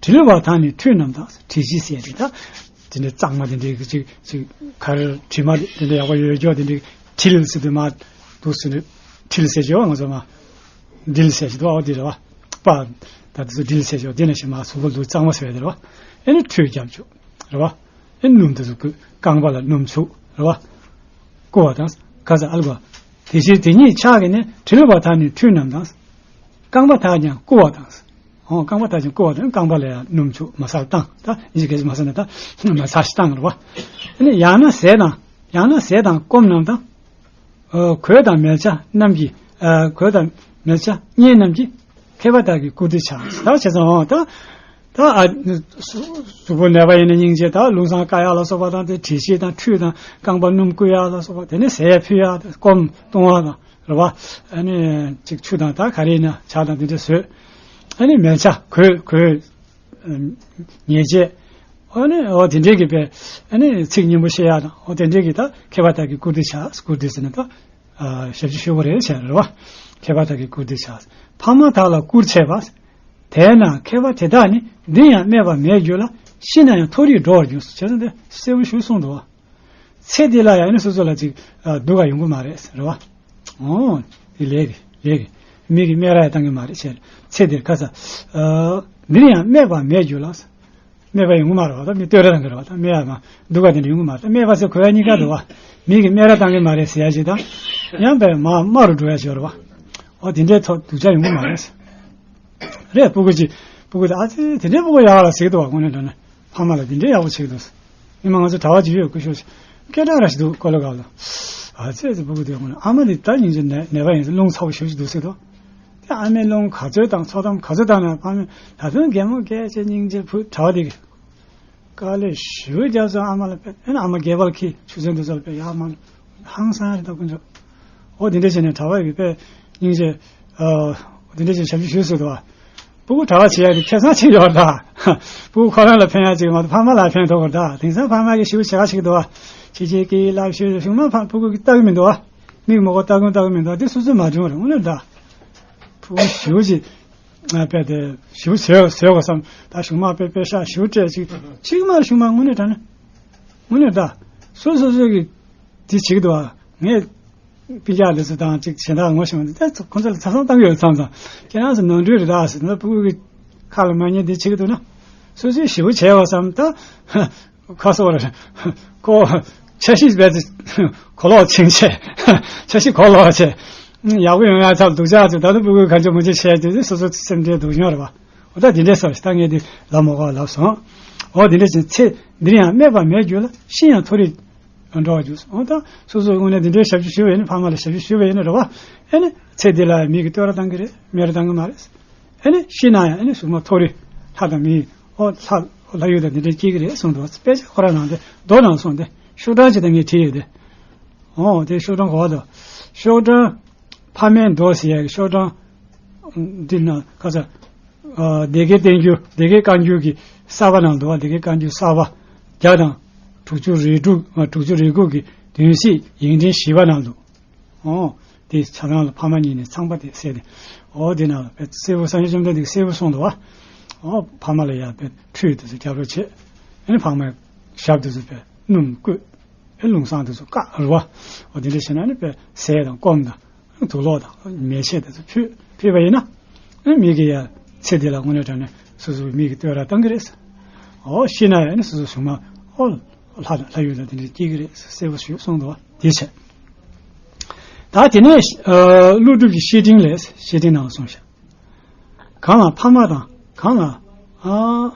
དྲིལ་བ་དག་ནི་ཁྲུས་རྣམས་དང་། དྲིལ་གཞི་ཟེར་དེ་ད། དེ་འདྲའི་གཙང་མ་དེ་འདྲའི་ཅིག་ཅིག་གར་དྲི་མ་དེ་འདྲ་ཡག་པོ་ཡོད་ཀྱོག་དེ་འདྲའི་དྲིལ་ཟེར་དུས་མ་འདུག་ཟེར་ནས་དྲིལ་ཟེར་ཀྱོག་ང་ཚོ་མ། དྲིལ་ཟེར་ཞིག་འདུག་ཨོ་དེ་རེད་བ། པ། ད་དེ་ཚོ་དྲིལ་ཟེར་ཀྱོག་དེ་ནས་ཞིག་མ་གཟུགས་པོ་འདུག་གཙང་མ་ཟེར་བ་དེ་རེད་བ། ཨེ་ནི་ཁྲུས་རྒྱབ་ཀྱོག་རེད་བ། ཨེ་སྣུམ་དེ་ཚོ་བསྐུས། རྐང་པ་ལ་སྣུམ་བྱུག་རེད་བ། བསྐུ་བ་དང་། ག་ས་ཨལ་བ། དེ་ཕྱིར་དེ་ཉིད་ཕྱག་གི་ནི། དྲིལ་བ་དག་ནི་ཁྲུས་རྣམས་དང་། རྐང་པ་དག་ཀྱང་བསྐུ་བ་དང་། འོ་རྐང་པ་དག་ཀྱང་བསྐུ་བ་དང་། རྐང་པ་ལ་ཡང་སྣུམ་བྱུག་མ་སཱ་ལ་བཏང་། ད་ཡིན་གྱི་མ་སཱ་ལ་ད་མ་སཱ་ལ་བཏང་རེད་བ། ཨ་ནི་ཡང་ན་ཟས་དང་། ཡང་ན་ཟས་དང་སྐོམ་རྣམས་དང་། ཨ། གོས་དང་མལ་ཆ་རྣམས་ཀྱི། ཨ། གོས་དང་མལ་ཆ་གཉེན་རྣམས་ཀྱི། མཁས་པ་དག་གིས་བཀུར་སྟི་བྱ། ད་བྱས་ཙང་འོ་ད། ད་ཨ། གཟུགས་པོ་ནད་པ་ཡིན་ན་སྙིང་རྗེ། ད་རླུང་སྲང་བཀག་ཡག་ལ་སོགས་པ་དང་། དེ་དྲིལ་གཞི་དང་ཁྲུས་དང་རྐང་པ་སྣུམ་བསྐུ་ཡག་ལ་སོགས་པ། དེ་ནས་ཟས་ཕུལ་ཡག་དང་སྐོམ་བཏུང་བ་དང་རེད་བ། ཨ་ནི་ཅིག་ཆུ་དང་ད་ག་རེ་ཡིན་ན་ཇ་དང་དེ་འདྲ་བཟོས། ཨ་ནི་མལ་ཆ་གོས་གོས། ཉལ་ཆས། ཨ་ནི་འོ་དེ་འདྲའི་གི་པའི་ཨ་ནི་ཚིག་སྙན་པོ་བཤད་ཡག་དང་། འོ་དེ་འདྲའི་གི་ད་མཁས་པ་དག་གིས་བཀུར་སྟི་བྱ། བཀུར་སྟི་ཟེར་ན་ད། ཨ། ཞབས་ཕྱི་ཞུ་དགོས་རེད་བྱས་རེད་བ། མཁས་པ་དག་གིས་བཀུར་སྟི་བྱ། ཕ་མ་དག་ལ་བཀུར་བྱས་པ། དེས་ན་མཁས་པ་དེ་དག་ནི། འདི་ཡང་སྨྲས་པ་མེད་གྱུར་ལ། ཤི་ན་ཡང་མཐོ་རིས་འགྲོ་བར་འགྱུར། བྱས་ཙང་དེ་གསལ་པོ་ཞིག་གསུངས་འདུག་བ། ཚེ་འདི་ལ་ཡང་ནི་སོ་སོ་ལ་ཅིག་ཨ། སྡུག་ག་ཡོང་གི་མ་རེད་རེད་བ། འོ། དེ་ལས་རེད། ལས་རེད། མི་གིས་སྨད་ར་ཡང་བཏང་གི་མ་རེད་བྱས། ཚེ་འདིར་ག་ས། ཨ། འདིར་ཡང་སྨྲས་པ་མེད་གྱུར་ལ། སྨད་པ་ཡོང་གི་མ་རེད་བ། ད་མི་བསྟོད་ར་བཏང་གི་རེད་བ། ད་སྨད་ཡག་མ་སྡུག་ག་དེ་འདྲ་ཡོང་གི་མ་རེད། ད་སྨད་པ་ཟེར་གོ་ཡག་གཉིས་ཀ་འདུག་བ། མི་གིས་སྨད་ར་བཏང་གི་མ་རེད་ཟེར་ཡག་ཅིག་དང་། ཡང་པས་མ་དམའ་རུ་འགྲོ་ཡག་ཅིག་ཡོད་རེད་བ། འོ་དེ་འདྲའི་ཐོག་སྡུག་ཅག་ཡོང་གི་མ་རེད། རེད། སྤུ་གུ་ཅིག་སྤུ་གུ་དེ་ཨ་ཙི་དེ་འདྲའི་སྤུ་གུ་ཡག་ལ་ཟེར་གི་འདུག་བ། དངོས་གནས་དྲང་གནས་ཕ་མ་ལ་དེ་འདྲའི་ཡག་པོ་བྱེད་ཀྱི་འདུག་ཉི་མ་ང་ཚོ་གྲྭ་པ་ཅིག་ཡོད། སྐུ་ཞབས་ཅིག་སྐད་གྲགས་ར་ཞིག་འདུག་ཀོ་ལོ་ག་ལ། ཨ་ཙི་ཙི་སྤུ་གུ་དེ་དངོས་གནས་ཨ་མ་དེ་ད་སྙིང་རྗེ། ནད་ནད་པ་ཡིན་ཟེར། རླུང་ཚ་པོ་ཞེ་པོ་ཅིག་འདུག་ཟེར་འདུག་དེ་ཨ་མའི་རླུང་ག་ཚོད་བཏང་། ཚོད་བཏང་ག་ཚོད་བཏང་ན་ཕ་མས་ད་དུང་གད་མོ་བགད་བྱས་སྙིང་རྗེ་བུ་གྲྭ་པ་དེ་གིས། དཀའ་ལས་ཞེ་པོ་བརྒྱབ་སོང་ཨ་མ་ལ་དཔེ། ཨེ་ན་ཨ་མ་སྒལ་པར་འཁྱེར་ཆུ་ཚན་དུ་ཚར་དཔེ་ཡར་མར་ཧང་སང་རེད་ད་དཀོན་མཆོག་འོ་དེ་འདྲ་བྱས་ནས་གྲྭ་པ་ཡིས་དཔེ་སྙིང་རྗེ། ཨ། དེ་འདྲ་བྱས་ཞབས་ཕྱི་ཞུས་སོང་འདུག་བ། སྤུ་གུ་གྲྭ་པ་བྱེད་ཡག་དེ་ཁེ་བཟང་ཆེ་ཡོད་རེད་ད། སྤུ་གུ་ཁོ་རང་ལ་ཕན་ཡག་ཅིག་མ་གཏོགས་ཕ་མ་ལ་ཕན་ཐོགས་གི་རེད་ད། དེང་སང་ཕ་མ་གིས་ཞེ་པོ་བྱེད་ཁ་བྱེད་ཀྱི་འདུག་བ། ཁྱེད་ཁྱེད་ཀྱིས་ལབ་ཤོད། གཞུག་མ་ཕ་སྤུ་གུ་གིས་ལྟ་གི་མི་འདུག་བ། མིག་མ་གོ་ལྟ་གོ་ལྟ་གི་མི་འདུག་བ། དེ་སོ་སོས་མ་བྱུང་བ་རེད་དངོས་གནས་ད། སྤུ་གུ་ཞེ་པོ་ཅིག་ཨ། དཔེ་དེ་ཞེ་པོ་བཟོས་བཟོས་དགོས་བསམ། ད་གཞུག་མ་དཔེ་དཔེ་ཤག་ཞེ་པོ་སྤྲད་ཅིག་ཅིག་མ་གཞུག་མ་དངོས་གནས་དྲང་གནས། དངོས་གནས་ད། སོ་སོ་སོ་གིས་དེ་བྱེད་ཀྱི་འདུག་ཨ། ངས་སྤུན་ཀྱག་འདི་ཚོ་དང་ཅིག་གཞན་དག་ངོ་ཤེས་མ་འདུག་ད་ཁོ་ཚོ་ལ་ཚ་གསང་བཏང་གི་ཡོད་མཚམས་མཚམས། ཁྱེད་རང་ཚོ་ནོར་འཁྲུལ་རེད་ད་ཟེར། ད་སྤུ་གུ་གི་ཁ་ལ་མ་ཉན་དེ་བྱེད་ཀྱི་འདུག་ན། སོ་སོས་ཞེ་པོ་བྱས་པ་བསམ་ད། ཁ་སོ་རེད། ཁོ། འཆར་གཞི་རྦད་དེ་གོ་ལོག་ཕྱིན་ཆད། འཆར་གཞི་གོ་ལོག་བྱས། ཡག་པོ་ཡོང་ཡག་ཐབས་སྡུག་ཅག་ཚོ་ད་དུང་སྤུ་གུས་གང་བྱུང་མང་བྱུང་བྱས་དུས་སོ་སོ་སེམས་ཁྲལ་སྡུག་ཉོ་རེད་བ། འོ་ད་དེ་འདྲས་སོ་ཞིག་ད་ངས་འདི་ལབ་མ་དགོས་ལབ་སོང་། འོ་དེ་འདྲས་ཅིག་ཚེ་འདིར་ཡང་སྨད་པ་མེད་གྱུར་ལ། ཤི་ཡང་མཐོ་རིས། འགྲོ་བ་འཇུག་སོང་། ད་སོ་སོའི་དངོས་གནས་འདི་འདྲའི་ཞབས་ཕྱི་ཞུ་བ་ཡིན་ན། ཕ་མ་ལ་ཞབས་ཕྱི་ཞུ་བ་ཡིན་ན་རེད་བ། ཨེ་ནི་ཚེ་འདི་ལ་མི་གིས་བསྟོད་ར་བཏང་གི་རེད། སྨད་ར་བཏང་གི་མ་རེད། ཨེ་ནི་ཤི་ན་ཡང་ཨེ་ནི་གཟུགས་མ་མཐོ་རིས་ལྷ་དང་མི་ཨོ་ལྷ་ལྷ་ཡུལ་དང་འདི་འདྲའི་སྐྱེ་གི་རེད་གསུངས་འདུག་དཔེ་ཆ་ཁོ་རང་ནང་དེ་མདོ་ནང་གསུངས་ཏེ། ཤོག་གྲངས་ཅིག་ད་ངས་བྲིས་ཡོད་དེ། ཨོ་དེ་ཤོག་གྲངས་གོ་བ་དང་། ཤོག་གྲངས་ཕ་མའི་མདོ་ཟེར་ཡག་གི་ཤོག་གྲངས་འདི་ན་ཁ་ས། ཨ། སྡེ་དགེ་བསྟན་འགྱུར། སྡེ་དགེ་བཀའ་འགྱུར་གྱི་གསར་པ་ནང་འདུག་བ། སྡེ་དགེ་བཀའ་འགྱུར་གསར་པ་བརྒྱ་དང་དྲུག་ཅུ་རེ་དྲུག་ཨ། དྲུག་ཅུ་རེ་དགུ་གི་བདུན་ཚིགས་ཡིག་ཕྲེང་བཞི་པ་ནང་འདུག་ཨོ། དེ་ཆ་ཚང་ལ་ཕ་མ་གཉིས་ནས་ཚངས་པ་དེ་གསལ་ཏེ། ཨོ་དེ་ནང་ལ་དཔེ་གསལ་པོ་སངས་རྒྱས་བཅོམ་ལྡན་འདས་ཀྱིས་གསལ་པོ་གསུངས་འདུག་བ། ཨོ་ཕ་མ་ལ་ཡང་དཔེ་ཁྲུས་དེ་ཚོ་རྒྱབ་རོགས་བྱེད། ཨ་ནི་ཕ་མའི་ཞབས་དེ་ཚོ་དཔེ་སྣུམ་བསྐོལ། ཨེ་ལུང་བསང་དེ་ཚོ་བཀག་རེད་བ། འོ་དེ་འདྲ་བྱས་ན་ནི་དཔེ་ཟས་དང་སྐོམ་དང་དུག་ལོག་དང་མེ་ཤེད་དེ་ཚོ་ཕུལ་ཕུལ་བ་ཡིན་ན། ཨེ་མི་གི་ཡ་ཚེ་འདི་ལ་དངོས་གནས་དྲང་གནས་སོ་སོའི་མི་གི་བསྟོད་ར་བཏང་གི་རེད། འོ་ཤི་ན་ཡང་ནི་སོ་སོའི་གཟུགས་མ་ཨོ་ལྷ་དང་ལྷ་ཡུལ་དང་དེ་འདྲ་སྐྱེ་གི་རེད་གསལ་པོ་ཞིག་གསུངས་འདུག་བ། དེ་བྱས། ད་དེ་ནས་ཨ་ཀླུ་སྒྲུབ་ཀྱི་བཤེས་སྤྲིང་ལས། བཤེས་སྤྲིང་ནང་གསུངས་ཤག་གང་ལ་ཕ་མ་དང་། གང་ལ་ཨ་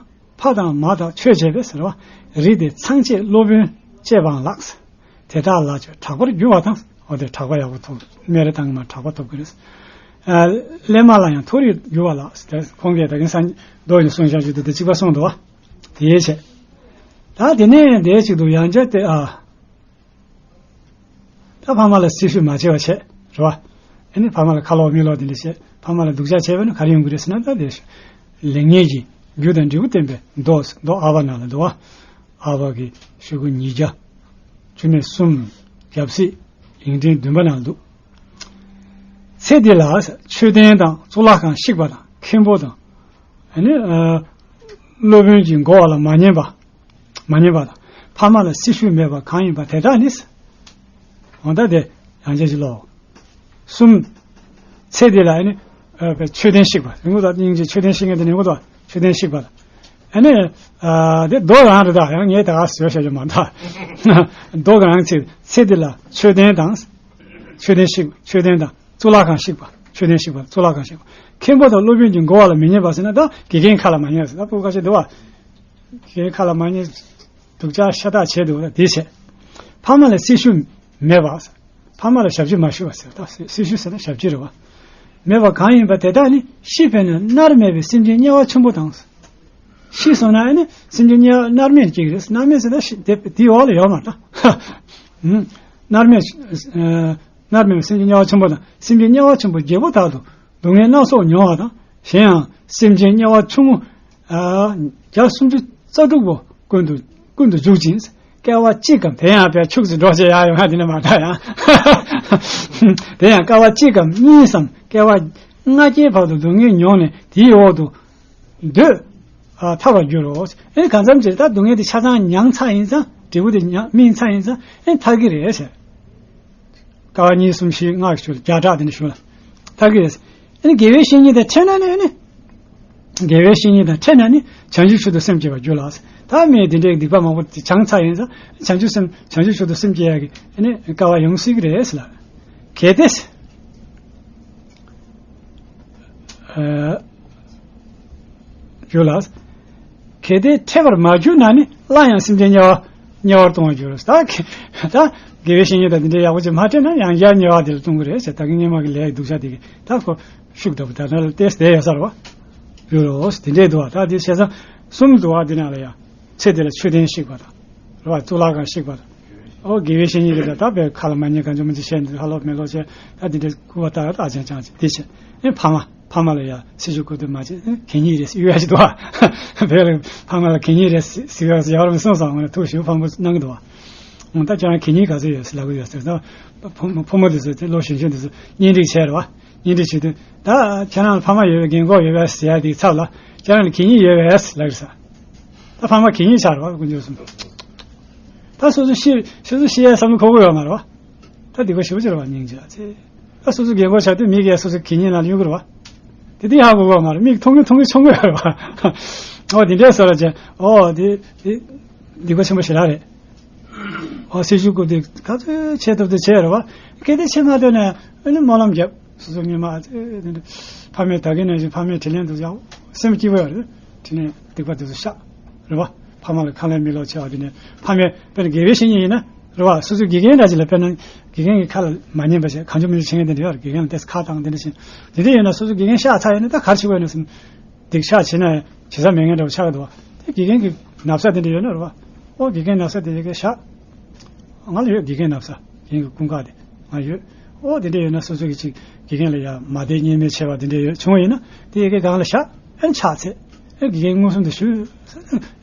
ཕ་དང་མ་དག་ཆོས་བྱས་པས་ཟེར་བ། རིགས་དེ་ཚངས་བཅས་སློབ་དཔོན་བཅས་པའང་ལགས། དེ་དག་ལ་ཆོས་གྲགས་པར་འགྱུར་བ་དང་། འོ་དེ་གྲགས་པ་ཡག་པོ་ཐོབ། སྨད་ར་བཏང་གི་མ་གྲགས་པ་ཐོབ་ཀྱི་རེད། ཨ་སླད་མ་ལ་ཡང་མཐོ་རིས་འགྱུར་བ་ལགས། དེ་ཁོང་གིས་ད་གིན་སང་མདོ་ཡི་གསུང་བཤད་ཅིག་འདུག་དེ་གཅིག་པ་གསུངས་འདུག་བ། དེ་བྱས། ད་དེ་ནས་དེ་གཅིག་ཏུ་ཡང་བསྐྱར་དེ་ཨ། ད་ཕ་མ་ལ་སྲི་ཞུ་མ་བྱས་པ་བྱས་རེད་བ། ཨ་ནི་ཕ་མ་ལ་ཁ་ལོག་མིག་ལོག་དེ་འདྲ་བྱས། ཕ་མ་ལ་སྡུག་ཅག་བྱས་པ་ན་ག་རེ་ཡོང་གི་རེད་ཟེར་ན། ད་དེ་ལེགས་ཉེས་ཀྱི་རྒྱུ་དང་འབྲས་བུ་བསྟན་པའི་མདོ། མདོ་ཨ་བ་ནང་ལ་འདུག་བ། ཨ་བ་གི་ཤོག་གུ་ཉིས་བརྒྱ། བཅུ་མེད་གསུམ། རྒྱབ་ཚིགས་ཡིག་ཕྲེང་བདུན་པ་ནང་འདུག་ཚེ་འདི་ལ་མཆོད་རྟེན་དང་གཙུག་ལག་ཁང་བཤིག་པ་དང་། མཁན་པོ་དང་། ཨ་ནི་ཨ་སློབ་དཔོན་གྱི་མགོ་བ་ལ་མ་ཉན་པ། མ་ཉན་པ་དང་། ཕ་མ་ལ་སྲི་ཞུ་མེད་པ་གང་ཡིན་པ་དེ་དག་ནི། འོ་ད་དེ་ཡང་བསྐྱར་ཞིག་ཀློག་གསུམ། ཚེ་འདི་ལ་ཨ་ནི་ཨ་མཆོད་རྟེན་བཤིག་པ་ཡིན་གོ་ད། སྙིང་རྗེ་མཆོད་རྟེན་བཤིག་མཁན་དེ་ཡིན་གོ་ད། མཆོད་རྟེན་བཤིག་པ་དང་། ཨ་ནི་ཨ་དེ་མདོ་རང་རེད། ད་ཡང་ངས་ད་ག་བཟོས་བཤད་རྒྱུ་མ་གཏོགས། མདོ་གང་ཚེ་ཚེ་འདི་ལ་མཆོད་རྟེན་དང་། མཆོད་རྟེན་བཤིག་མཆོད་རྟེན་དང་གཙུག་ལག་ཁང་བཤིག་པ། མཆོད་རྟེན་བཤིག་པ། གཙུག་ལག་ཁང་བཤིག་པ། མཁན་པོ་དང་སློབ་དཔོན་གྱི་མགོ་བ་ལ་མི་ཉན་པ་ཟེར་ན། ད་དགེ་རྒན་ཁ་ལ་མ་ཉན་ཟེར། ད་སྤུ་གུ་ཁ་ཤས་འདུག་བ། དགེ་རྒན་ཁ་ལ་མ་ཉན། སྡུག་ཅག་ཤ་སྟག་བྱས་འདུག་ད་དེ་བྱས། ཕ་མ་ལ་སྲི་ཞུ་མེད་པ། ཕ་མ་ལ་ཞབས་ཕྱི་མ་ཞུ་བ་ཟེར། ད་སྲི་ཞུ་ཟེར་ན་ཞབས་ཕྱི་རེད་བ། མེད་པ་གང་ཡིན་པ་དེ་དག་ནི་ཤི་འཕོས་ནས་མནར་མེད་པའི་སེམས་ཅན་དམྱལ་བ་ཆེན་པོ་དང་། ཤི་སོང་ན་ཨ་ནི་སེམས་ཅན་དམྱལ་བ་མནར་མེད་སྐྱེ་གི་རེད། མནར་མེད་ཟེར་ན་ཤི་དེ་དེའི་འོག་ལ་ཡོད་མ་རེད། ཨ་མནར་མེད་ཨ་མནར་མེད་པའི་སེམས་ཅན་དམྱལ་བ་ཆེན་པོ་དང་། སེམས་ཅན་དམྱལ་བ་ཆེན་པོ་བརྒྱད་པོ་དག་ཏུ་སྡུག་བསྔལ་སྣ་ཚོགས་མྱོང་བ་དང་། གཞན་ཡང་སེམས་ཅན་དམྱལ་བ་ཆུང་ངུ་ཨ་བརྒྱ་སུམ་ཅུ་རྩ་དྲུག་པོ་ཀུན་ཏུ་ཀུན་ཏུ་འཇུག་ཅིང་། བསྐལ་པ་གཅིག་གམ། དེ་ཡང་དཔེ་ཕྱུགས་སུ་འགྲོ་བྱེད་ཡ་ཡོང་ཡ་དེ་ནི་མ་གཏོགས་ཡང་། དེ་ཡང་བསྐལ་པ་གཅིག་གམ་གཉིས་སམ་བསྐལ་པ་ལྔ་བརྒྱའི་བར་དུ་སྡུག་བསྔལ་མྱོང་ནས་དེའི་འོག་ཏུ་སྡོད་ཨ་ཐར་བར་འགྱུར་རོ། ཨེ་གང་འཚམ་ཅིག་ད་སྡུག་བསྔལ་དེ་ཆ་ཚང་མྱངས་ཚར་ཡིན་ཙང་། འབྲས་བུ་དེ་མྱངས་སྨིན་ཚར་ཡིན་ཙང་། ཨེ་ཐར་གི་རེད་ཟེར། བསྐལ་པ་གཉིས་གསུམ་བཞི་ལྔ་ཞུ་ལ་བརྒྱ་ཕྲག་དེ་འདྲ་ཞུ་ལ་ཐར་གི་རེད། ཨ་ནི་དགེ་བའི་བཤེས་གཉེན་དང་འཕྲད་ན་ནི། ཨ་ནི་དགེ་བའི་བཤེས་གཉེན་དང་འཕྲད་ན་ནི་བྱང་ཆུབ་མཆོག་ཏུ་སེམས་བསྐྱེད་པར་འགྱུར་ལགས། ད་མིའི་དེ་འདྲའི་སྡིག་པ་མང་པོ་དེ་བྱང་ཚར་ཡིན་ཙང་། བྱང་ཆུབ་སེམས་བྱང་ཆུབ་མཆོག་ཏུ་སེམས་བསྐྱེད་ཡག་གི་ཨ་ནི་སྐལ་བ་ཡོང་སྲིད་ཀྱི་རེད་ཟེར་ལ། གལ་ཏེ། ཨ། ཡོད་ལ། གལ་ཏེ་འཕྲད་པར་མ་གྱུར་ན་ནི། སླར་ཡང་སེམས་ཅན་དམྱལ་བ་དམྱལ་བར་ལྟུང་བར་འགྱུར་རོ། ད་ག་ད་དགེ་བའི་བཤེས་གཉེན་དང་འདི་འདྲའི་ཡག་པོ་ཅིག་མ་འཕྲད་ན། ཡང་བསྐྱར་དམྱལ་བ་དེ་ལ་ལྟུང་གི་རེད་ཟེར། ད་གིན་སྔོན་མ་གི་ལས་སྡུག་ཅག་དེ་གིས་ད་ཁོ་ཤུགས་ལྟ་བུ་ད་ན་ལ་ཏེས་བསྡད་ཡོད་ས་རེད་བ། ཡོད་རོ། དེ་འདྲའི་འདུག་བ། ད་དེ་བྱས་ཙང་གསུམ་འདུག་བ། འདི་ནང་ལ་ཡང་ཚེ་འདི་ལ་མཆོད་རྟེན་བཤིག་པ་དང་། རེད་བ། གཙུག་ལག་ཁང་བཤིག་པ་དང་། ཨོ་དགེ་བའི་བཤེས་གཉེན་གྱིས་ད་ད་བས་ཁ་ལ་མ་ཉན། གང་བྱུང་མི་བྱེད་བཤད་འདི་ཧ་ལོ་མེ་ལོ་བྱས། ད་འདི་འདྲའི་སྐུར་བ་བཏགས་ད་ཅང་ཅང་བྱེད་དེ་བྱས། ཨེ་ཕ་མ་ཕ་མ་ལ་ཡ་སྲི་ཞུ་བསྐུར་དུ་མ་བྱེད། ཨེ་གད་སྙིགས་རེད་ཟེར་ཡོད་ཡ་ཞིག་འདུག་བ། བས་ལ་ཕ་མ་ལ་གད་སྙིགས་རེད་ཟེར་ཡོད་ཟེར་ཡ་རུ་མི་སོང་སོང་། ང་ལ་ཐུགས་ཞིབ་ཕངས་པོ་གནང་གི་འདུག་བ། ད་ཁྱེད་རང་གད་སྙིགས་ག་ཚོད་ཡོད་ཟེར་ལབ་གི་ཡོད་ཟེར། ད་ཕོ་ཕོ་མོ་དེ་ཚོ་དེ་ལོ་གཞོན་གཞོན་དེ་ཚོ་གཉེན་སྒྲིག་བྱས་རེད་བ། གཉེན་སྒྲིག་བྱེད་དུས་ད་ཁྱེད་རང་ལ་ཕ་མ་ཡོད་པའི་རྒན་གོག་ཡོད་པས་ཟེར་ཡ་དེའི་ཚབ་ལ། ཁྱེད་རང་ལ་གད་སྙིགས་ཡོད་པས་ལབ་གི་ས། ད་ཕ་མ་གད་སྙིགས་ཆགས་རེད་བ། དཀོན་མཆོག་གསུམ། ད་སོ་སོ་ཤི་སོ་སོ་ཤི་ཡའི་བསམ་བློ་འཁོར་གི་ཡོད་མ་རེད་བ། ད་སྡིག་པ་ཞེ་པོ་ཅིག་རེད་བ། སྙིང་རྗེ་ཨ་ཙི། ད་སོ་སོ་རྒན་གོག་ཆགས་དུས་མིག་གིས་སོ་སོ་གད་སྙིགས་ནང་ལ་གཡུག་གི་རེད་བ། དེ་དུས་ཧ་གོ་གི་ཡོད་མ་རེད། མིག་མཐོང་གི་མཐོང་གི་མཐོང་གི་ཡོད་རེད་བ། ཨོ་དེ་འདྲས་སོ་ར་ཅན། ཨོ་དེ་དེ་སྡིག་པ་ཆེན་པོ་ཞེ་དྲག་རེད། ཨོ་སྲི་ཞུ་བསྐུར་དུས་ག་ཚོད་བྱེད་ཐུབ་དུས་བྱས་རེད་བ། གལ་ཏེ་བྱེད་མ་ཐུབ་ན་ཨ་ནི་སྨོན་ལམ་རྒྱབ། སོ་སོ་སྔོན་མ་ཨ་ཙི་དེ་འདྲ་ཕ་མས་ད་གིན་ནང་བཞིན་ཕ་མའི་དྲིན་ལན་དུ་ཡག་སེམས་སྐྱིད་པོ་ཡོད་རེད། དྲིན་ལན་སྡིག་པ་དེ་ཚོ་བཤགས་རེད་བ། ཕ་མ་ལ་ཁ་ལན་མི་ལོག་བྱས་བ། དེ་ནས་ཕ་མས་དཔེར་ན་དགེ་བའི་བཤེས་གཉེན་ཡིན་ན། རེད་བ། སོ་སོའི་དགེ་རྒན་འདྲ་ཅིག་ལ་དཔེར་ན་དགེ་རྒན་གྱི་ཁ་ལ་མ་ཉན་པ་བྱས་གང་བྱུང་མི་བྱུང་བྱེད་མཁན་དེ་འདྲ་ཡོད་རེད། དགེ་རྒན་ལ་ཏོག་ཙམ་ཁ་བཏང་དེ་འདྲ་བྱས། དེ་འདྲ་ཡོད་ན་སོ་སོ་དགེ་རྒན་གཤགས་ཚར་ཡོད་ན་ད་ག་རེ་བྱེད་དགོས་ན་སེམས། སྡིག་བཤགས་བྱེད་ན་བྱེད་ས་མེད་མཁན་འདྲ་བོ་ཆགས་ཀྱི་འདུག་བ། དེ་དགེ་རྒན་གྱི་ན་བཟའ་དེ་འདྲ་ཡོད་ན་རེད་བ། ཨོ་དགེ་རྒན་ན་བཟའ་དེ་ཡི་གེ་བཞག་ང་ལ་ཡོད། དགེ་རྒན་ན་བཟའ་དགེ་རྒན་གྱི་སྐུ་འགག་དེ་ང་ཡོད། ཨོ་དེ་འདྲ་ཡོད་ན་སོ་སོ་གི་ཅིག་དགེ་རྒན་ལ་ཡ་མ་བདེ་གཉེན་མེད་བྱས་པ་དེ་འདྲ་ཡོད་བྱུང་བ་ཡིན་ན་དེ་ཡི་གེ་སྒང་ལ་བཞག་ཨན་ཕྱག་འཚལ། ཨན་དགེ་རྒན་མངོན་སུམ་དུ་ཞུ།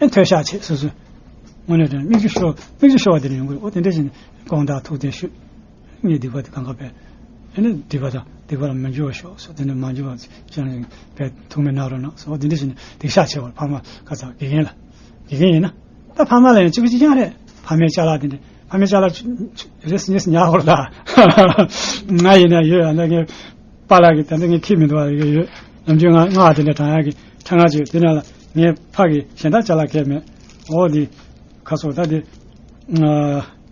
ཨན་མཐོལ་བཤགས་བྱེད་སོ་སོ། དངོས་གནས་དྲང་མིག་ཆུ་ཤོར་མིག་ཆུ་ཤོར་བ་དེ་འདྲ་ཡོང་གི་རེད། ཨོ་དེ་འདྲ་བྱས་ནས་དགོངས་དག་ཐུགས་བདེན་ཞུ། ངས་སྡིག་པ་དེ་གང་ག་བས། ཨ་ནི་སྡིག་པ་དང་སྡིག་པ་ལ་མི་འགྱུར་བར་ཤོག་ཟེར། དེ་ནས་མ་འགྱུར་བར་ཅང་བས་ཐུགས་སྨོན་གནང་རོགས་གནང་ཟེར། འོ་དེ་འདྲ་བྱས་ནས་སྡིག་བཤགས་བྱས་པར་ཕ་མ་ཁ་ཚ་དགེ་རྒན་ལ། དགེ་རྒན་ཡིན་ན། ད་ཕ་མ་ལ་ཡང་གཅིག་པ་གཅིག་རྐྱང་རེད། ཕ་མའི་ཅ་ལག་དེ་འདྲ་ཕ་མའི་ཅ་ལག་རེས་གཉིས་ཉར་བར་ད། ང་ཡིན་ན་ཡོད་ཨ་ན་ངའི་པཱ་ལགས་ཀྱི་ད་ལྟ་ངས་ཁྱི་མི་འདུག་ཨ་ཡོད། ནམ་རྒྱུན་ང་ང་དེ་འདྲ་དྲང་ཡག་གི་ཁྲ་ང་ཅིག་དེ་ན་ལ་ངའི་ཕ་གི་གཞན་དག་ཅ་ལག་གས་མེད། འོ་དེ་ཁ་སོ་ད་དེ།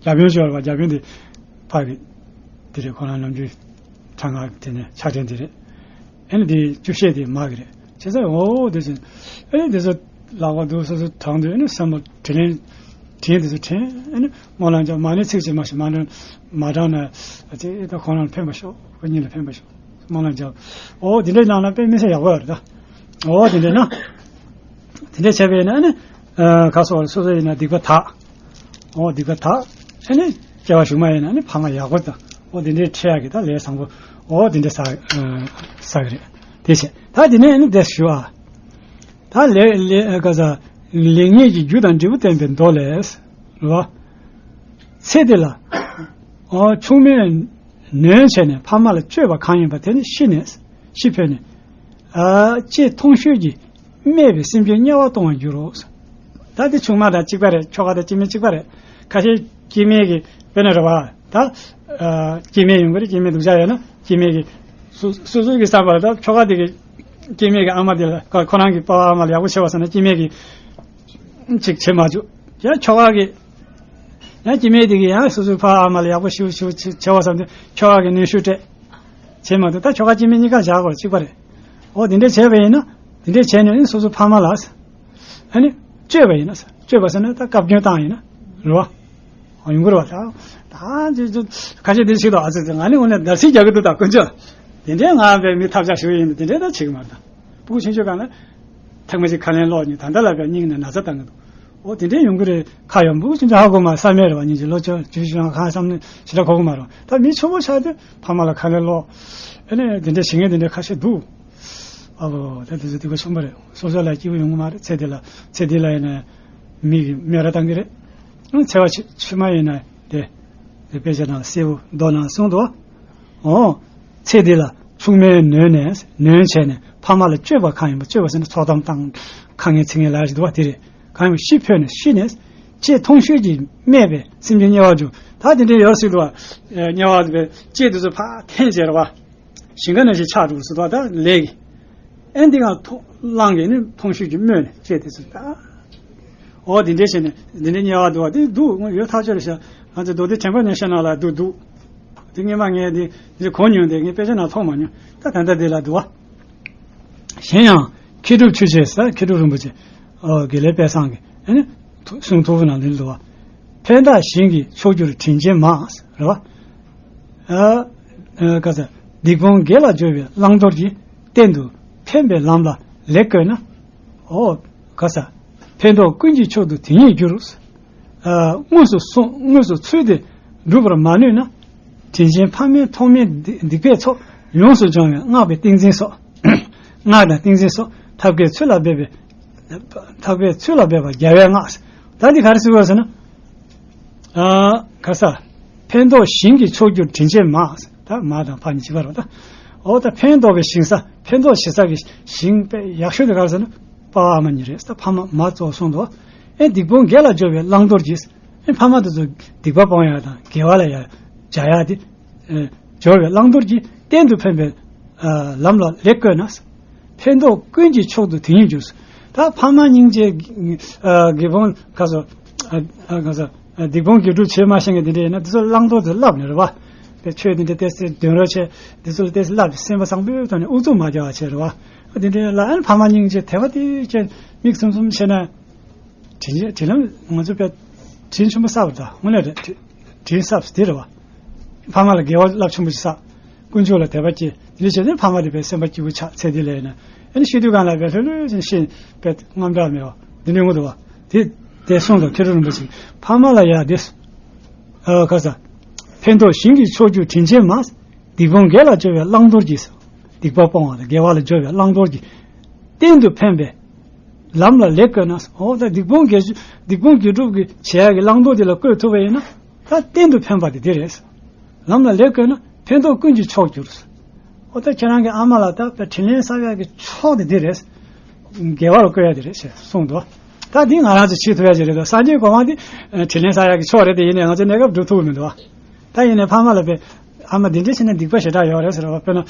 རྒྱ་དཔོན་ཞོར་བ་རྒྱ་དཔོན་དེ་ཕ་གི་དེ་རེད། ཁོ་རང་ནམ་རྒྱུན་ཁྲ་ང་དེ་ནས་ཕྱག་ཕྲེང་དེ་རེད། ཨེ་ནི་དེ་བཅུ་ཤད་དེ་མ་གི་རེད། བྱས་ཙང་འོ་དེ་ཚོ་ཨེ་ནི་དེ་ཚོ་ལག་པ་འདུག་སོ་སོ་དྲངས་དུས་ཨེ་ནི་སེམས་ལ་དྲིན་ལན་དྲིན་དེ་ཚོ་དྲན། ཨེ་ནི་སྨོན་ལམ་རྒྱབ་མ་ཎི་ཚིག་གཅིག་མ་ཞིག་མ་འདྲ་མ་དྲངས་ན་ཨ་ཙི་ད་ཁོ་རང་ཕན་པ་ཤོག་ཁོ་གཉིས་ལ་ཕན་པ་ཤོག་སྨོན་ལམ་རྒྱབ། འོ་དེ་འདྲ་གནང་ན་དཔེ་མི་སྲིད་ཡག་པོ་ཡོད་རེད་ད། འོ་དེ་འདྲ་ན། དེ་འདྲ་བྱས་པས་ན་ཨ་ནི། ཁ་སོ་སོ་སོ་ཡིན་ན་སྡིག་པ་དག་འོ་སྡིག་པ་དག་ཨ་ནི་སྐྱེ་བ་གཞུག་མ་ཡིན་ན་ཨ་ནི་ཕ་མ་ཡག་པོ་དང་འོ་དེ་འདྲའི་ཁྲེལ་ཡག་གི་ད་ལས་བཟང་པོ་འོ་དེ་འདྲ་བསགས་བསགས་གི་རེད། དེ་བྱས་ད་དེ་ནས་ཨ་ནི་དེ་ཞུ་ཨ། ད་ལས་ལས་ག་ས་ལེགས་ཉེས་ཀྱི་རྒྱུ་དང་འབྲས་བུ་བསྟན་པའི་མདོ་ལས། རེད་བ། ཚེ་འདི་ལ་འོ་ཆུང་མས་ནོན་བྱས་ནས་ཕ་མ་ལ་སྤྱོད་པ་གང་ཡིན་པ་དེ་ནི་ཤི་ནས་ཤི་འཕོས་ནས། ཨ་ལྕེ་ཐུང་ཤོས་ཀྱིས་སྨྲས་པའི་སེམས་ཅན་དམྱལ་བར་ལྟུང་བར་འགྱུར་རོ། ད་དེ་ཆུང་མ་དང་གཅིག་པ་རེད། ཁྱོ་ག་དང་སྐྱེ་དམན་གཅིག་པ་རེད། ཁ་ཤས་སྐྱེ་དམན་གྱི་དཔེར་ན་རེད་བ། ད་ཨ་སྐྱེ་དམན་ཡོང་གི་རེད། སྐྱེ་དམན་སྡུག་ཅག་ཡོད་ན་སྐྱེ་དམན་གྱི་སོ་སོ་སོ་གི་བསམ་པ་ལ་ད་ཁྱོ་ག་དེ་གི་སྐྱེ་དམན་གྱི་ཨ་མ་དེ་ལ་ཁོ་ཁོ་རང་གི་པ་ཕ་ཨ་མ་ལ་ཡག་པོ་བྱེད་པ་བསམ་ན་སྐྱེ་དམན་གྱི་ཅིག་བྱེད་མ་བཅུག་ཡང་ཁྱོ་ག་གི་ཡང་སྐྱེ་དམན་དེ་གི་ཡང་སོ་སོའི་ཕ་ཨ་མ་ལ་ཡག་པོ་ཞུ་ཞུ་བྱེད་བྱེད་པ་བསམ་དུས་ཁྱོ་ག་གི་གནོན་ཤུགས་སྤྲད། བྱེད་མ་ཐུབ། ད་ཁྱོ་ག་སྐྱེ་དམན་གཉིས་ཀ་བཞག་དགོས་གཅིག་པ་རེད། འོ་དེ་འདྲས་བྱས་པ་ཡིན་ན་དེ་འདྲས་བྱས་ནས་ནི་སོ་སོ་ཕ་མ་ལ་ཨ་ནི་སྤྱོད་པ་ཡིན་ན་སྤྱོད་པ་ཟེར་ན་ད་བཀའ་བཀྱོན་བཏང་ཡིན་ན་རེད་བ། ཡོང་གི་རེད་བ། ད་ད་ཁ་ཤས་དེ་ཞིག་ཏུ་ཨ་ཙི་ཙི་ང་ནི་འོ་ནས་བརྡབ་གསིག་རྒྱག་གི་འདུག་ད་དཀོན་མཆོག་དེ་འདྲས་ང་བས་མི་ཐབས་ཆག་ཞུ་ཡིན་དེ་འདྲས་ད་བྱེད་གི་མ་རེད། ད་སྤུ་གུ་ཆུང་ཆུང་སྒང་ལ་ཐེངས་མ་གཅིག་ཁ་ལན་སློག་ནས་ད་ལྟ་ལ་བས་སྙིང་ནས་ན་ཚ་བཏང་གི་འདུག་འོ་དེ་འདྲས་ཡོང་གི་རེད། ཁ་ཡོང་སྤུ་གུ་ཆུང་ཆུང་ཧ་གོ་མ་ས་མེད་རེད་བ། སྙིང་རྗེ་ལོ་ཆུང་ཆུང་ཆུང་ཁ་བསམ་ནས་ཞེ་དྲག་གོ་གི་མ་རེད་བ། ད་མི་ཆེན་པོ་ཆགས་དུས་ཕ་མ་ལ་ཁ་ལན་སློག་ཨ་ནས་དེ་འདྲས་བྱེད་མཁན་དེ་འདྲས་ཁ་ཤས་འདུག་ཨ་བོ་ད་དེ་ཚོ་སྡིག་པ་ཆེན་པོ་རེད། སོ་སོ་ལ་སྐྱིད་པོ་ཡོང་གི་མ་རེད། ཚེ་འདི་ལ་ཚེ་འདི་ལ་ཡིན་ན་མི་གི་སྨད་ར་བཏང་གི་རེད། ཚེ་བ་ཕྱི་ཕྱི་མ་ཡིན་ན་དེ་དེ་དཔེ་ཆ་ནང་གསལ་པོ་མདོ་ནང་གསུངས་འདུག་འོ། ཚེ་འདི་ལ་ཆུང་མས་ནོན་ནས་ནོན་བྱས་ནས་ཕ་མ་ལ་སྤྱོད་པ་གང་ཡིན་པ། སྤྱོད་པ་ཟེར་ན་ཚོགས་གཏམ་བཏང་ཁ་ངན་ཚིག་ངན་ལབ་ཡག་ཅིག་འདུག་བ། དེ་རེད། གང་ཡིན་པ་ཤི་འཕོས་ནས་ཤི་ནས་ལྕེ་ཐུང་ཤོས་ཀྱིས་སྨྲས་པས་སེམས་ཅན་དམྱལ་བར་འགྱུར། ད་དེ་འདྲའི་ཡོད་སྲིད་དུ་བ། དམྱལ་བ་དེ་ལྕེ་དེ་ཚོ་ཕར་འཐེན་བྱས་རེད་བ། ཞིང་ཁ་ནང་བཞིན་ཆགས་འགྲོ་སྲིད་དུ་བ། ད་ལས་ཀྱི་ཨེ་འདི་གང་ཐོ་བླངས་ཀྱིས་ནི་ཐུང་ཤོས་ཀྱིས་སྨྲས་ནས་ལྕེ་དེ་ཚོ་ད། འོ་དེ་འདྲའི་བྱས་ནས་འདི་འདྲའི་དམྱལ་བ་འདུག་བ། དེ་འདུག་ཡོད་ཐག་ཆོད་རེད་ཤག་ང་ཚོ་མདོ་སྡེ་དྲན་པ་ཉེར་ཞག་ནང་ལ་འདུག་འདུག་དེ་སྔོན་མ་ངས་འདི་འདི་གོ་མྱོང་། དེ་ངས་དཔེ་ཆ་ནང་མཐོང་མ་མྱོང་། ད་ད་ལྟ་འདི་ལ་འདུག་བ། གཞན་ཡང་མཁས་གྲུབ་ཆོས་རྗེ་ཟེར། མཁས་གྲུབ་རིན་པོ་ཆེ་ཨོ་དགེ་ལེགས་དཔལ་བཟང་གིས་ཨ་ནི་ཐུ་གསུང་ཐུབ་ནང་ལ་འདུག་བ། ཕན་བདག་གཞན་གྱི་མཆོག་གྱུར་དྲིན་ཅན་མ། རེད་བ། ཨ་ཨ་ག་ས་སྡིག་སྤོང་དགེ་ལ་སྦྱོར་བའི་བླང་དོར་གྱིས། གཏན་དུ་ཕན་པའི་ལམ་ལ་ལེགས་བཀོད་ན། ཨོ་ག་ས་ཕན་འདོགས་ཀུན་གྱི་མཆོག་ཏུ་དེ་ཉིད་འགྱུར། ཨ་དངོས་སུ་སོང་དངོས་སུ་ཚུལ་དེ་སྒྲུབ་པར་མ་ནུས་ན། དྲིན་ཆེན་ཕ་མའི་ཐོག་མའི་སྡིག་སྡིག་པའི་ཚོགས་ཡོངས་སུ་སྦྱོང་བའི་སྔགས་པའི་ཏིང་འཛིན་སོགས། སྔགས་དང་ཏིང་འཛིན་སོགས་ཐབས་མཁས་ཚུལ་ལ་འབད་པའི་ཐབས་མཁས་ཚུལ་ལ་འབད་པ་རྒྱལ་བའི་སྔགས། ད་འདི་ག་རེ་ཟེར་བ་ཟེར་ན། ཨ་ག་ས་ཕན་འདོགས་ཞིང་གི་མཆོག་གྱུར་དྲིན་ཅན་མ། ད་མ་དང་ཕ་གཉིས་གཅིག་པ་རེད་པ། ད་འོ་ད་ཕན་འདོགས་པའི་ཞིང་ས་ཕན་འདོགས་བྱེད་ས་གི་ཞིང་དཔེ་ཡག་ཤོས་དེ་ག་རེ་ཟེར་ན་པ་ཕ་མ་གཉིས་རེད། ད་ཕ་མ་མ་གཙོ་བོ་གསུངས་འདུག་ཨེ་སྡིག་སྤོང་དགེ་ལ་སྦྱོར་བའི་བླང་དོར་གྱིས། ཨེ་ཕ་མ་དེ་ཚོ་སྡིག་པ་སྤོང་ཡག་དང་དགེ་བ་ལ་ཡ་སྦྱར་ཡག་དེ། ཨེ་སྦྱོར་བའི་བླང་དོར་གྱིས་གཏན་དུ་ཕན་པའི་ཨ་ལམ་ལ་ལེགས་བཀོད་ན། ཕན་འདོགས་ཀུན་གྱི་མཆོག་ཏུ་དེ་ཉིད་འགྱུར། ད་ཕ་མ་སྙིང་རྗེ་ཨ་སྡིག་སྤོང་ག་ས་ཨ་ཨ་ག་ས་ཨ་སྡིག་སྤོང་དགེ་སྒྲུབ་བྱེད་མ་ཤེས་མཁན་དེ་འདྲ་ཡིན་ན་དེ་ཚོ་བླང་དོར་དུ་བསླབ་ནས་རེད་པ། དེ་ཆོས་དེ་འདྲ་ཏོག་ཙམ་འདོན་རོགས་བྱེད། དེ་ཚོ་ལ་ཏོག་ཙམ་བསླབ། སེམས་པ་བཟང་པོའི་ཐོག་ནས་ཨུ་ཚུགས་མ་རྒྱག་པ་བྱེད་རེད་པ། དེ་འདྲ་ལ་ཨ་ཕ་མ་སྙིང་རྗེ་དད་པ་དེ་ཅན་མིག་ཙུམ་ཙུམ་བྱས་ན། དྲིན་དྲིན་ལན་ང་ཚོ་དཔེ་དྲིན་ཆེན་པོ་བསགས་པ་དང་དངོས་གནས་རེད། དྲིན་ དྲིན་གསབ་དེ་རེད་བ། ཕ་མ་ལ་དགེ་བ་རླབས་ཆེན་པོ་ཞིག་བསགས། དཀོན་མཆོག་ལ་དད་པ་སྐྱེས། དེ་འདྲ་བྱས་ནས་ཕ་མ་དེ་དཔེ་སེམས་པ་སྐྱིད་པོ་ཆགས། ཚེ་འདི་ལ་ཡིན་ན་ཨ་ནི་ཤི་དུས་སྒང་ལ་དཔེ་ལྷོད་ལྷོད་ཅིག་ཤི། དཔེ་དངངས་སྐྲག་མེད་པ་འདི་འདྲ་ཡོང་གི་འདུག་བ། དེ་དེ་གསུངས་དང་མཁས་གྲུབ་རིན་པོ་ཆེས་ཕ་མ་ལ་ཡ་དེ། ཨ་ཁ་ས། ཕན་འདོགས་ཞིང་གི་མཆོག་གྱུར་དྲིན་ཆེན་མ། སྡིག་སྤོང་དགེ་ལ་སྦྱོར་བའི་བླང་དོར་གྱིས། སྡིག་པ་སྤོང་བ་དང་དགེ་བ་ལ་སྦྱོར་བའི་བླང་དོར་གྱིས། གཏན་དུ་ཕན་པའི་ལམ་ལ་ལེགས་བཀོད་ན། འོ་ད་སྡིག་སྤོང་དགེ་སྡིག་སྤོང་དགེ་སྒྲུབ་ཀྱི་བྱེད་ཡག་གི་བླང་དོར་དེ་ལ་བཀོད་ཐུབ་པ་ཡིན་ན། ད་གཏན་དུ་ཕན་པ་དེ་དེ་རེད། ལམ་ལ་ལེགས་བཀོད་ན་ཕན་འདོགས་ཀུན་གྱི་མཆོག་གྱུར། འོ་ད་ཁྱེད་རང་གི་ཨ་མ་ལ་ད་དཔེ་དྲིན་ལན་གསབ་ཡག་གི་མཆོག་དེ་དེ་རེད། དགེ་བ་ལ་བཀོད་ཡག་དེ་རེད་ཞེས་གསུངས་འདུག་ད་འདི་ང་རང་ཚོ་བྱེད་ཐུབ་ཡག་ཅིག་རེད་འདུག་སངས་རྒྱས་གོ་འཕང་འདི་དྲིན་ལན་གསབ་ཡག་གི་མཆོག་རེད་དེ། ཡིན་ནའི་ང་ཚོ་གནས་སྐབས་སྒྲུབ་ཐུབ་ཀྱི་མི་འདུག་ད་ཡིན་ནའི་ཕ་མ་ལ་དཔེ་ཨ་མ་འདི་འདྲ་བྱས་ན་སྡིག་པ་ཞེ་དྲག་ཡོད་རེད་ཟེར་བ། དཔེར་ན་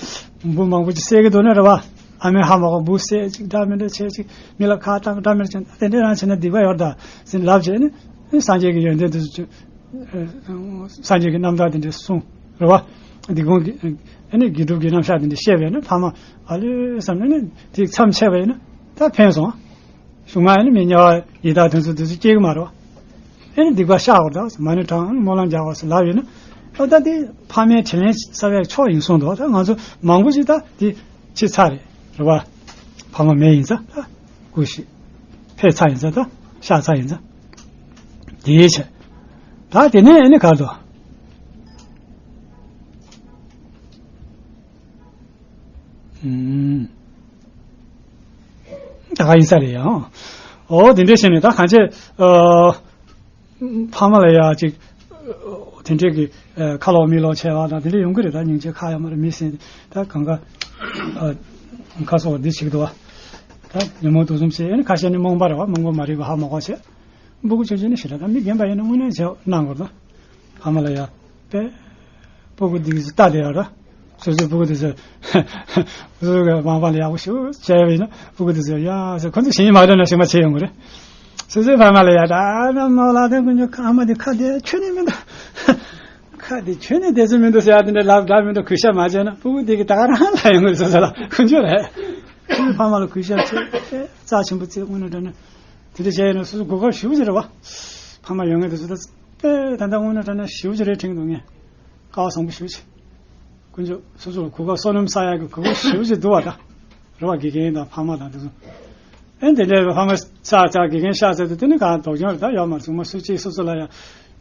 འབུ་མང་པོ་ཅིག་བསད་ཀྱི་འདུག་ན་རེད་བ། ཨ་མའི་ཧ་མ་གོ་འབུ་བསད་ཅིག་འདྲ་མི་འདྲ་བྱས་ཅིག་མི་ལ་ཁ་བཏང་འདྲ་མི་འདྲ་བྱས། དེ་འདྲ་རང་བྱས་ན་སྡིག་པ་ཡོད་ད་ཟེར་ལབ་བྱས་ནས་སངས་རྒྱས་ཀྱི་ཡོན་ཏན་དེ་ཚོ། སངས་རྒྱས་ཀྱི་རྣམ་ཐར་དེ་འདྲ་གསུངས་རེད་བ། སྡིག་སྤོང་གི་ཨ་ནི་དགེ་སྒྲུབ་ཀྱི་རྣམ་གཞག་དེ་འདྲ་བཤད་པས་ན་ཕ་མ་ཨ་ལོས་བསམ་ནས་ནི་དེ་མཚམས་ཆད་པ་ཡིན་ན་ད་ཕན་སོང་། གཞུག་མ་ཨ་ནི་མི་དམྱལ་བ་ཡི་དྭགས་དེ་ཚོ་དེ་ཚོ་སྐྱེ་གི་མ་རེད་བ། ཨ་ནི་སྡིག་པ་བཤགས་དགོས་ད་མ་ཎི་བགྲང་སྨོན་ལམ་རྒྱག་དགོས་ཟེར་ལབ་ཡོད་ན། ཨ་ད་དེ་ཕ་མའི་དྲིན་ལན་གསབ་ཡག་མཆོག་ཡིན་གསུངས་འདུག་ད་ང་ཚོ་མང་པོ་ཞིག་ད་དེ་ཕྱི་ཚར་རེད་རེད་བ། ཕ་མ་མེད་ཡིན་ཙང་ད། སྐུ་ཞིག་ཕེབས་ཚར་ཡིན་ཙང་ད་གཤེགས་ཚར་ཡིན་ཙང་། དེའི་ཕྱིར། ད་དེ་ནས་ཨ་ནི་ག་རེ་འདུག་ཨུམ། ད་ག་ཡིན་ས་རེད་ཡང་། འོ་དེ་འདྲ་བྱས་ནས་ད་གང་བྱས། ཨ། ཕ་མ་ལ་ཡ་ཅིག་དེ་འདྲས་ཀྱི་ཨ་ཁ་ལོག་མིག་ལོག་བྱས་པ་དང་དེ་འདྲས་ཡོང་གི་རེད། ད་སྙིང་རྗེ་ཁ་ཡ་མ་རེད། མི་སེམས་ད་གང་ག་ཨ་ཁ་སོགས་འདི་ཞིག་འདུག་བ། ད་ཉོན་མོངས་དུག་གསུམ་བྱས་ཨ་ནི་ཁ་ཤས་ནི་རྨོངས་པ་རེད་བ། རྨོངས་པ་མ་རིག་པ་ཧ་མ་གོ་བྱས། སྤུ་གུ་ཆུང་ཆུང་ནི་ཞེ་དྲག་ད་མི་རྒན་པ་ཡིན་ན་དངོས་གནས་བྱས་གནང་དགོས་ད། ཕ་མ་ལ་ཡ། པས། སྤུ་གུ་འདི་ཚོ་ལྟ་དེ་ཡོད་ར། སོ་སོའི་སྤུ་གུ་དེ་ཚོ། སོ་སོ་གི་མང་པ་ལ་ཡག་པོ་ཞིག་བྱས་པ་ཡིན་ན་སྤུ་གུ་དེ་ཚོ་ཡ་ཟེར། ཁོ་ཚོ་ཞིང་མ་འདྲ་ན་ཞིང་མ་བྱེད་ཡོང་གི་རེད། སོ་སོའི་ཕ་མ་ལ་ཡ་ད་ཨ་མ་ལགས་དེ་ཀུན་ཀྱང་ཨ་མ་དེ་ཁ་དེ་ཁྱོན་ནས་མི་འདུག་ཁ་དེ་ཁྱོན་ནས་དེ་ཚོ་མི་འདུག་ཟེར་ཡ་དེ་འདྲ་ལབ་འདྲ་མི་འདུག་གུས་ཞབས་མ་བྱས་ན་སྤུ་གུ་དེ་གི་ད་ག་རང་ལ་ཡོང་གི་རེད། སོ་སོ་ལ་ཁོ་ཚོ་རེད། སོ་སོའི་ཕ་མ་ལ་གུས་ཞབས་བྱས་རྩ་ཆེན་པོ་བརྩི། དངོས་གནས་དྲང་གནས་དེ་འདྲ་བྱས་ཡོད་ན་སོ་སོ་གོ་སྐབས་ཞེ་པོ་ཅིག་རེད་བ། ཕ་མ་ཡོད་མཁན་དེ་ཚོ་ད། ཨེ་ད་ལྟ་དངོས་གནས་དྲང་གནས་ཞེ་པོ་ཅིག་རེད་དྲན་གྱི་འདུག་ངས། སྐལ་བ་བཟང་པོ་ཞེ་པོ་ཅིག་དཀོན་མཆོག་སོ་སོར་གོ་སྐབས་བསོད་ནམས་བསགས་ཡག་གི་གོ་སྐབས་ཞེ་པོ་ཅིག་འདུག་བ་ད། རེད་བ། དགེ་རྒན་དང་ཕ་མ་དང་དེ་ཚོ། ཨེ་དེ་འདྲའི་ཕ་མ་ཆགས་ཆགས་དགེ་རྒན་ཤག་ཟེར་དུས་དེ་ནི་གང་ལྡོག་སྦྱོང་རེད་ད། ཡོད་མ་རེད། ཚང་མ་སུ་གཅིག་སོ་སོ་ལ་ཡང་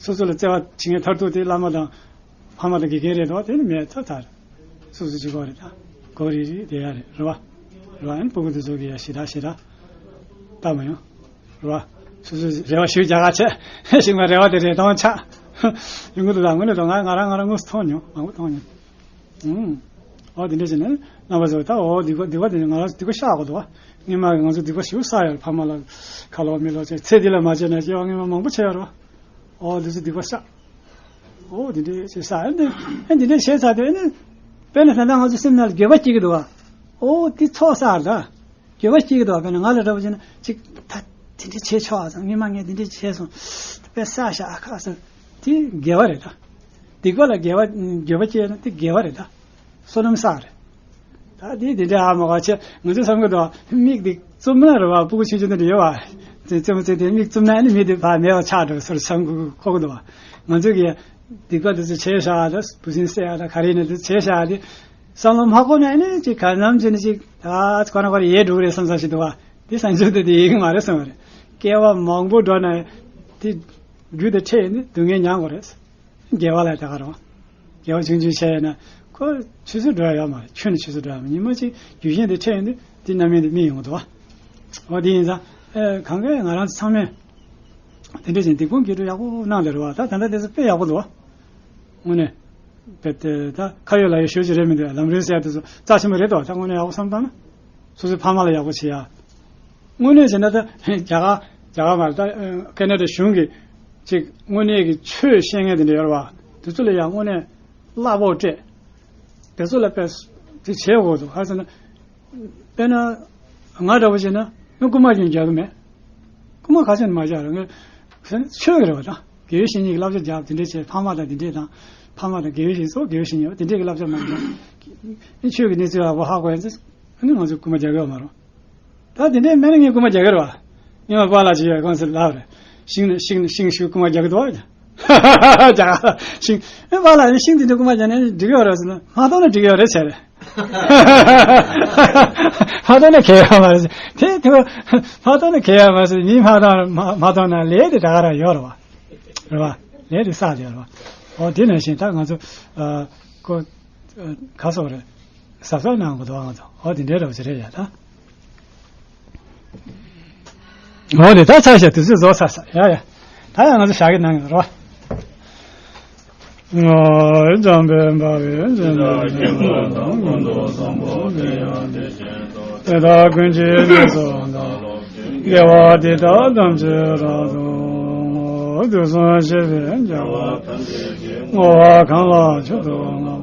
སོ་སོ་ལ་བརྩེ་བ་བྱེད་མཁན་མཐར་ཐུག་དེ་བླ་མ་དང་ཕ་མ་དང་དགེ་རྒན་རེད་འདུག་དེ་ནི་མེད་ད་ད་རེད། སོ་སོ་གཅིག་པོ་རེད་ད། གོ་རེ་རེ་བསྡད་ཡ་རེད། རེད་བ། རེད་བ། ཨ་ནི་སྤུ་གུ་དེ་ཚོ་གི་ཡ་ཞེ་དྲག་ཞེ་དྲག་ལྟ་མ་ཡོང་། རེད་བ། སོ་སོས་རེ་བ་ཞིག་རྒྱག་ག་བྱས། ཞིག་མ་རེ་བ་དེ་རེ་སྟོང་ཆགས། ཡོང་གི་འདུག་ད་དངོས་གནས་ད་ང་ང་རང་ང་རང་དངོས་སུ་མཐོང་མྱོང་། མང་པོ་མཐོང་མྱོང་། ཨུམ། ཨོ་དེ་འདྲ་བྱས་ནས་རྣམ་པ་ཚོ་ད་ཨོ་སྡིག་པ་སྡིག་པ་དེ་ང་རང་སྡིག་པ་བཤགས་དགོས་འདུག་བ། སྔོན་མ་གི་ང་ཚོ་སྡིག་པ་ཞེ་པོ་བསགས་ཡོད་རེད། ཕ་མ་ལ་ཁ་ལོག་མིག་ལོག་བྱས། ཚེ་འདི་ལ་མ་བྱས་ན་སྐྱེ་བ་སྔོན་མ་མང་པོ་བྱས་ཡོད་རེད་བ། ཨོ་འདི་ཚོ་སྡིག་པ་བཤགས། ཨོ་འདི་འདྲའི་བྱས་ས་ཨེ་འདི་ཨེ་འདི་འདྲའི་བྱས་ཚར་དུས་ཨེ་ནི། དཔེར་ན་ད་ལྟ་ང་ཚོ་སེམས་ནང་ལ་འགྱོད་པ་སྐྱེ་གི་འདུག་བ། ཨོ་འདི་ཚོགས་བསགས་རེད་ད། འགྱོད་པ་སྐྱེ་གི་འདུག་བ། དཔེར་ན་ང་ལ་འདྲ་པོ་བྱས་ན་ཅིག་ད་དེ་འདྲ་བྱས་ཆོག་ཨ་ཙང་། སྔོན་མ་ངས་འདི་འདྲ་བྱས་སོང་། དཔེ་བསགས་བཞག་ཨ་ཁ་ཨ་ཙང་། དེ་དགེ་བ་རེད་ད། སྡིག་པ་ལ་དགེ་བ་འགྱོད་པ་སྐྱེས་ན་དེ་དགེ་བ་རེད་ད། བསོད་ནམས་བསགས་རེད། ད་དེ་དེ་འདྲ་ཨ་མ་ག་ཆེ་ང་ཚོས་བསམ་གི་འདུག་མིག་དེ་བཙུམ་ན་རེད་བ། སྤུ་གུ་ཆུང་ཆུང་དེ་འདྲ་ཡོད་བ། བཙུམ་བཙུམ་དེ་མིག་བཙུམ་ན་ཨ་ནི་མིག་དེ་ཕར་མེད་པ་ཆགས་འགྲོ་ཟེར་བསམ་གི་ཁོག་གི་འདུག་བ། ང་ཚོ་གིས་སྡིག་པ་དེ་ཚོ་བྱས་བཞག་ད། འབུ་སྲིན་བསད་ཡ་ད་ག་རེ་ཡིན་ན་དེ་བྱས་བཞག་དེ། བསམ་བློ་མ་འཁོར་ན་ཨ་ནི་ཅིག་གང་འཚམ་བྱས་ནས་ཅིག་ད་ཁོ་ན་ཁོ་རེ་ཡལ་འགྲོ་གི་རེད་བསམ་བསམ་ཞིག་འདུག་བ། དེ་བསམ་ཚུལ་དེ་དེ་ཡིན་གི་མ་རེད་བསམ་པ་རེད། སྐྱེ་བ་མང་པོ་འགྲོ་ན་དེ་རྒྱུ་དེ་འཕྲད་ཡོང་དུས་སྡུག་བསྔལ་མྱང་དགོས་རེད། དགེ་བ་ལ་ད་ག་རང་། དགེ་བ་ཆུང་ཆུང་བྱས་ཡོད་ན་ཁོ་ཆུད་ཟོས་འགྲོ་ཡ་ཡོད་མ་རེད། ཆུད་ནས་ཆུད་ཟོས་འགྲོ་ཡ་མ་རེད། ཉི་མ་གཅིག་རྒྱུ་གཞན་དེ་འཕྲད་ཡོང་དུས་དེ་རྣམ་སྨིན་དེ་སྨིན་ཡོང་གི་འདུག་བ། འོ་དེ་ཡིན་ཙང་ཨེ་གང་ག་ང་རང་ཚོ་ཚང་མས་དེ་འདྲ་བཞིན་སྡིག་སྤོང་དགེ་སྒྲུབ་ཡག་པོ་གནང་ལེ་རེད་བ། ད་ད་ལྟ་དེ་ཚོ་དཔེ་ཡག་པོ་འདུག་བ། དངོས་གནས། དཔེ་དེ་ད་ཁ་ཡོད་ལག་ཡོད་ཞུ་རྒྱུ་རེད་མི་འདུག་ལམ་རིམ་ཟེར་ཡ་དེ་ཚོ་རྩ་ཆེན་པོ་རེད་དོ། ད་དངོས་གནས་ཡག་པོ་བསམ་བཏང་ན། སོ་སོའི་ཕ་མ་ལ་ཡག་པོ་བྱེད་ཡ། དངོས་གནས་བྱས་ན་ད་རྒྱ་གར་རྒྱ་གར་མ་རེད་ད། ཨ་ཁེ་ན་ཌ་གཞུང་གི་ཅིག་དངོས་གནས་ཀྱི་ཆོས་བཤད་མཁན་དེ་འདྲ་ཡོད་རེད་བ། དེ་ཚོ་ལ་ཡང་དངོས་གནས་གླ་ཕོགས་སྤྲད། དེ་ཚོ་ལ་དཔེ་དེ་བྱེད་དགོས་འདུག་ག་རེ་ཟེར་ན། དཔེར་ན་ང་འདྲ་པོ་བྱས་ན་ང་རྐུ་མ་ཀྱང་རྒྱག་གི་མེད། རྐུ་མ་ག་ཚོད་མ་རྒྱག་རེད། ང་ཟེར་ན་ཆོས་ཀྱི་རེད་བ། ད་དགེ་བའི་བཤེས་གཉེན་གྱི་བསླབ་བྱ་རྒྱག་དེ་འདྲས་བྱས། ཕ་མ་དང་དེ་འདྲས་དང་། ཕ་མ་དང་དགེ་བའི་བཤེས་གཉེན་སོགས་དགེ་བའི་བཤེས་གཉེན་དེ་འདྲས་ཀྱི་བསླབ་བྱ་མ་རྒྱག་ཨ་ཆོས་ཀྱི་གནས་ཚུལ་ཡག་པོ་ཧ་གོ་ཡ་ཚེ་ཨ་ནི་ང་ཚོས་རྐུ་མ་རྒྱག་གི་ཡོད་མ་རེད། ད་དེ་འདྲའི་མེད་ན་ངས་རྐུ་མ་རྒྱག་གི་རེད་བ། སྔོན་མ་པཱ་ལགས་ཅིག་ཡོད། ཁོང་ཚོས་ལབ་རེད། ཤིང་ནས་ཤིང་ནས་ཤིང་ཞུ་རྐུ་མ་རྒྱག་གི་འདུག་བ། རྒྱ་གར་ཤིང་། ཨེ་བ་ལ་ནི་ཤིང་དེ་འདྲ་རྐུ་མ་བྱས་ནས་འགྲིག་ཡོད་རེད་ཟེར་ན། མ་གཏོགས་ན་འགྲིག་ཡོད་རེད་ཟེར། མ་གཏོགས་ན་གལ་ཡོད་མ་རེད་ཟེར། དེ་དེ་མ་གཏོགས་ན་གལ་ཡོད་མ་རེད་ཟེར། མི་མ་གཏོགས་མ་མ་གཏོགས་ན་ལས་དེ་ད་ག་རང་ཡོད་རེད་བ། རེད་བ། ལས་དེ་བསགས་ཡོད་རེད་བ། འོ་དེ་ནང་བཞིན་ད་ང་ཚོ་ཨ་ཀོ་ཨ་ག་སོགས་རེད། གཟབ་གཟབ་གནང་དགོས་འདུག་ང་ཚོ། འོ་དེ་འདྲའི་རོབ་ཙམ་རེད་ཡ་ད། འོ་ནི་ད་ཚར་ཤག་དུས་ཚོད་རྫོགས་ཚར་ས་ཡ་ཡ། ད་ཡང་ང་ཚོ་ཞག་གི་ནང་ཡོད་རོ། འཇམ་དཔལ་འབར་བའི་སྤྱན་རས་གཟིགས་དང་། ཀུན་ཏུ་བཟང་པོ་དེ་ཡང་དེ་བཞིན་དུ། དེ་དག་ཀུན་གྱི་གནས་སུ་བདག་སློབ་ཅིང་། དགེ་བ་འདི་དག་ཐམས་ཅད་རབ་ཏུ་བསྔོ། དུས་གསུམ་གཤེགས་པའི་རྒྱལ་བ་ཐམས་ཅད་ཀྱིས། བསྔོ་བ་གང་ལ་མཆིས་བཏུད་བསྔོ།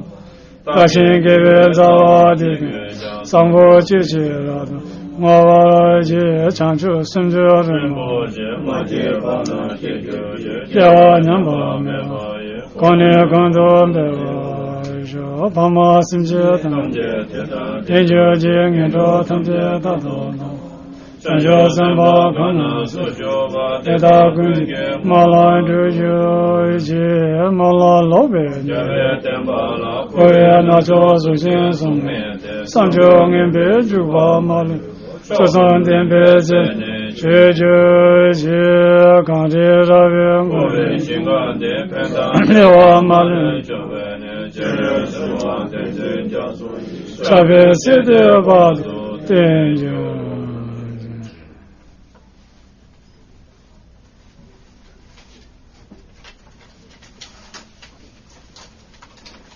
བདག་གཞན་དགེ་བའི་རྩ་བ་འདི་ཀུན་ཀྱང་། བཟང་པོ་སྤྱོད་ཕྱིར་རབ་ཏུ་བསྔོ་བར་བགྱི། བྱང་ཆུབ་སེམས་མཆོག་རིན་པོ་ཆེ། མ་སྐྱེས་པ་དང་སྐྱེ་གྱུར་ཅིག། སྐྱེ་བ་ཉམས་པ་མེད་པ་ཡི། གོང་ནས་གོང་དུ་འཕེལ་བར་ཤོག། ཕ་མ་སེམས་ཅན་ཐམས་ཅད་དེ་དག་དེར་གྱུར་ཅིག། ངན་འགྲོ་ཐམས་ཅད་རྟག་ཏུ་དག། བྱང་ཆུབ་སེམས་དཔའ་གང་རྣམས་སུ་གྱུར་པ། དེ་དག་ཀུན་གྱི་མ་ལ་འགྲོ་གྱུར་ཅིག། མ་ལ་ལོག་པའི་རྒྱལ་བའི་བསྟན་པ་ལ། འཁོར་བའི་རྣམ་ཅོག་གཟུགས་ཅན་གསུམ་མེད་དེ། བསམ་བརྗོད་ངན་པའི་འཇུག་པ་མ་ལུས། མཆོག་གསུམ་ལྡན་པའི་སྲས་ནི་བྱོན་གྱུར་ཅིག། གངས་རི་ར་བས་བསྐོར་བའི་ཞིང་ཁམས་འདི། ཕན་དང་བདེ་བ་མ་ལུས་འབྱུང་བའི་གནས། སྤྱན་རས་གཟིགས་དབང་བསྟན་འཛིན་རྒྱ་མཚོ་ཡི། ཕྱག་འཚལ་སྲིད་མཐའི་བར་དུ་བརྟན་གྱུར།